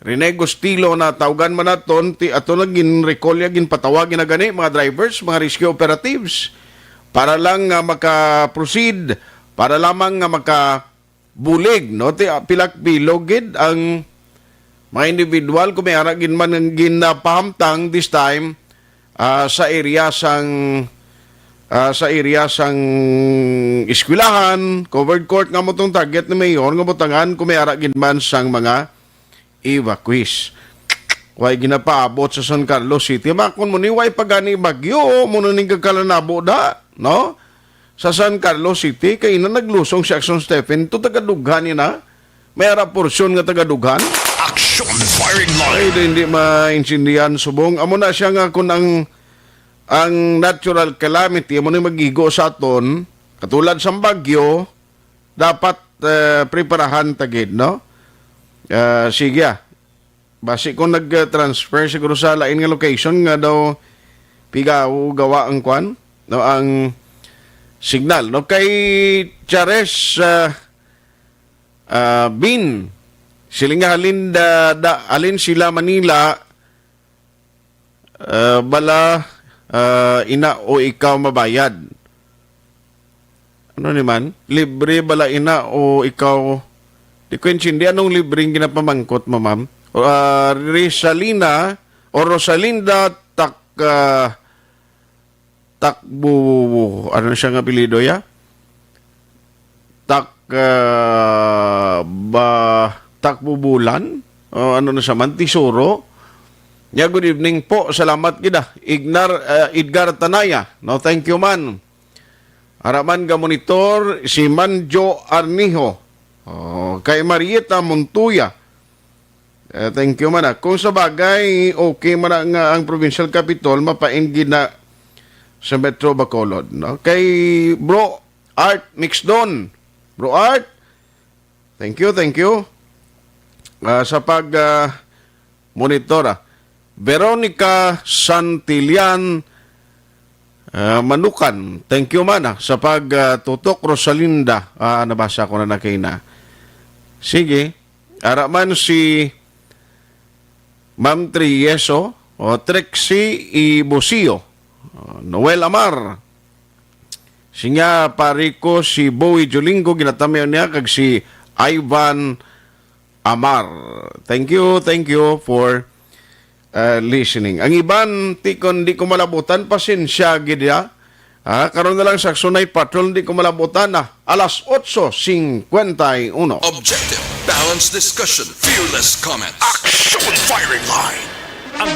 Rene Gustilo na tawgan man naton, ti ato na ginrekolya, ginpatawag na gani mga drivers, mga rescue operatives para lang nga maka-proceed, para lamang nga makabulig, no? Ti ah, pilak bilog gid ang mga individual kung may ara gid man ang ginapahamtang this time ah, sa area sang ah, sa area sang eskwelahan, covered court nga mo tong target ni Mayor nga butangan kung may ara gid man sang mga evacuees. Way ginapaabot sa San Carlos City. Makon mo ni way pa gani bagyo mo na ning kakalanabo da, no? Sa San Carlos City kay na naglusong si Action Stephen to tagadughan ni na. May ara porsyon nga tagadughan. Action Firing Ay, Line. di, hindi maintindihan subong. Amo na siya nga kung ang ang natural calamity amo ni magigo sa aton, katulad sang bagyo, dapat eh, preparahan ta gid, no? Ah, sige ah. Basi kung nag-transfer siguro sa lain nga location nga daw pigaw gawa ang kwan, no, ang signal, no? Kay Chares ah, ah, Bin, siling nga halin da, da, halin sila Manila, ah, bala ah, ina o ikaw mabayad. Ano ni man? Libre bala ina o ikaw Di ko intindi anong libreng ginapamangkot mo, ma'am. Ah, Risalina o Rosalinda Tak, ah, Takbu-, ano siya nga apelyido, ya? Tak, ah, ba, Takbubulan? O ano na siya man? Tesoro? Ya, good evening po. Salamat gid, ah. Ignar, ah, Edgar Tanaya. No, thank you, man. Ara man ga monitor, si Manjo Arnijo. Oh, kay Marieta Montoya. Eh, thank you man, ah. Kung sa bagay, okay man na nga ang provincial capitol, mapain gid na sa Metro Bacolod, no? Kay Bro Art Mixdon. Bro Art, thank you, thank you. Ah, sa pag, ah, monitor, ah. Veronica Santillan, ah, Manukan, thank you man, ah, sa pag, ah, tutok. Rosalinda, ah, nabasa ko na na kay na. Sige, ara man si Ma'am Trieso, o Trixie Ibusio, o Noel Amar, sinya pari ko si Boy Jolingo, ginatamian niya, kag si Ivan Amar. Thank you, thank you for, uh, listening. Ang iban, ti kon di ko malabutan, pasensya gid ya. Ah, karon na lang sa Aksyon Night Patrol, di ko malabutan na. Alas otso cincuenta y uno. Objective, balanced discussion, fearless comment. Action Firing Line. Ang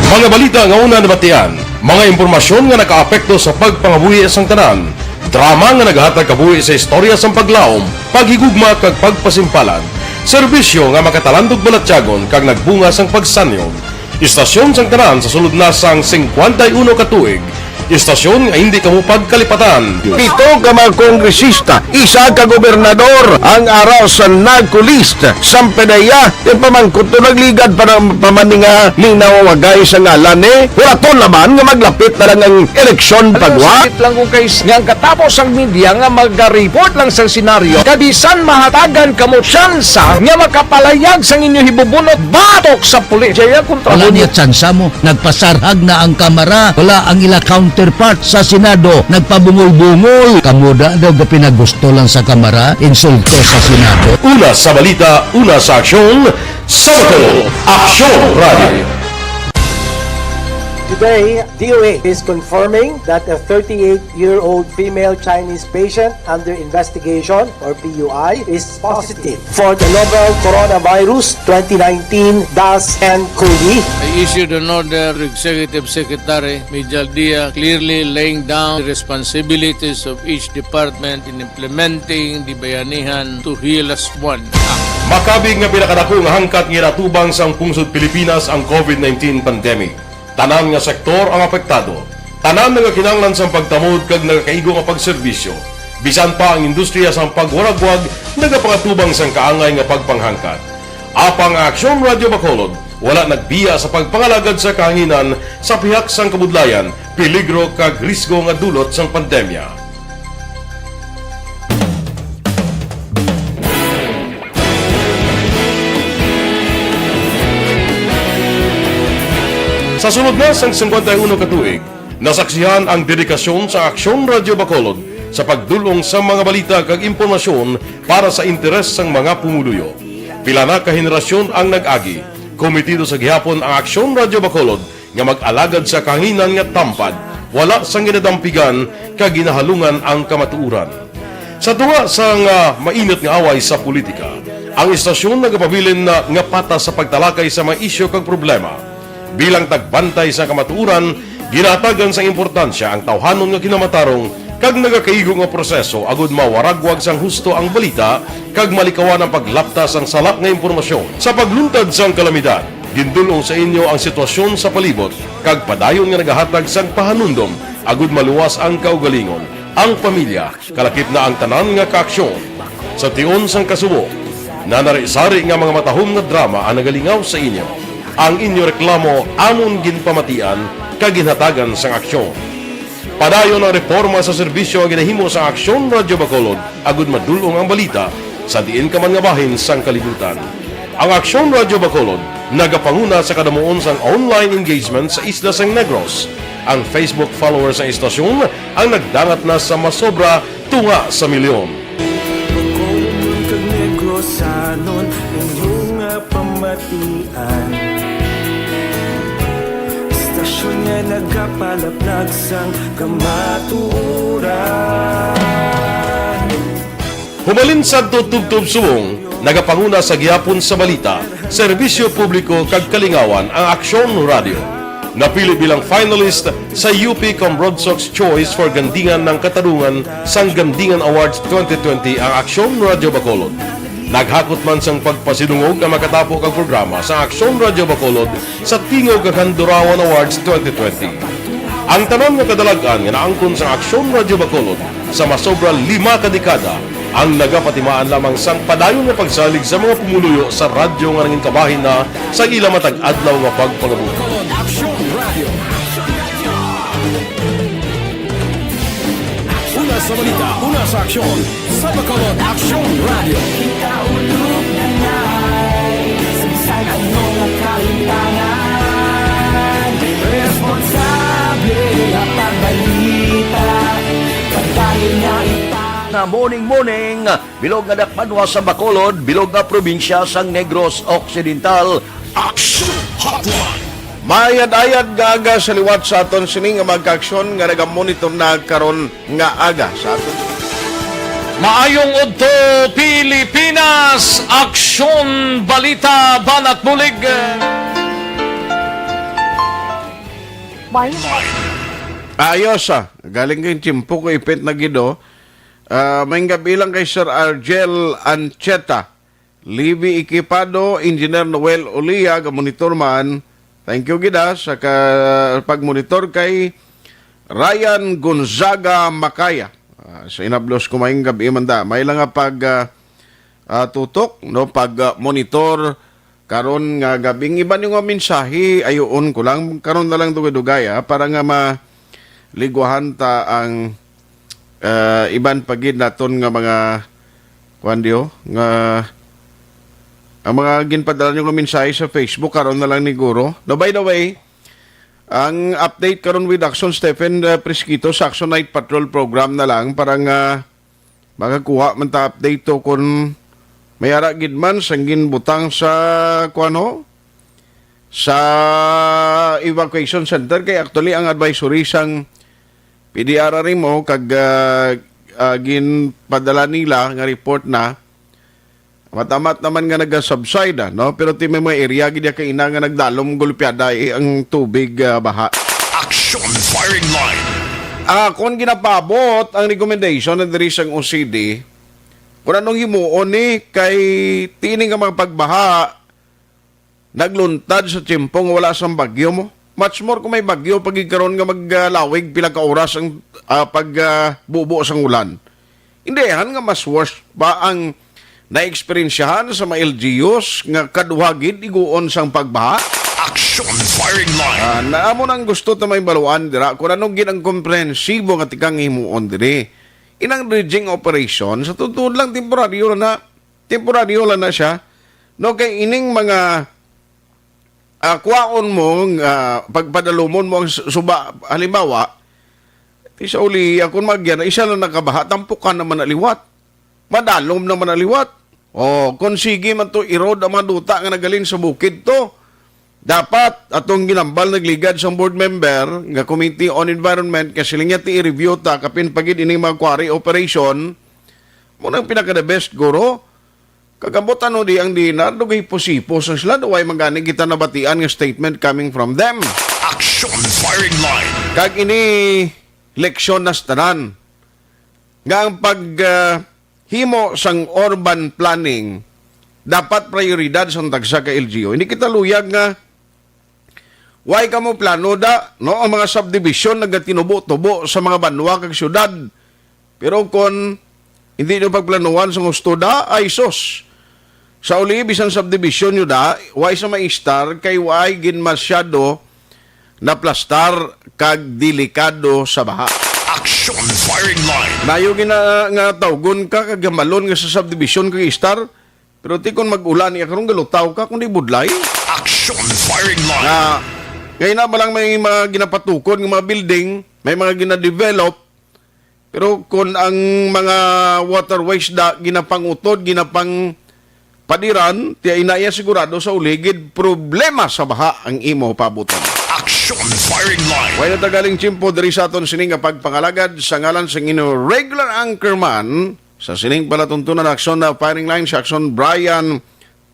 mga balita nga una nabatian, mga impormasyon nga nakaapekto sa pagpangabuhi sang tanan, drama nga naghatag kabuhi sa istorya sang paglaom, paghigugma kag pagpasimpalan, serbisyo nga makatalandog balatyagon kag nagbunga sang pagsanyon. Istasyon sang tanan sa sulod na sang cincuenta y uno ka tuig. Istasyon nga hindi kamo pagkalipatan. Pito ka mga kongresista, isa ka gobernador ang ara sa NAGCO list. Sampadaya, yung pamangkot to nagligad pa ng pamaninga ning nawawagay sa ngalan, eh. Wala to naman nga maglapit na lang ang eleksyon pagwa. Sakit lang kung kay nga ang katapos ang media nga maga-report lang sa senaryo, kabisan mahatagan kamo tsansa nga makapalayag sang inyo hibubunot batok sa pulis. Jaya kontra Wala mo. Niya tsansa mo. Nagpasarhag na ang Kamara. Wala ang ila counterpart sa Senado. Nagpabungol-bungol. Kamo da daw gapinagusto lang sa Kamara. Insulto sa Senado. Una sa balita, una sa aksyon, sa Aksyon Radio. Today, D O A is confirming that a thirty-eight-year-old female Chinese patient under investigation, or P U I, is positive for the novel coronavirus twenty nineteen dash ten COVID. I issued an order to Executive Secretary Mijal Dia, clearly laying down the responsibilities of each department in implementing the Bayanihan to Heal As One Act. Makabig nga pinakadako nga hangkat nga ginatubang sang pungsod Pilipinas ang COVID nineteen pandemic. Tanan nga sektor ang apektado. Tanan nagakinahanglan sang pagtamod kag nagakaigo nga pagserbisyo. Bisan pa ang industriya sang pagwaragwag nagapangatubang sang kaangay nga pagpanghangkat. Apang ang Aksyon Radio Bacolod wala nagbiya sa pagpangalagad sa kahanginan sa pihak sang kabudlayan, peligro kag risgo nga dulot sang pandemya. Sa sulod na sang cincuenta y uno ka tuig, nasaksihan ang dedikasyon sa Aksyon Radio Bacolod sa pagdul-ong sa mga balita kag impormasyon para sa interes sang mga pumuluyo. Pila na ka henerasyon ang nag-agi. Komitido sa gihapon ang Aksyon Radio Bacolod nga mag-alagad sa kahanginan nga tampad, wala sang ginadampigan kag ginahalungan ang kamatuoran. Sa tunga sang, ah, mainit nga away sa politika, ang istasyon nagapabilin na nga patas sa pagtalakay sa mga isyu kag problema. Bilang tagbantay sa kamatuoran, ginahatagan sang importansya ang tawhanon nga kinamatarong kag nagakaigo nga proseso agud mawaragwag sang husto ang balita kag malikawan ang paglapta sang sala nga impormasyon. Sa pagluntad sang kalamidad, gindul-ong sa inyo ang sitwasyon sa palibot kag padayon nga nagahatag sang pahanumdom agud maluwas ang kaugalingon, ang pamilya, kalakip na ang tanan nga kaaksyon. Sa tion sang kasubo, nanari-sari nga mga matahom nga drama ang nagalingaw sa inyo. Ang inyo reklamo amon ginpamatian kag ginhatagan sang aksyon. Padayon ang reporma sa serbisyo nga ginahimo sa Aksyon Radyo Bacolod agud madul-ong ang balita sa diin ka man nga bahin sang kalibutan. Ang Aksyon Radyo Bacolod nagapanguna sa kadamuon sang online engagement sa isla sang Negros. Ang Facebook followers sang istasyon ang nagdangat na sa masobra tunga sa milyon. Bacolod kag Negrosanon, inyo nga pamatian. Istasyon nga nagapalaplag sang kamatuoran. Humalin sadto tubtob subong, nagapanguna sa gihapon sa balita, serbisyo publiko kag kalingawan ang Aksyon Radio. Napili bilang finalist sa U P Cambronsox Choice for Gandingan ng Katarungan sang Gandingan Awards twenty twenty ang Aksyon Radio Bacolod. Naghakot man sang pagpasidungog ang makatapo kag programa sa Aksyon Radio Bacolod sa Tingog kag Handurawan Awards twenty twenty. Ang tanan nga kadalag-an nga naangkon sang Aksyon Radio Bacolod sa masobra lima ka dekada ang nagapatimaan lamang sang padayon nga pagsalig sa mga pumuluyo sa radyo nga nangin kabahin na sa ila matag adlaw nga pagpangabuhi. Aksyon Radio. Una sa balita, una sa aksyon, sa Bacolod Aksyon Radio. Kita ulog na ngay, sa bisan ano nga kalimtangan, responsable nga pagbalita, pagdayon nga itang. Na morning, morning, bilog nga dakbanwa sa Bacolod, bilog nga probinsya sang Negros Occidental. Action Hotline. Maayad-ayad nga aga sa liwat sa aton sini nga mga kaaksyon nga nagamonitor na karon nga aga sa aton. Maayong udto, Pilipinas! Aksyon Balita Banat Bulig! Ayos, ah. Galing kay tiyempo ko ipit na gid, oh. Ah, may gabi lang kay Sir Argel Ancheta. Livy Equipado, Engineer Noel Ulia, ga-monitor man. Thank you gid, ah, sa ka-, pagmonitor kay Ryan Gonzaga Macaya. Ah, sa inablos ko, maayong gabi man da. May lang nga pag, ah, ah, tutok, no, pag, ah, monitor karon nga gabi. Ang iban yung mga mensahe, ayuon ko lang karon na lang dugay-dugay, ah, para nga maligwahan ta ang, ah, iban pa gid naton nga mga kuan diyo, nga ang mga ginpadala nyo nga mensahe sa Facebook, karon na lang ni Guro. No, by the way, ang update karon with Action Stephen, uh, Fresquito sa Action Night Patrol program na lang para nga makakuha man ta update to kung may ara gid man sang ginbutang sa kuan ho, sa evacuation center. Kay actually ang advisory sang P D R R mo kag, ah, ah, ginpadala nila nga report na matamat naman nga naga-subside, ah, no? Pero ti may mga area gid ya kaina nga nagdalom gulpiada, eh, ang tubig, ah, baha. Action Firing Line. Ah, kung ginapaabot ang recommendation na diri sang O C D, kung anong himuon ni kay tini nga mga pagbaha, nagluntad sa tiyempo nga wala sang bagyo mo. Much more kung may bagyo, pag karon nga maglawig pila ka oras ang, ah, pag, ah, bubo sang ulan. Hindi han nga mas worse ba ang naeksperyensyahan sa mga L G Us nga kaduha gid iguon sang pagbaha? Action Firing Line. Ah, na amo nang gusto ta may baluan dira kung ano gid ang komprehensibo nga tikang himuon diri. Inang dredging operation, sa totoo lang, temporaryo na, temporaryo lang na siya. No, kay ining mga, ah, kwaon mo, nga pagpadalumon mo ang su-, suba, halimbawa, ti sa uli, akon magyan, isa lang nakabaha, tampukan naman na liwat. Madalom naman na liwat. O, kung sige man to, erode ang mga duta nga nagalin sa bukid to. Dapat, atong ginambal nagligad sang board member nga Committee on Environment, nga siling niya ti i-review ta, kapin pa gid ining mga quarry operation, mo nang pinaka the best, guro. Kag ambot ano di ang D N R, dugay pusipo sa sila, do way man gani kita nabatian nga statement coming from them. Action Firing Line. Kag ini leksyon na sa tanan. Nga ang pag, ah, himo sang urban planning dapat prioridad sang tagsa ka L G U. Hindi kita luyag nga way kamo plano da, no, ang mga subdivision nagatinubo-tubo sa mga banwa kag syudad. Pero kon hindi nyo pagplanuhan sa gusto da, ay sus. Sa uli, bisan subdivision nyo da, way sa maistar, kay way gin masyado naplastar kag delikado sa baha. Action Firing Line. Nayo gina nga tawgon ka kag hamalon nga sa subdivision kag istar, pero ti kon mag-ulan, iya karon galutaw ka kung di budlay. Action Firing Line. Nga Kay na ba lang may mga ginapatukod nga mga building, may mga ginadevelop, pero kung ang mga waterways da ginapangutod, ginapang padiran, tiya inaya sigurado sa uligid problema sa baha ang imo pabutan. Action Firing Line. Way na tagaling tiyempo diri sa aton sini nga pagpangalagad sa ngalan sa inyo regular anchorman sa sining palatuntunan Action na Firing Line sa Action Brian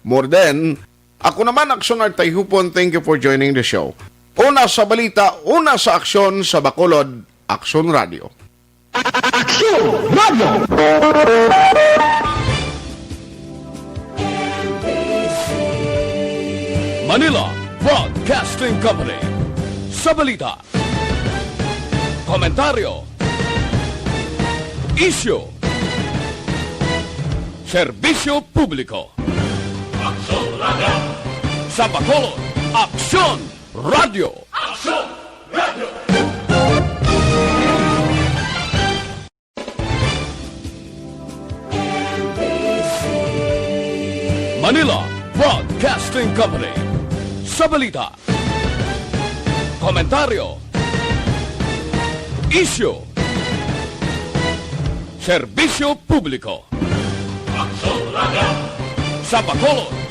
Morden. Ako naman, Action Artay Hupon. Thank you for joining the show. Una sa balita, una sa aksyon sa Bacolod, Action Radio. Action Radio. Manila Broadcasting Company. Sa balita, komentaryo, isyu, serbisyo publiko. Aksyon Radio. Sa Bacolod, Aksyon Radio. Aksyon Radio. Manila Broadcasting Company. Sa balita, komentaryo, isyu, serbisyo publiko. Aksyon Radio. Sa Bacolod,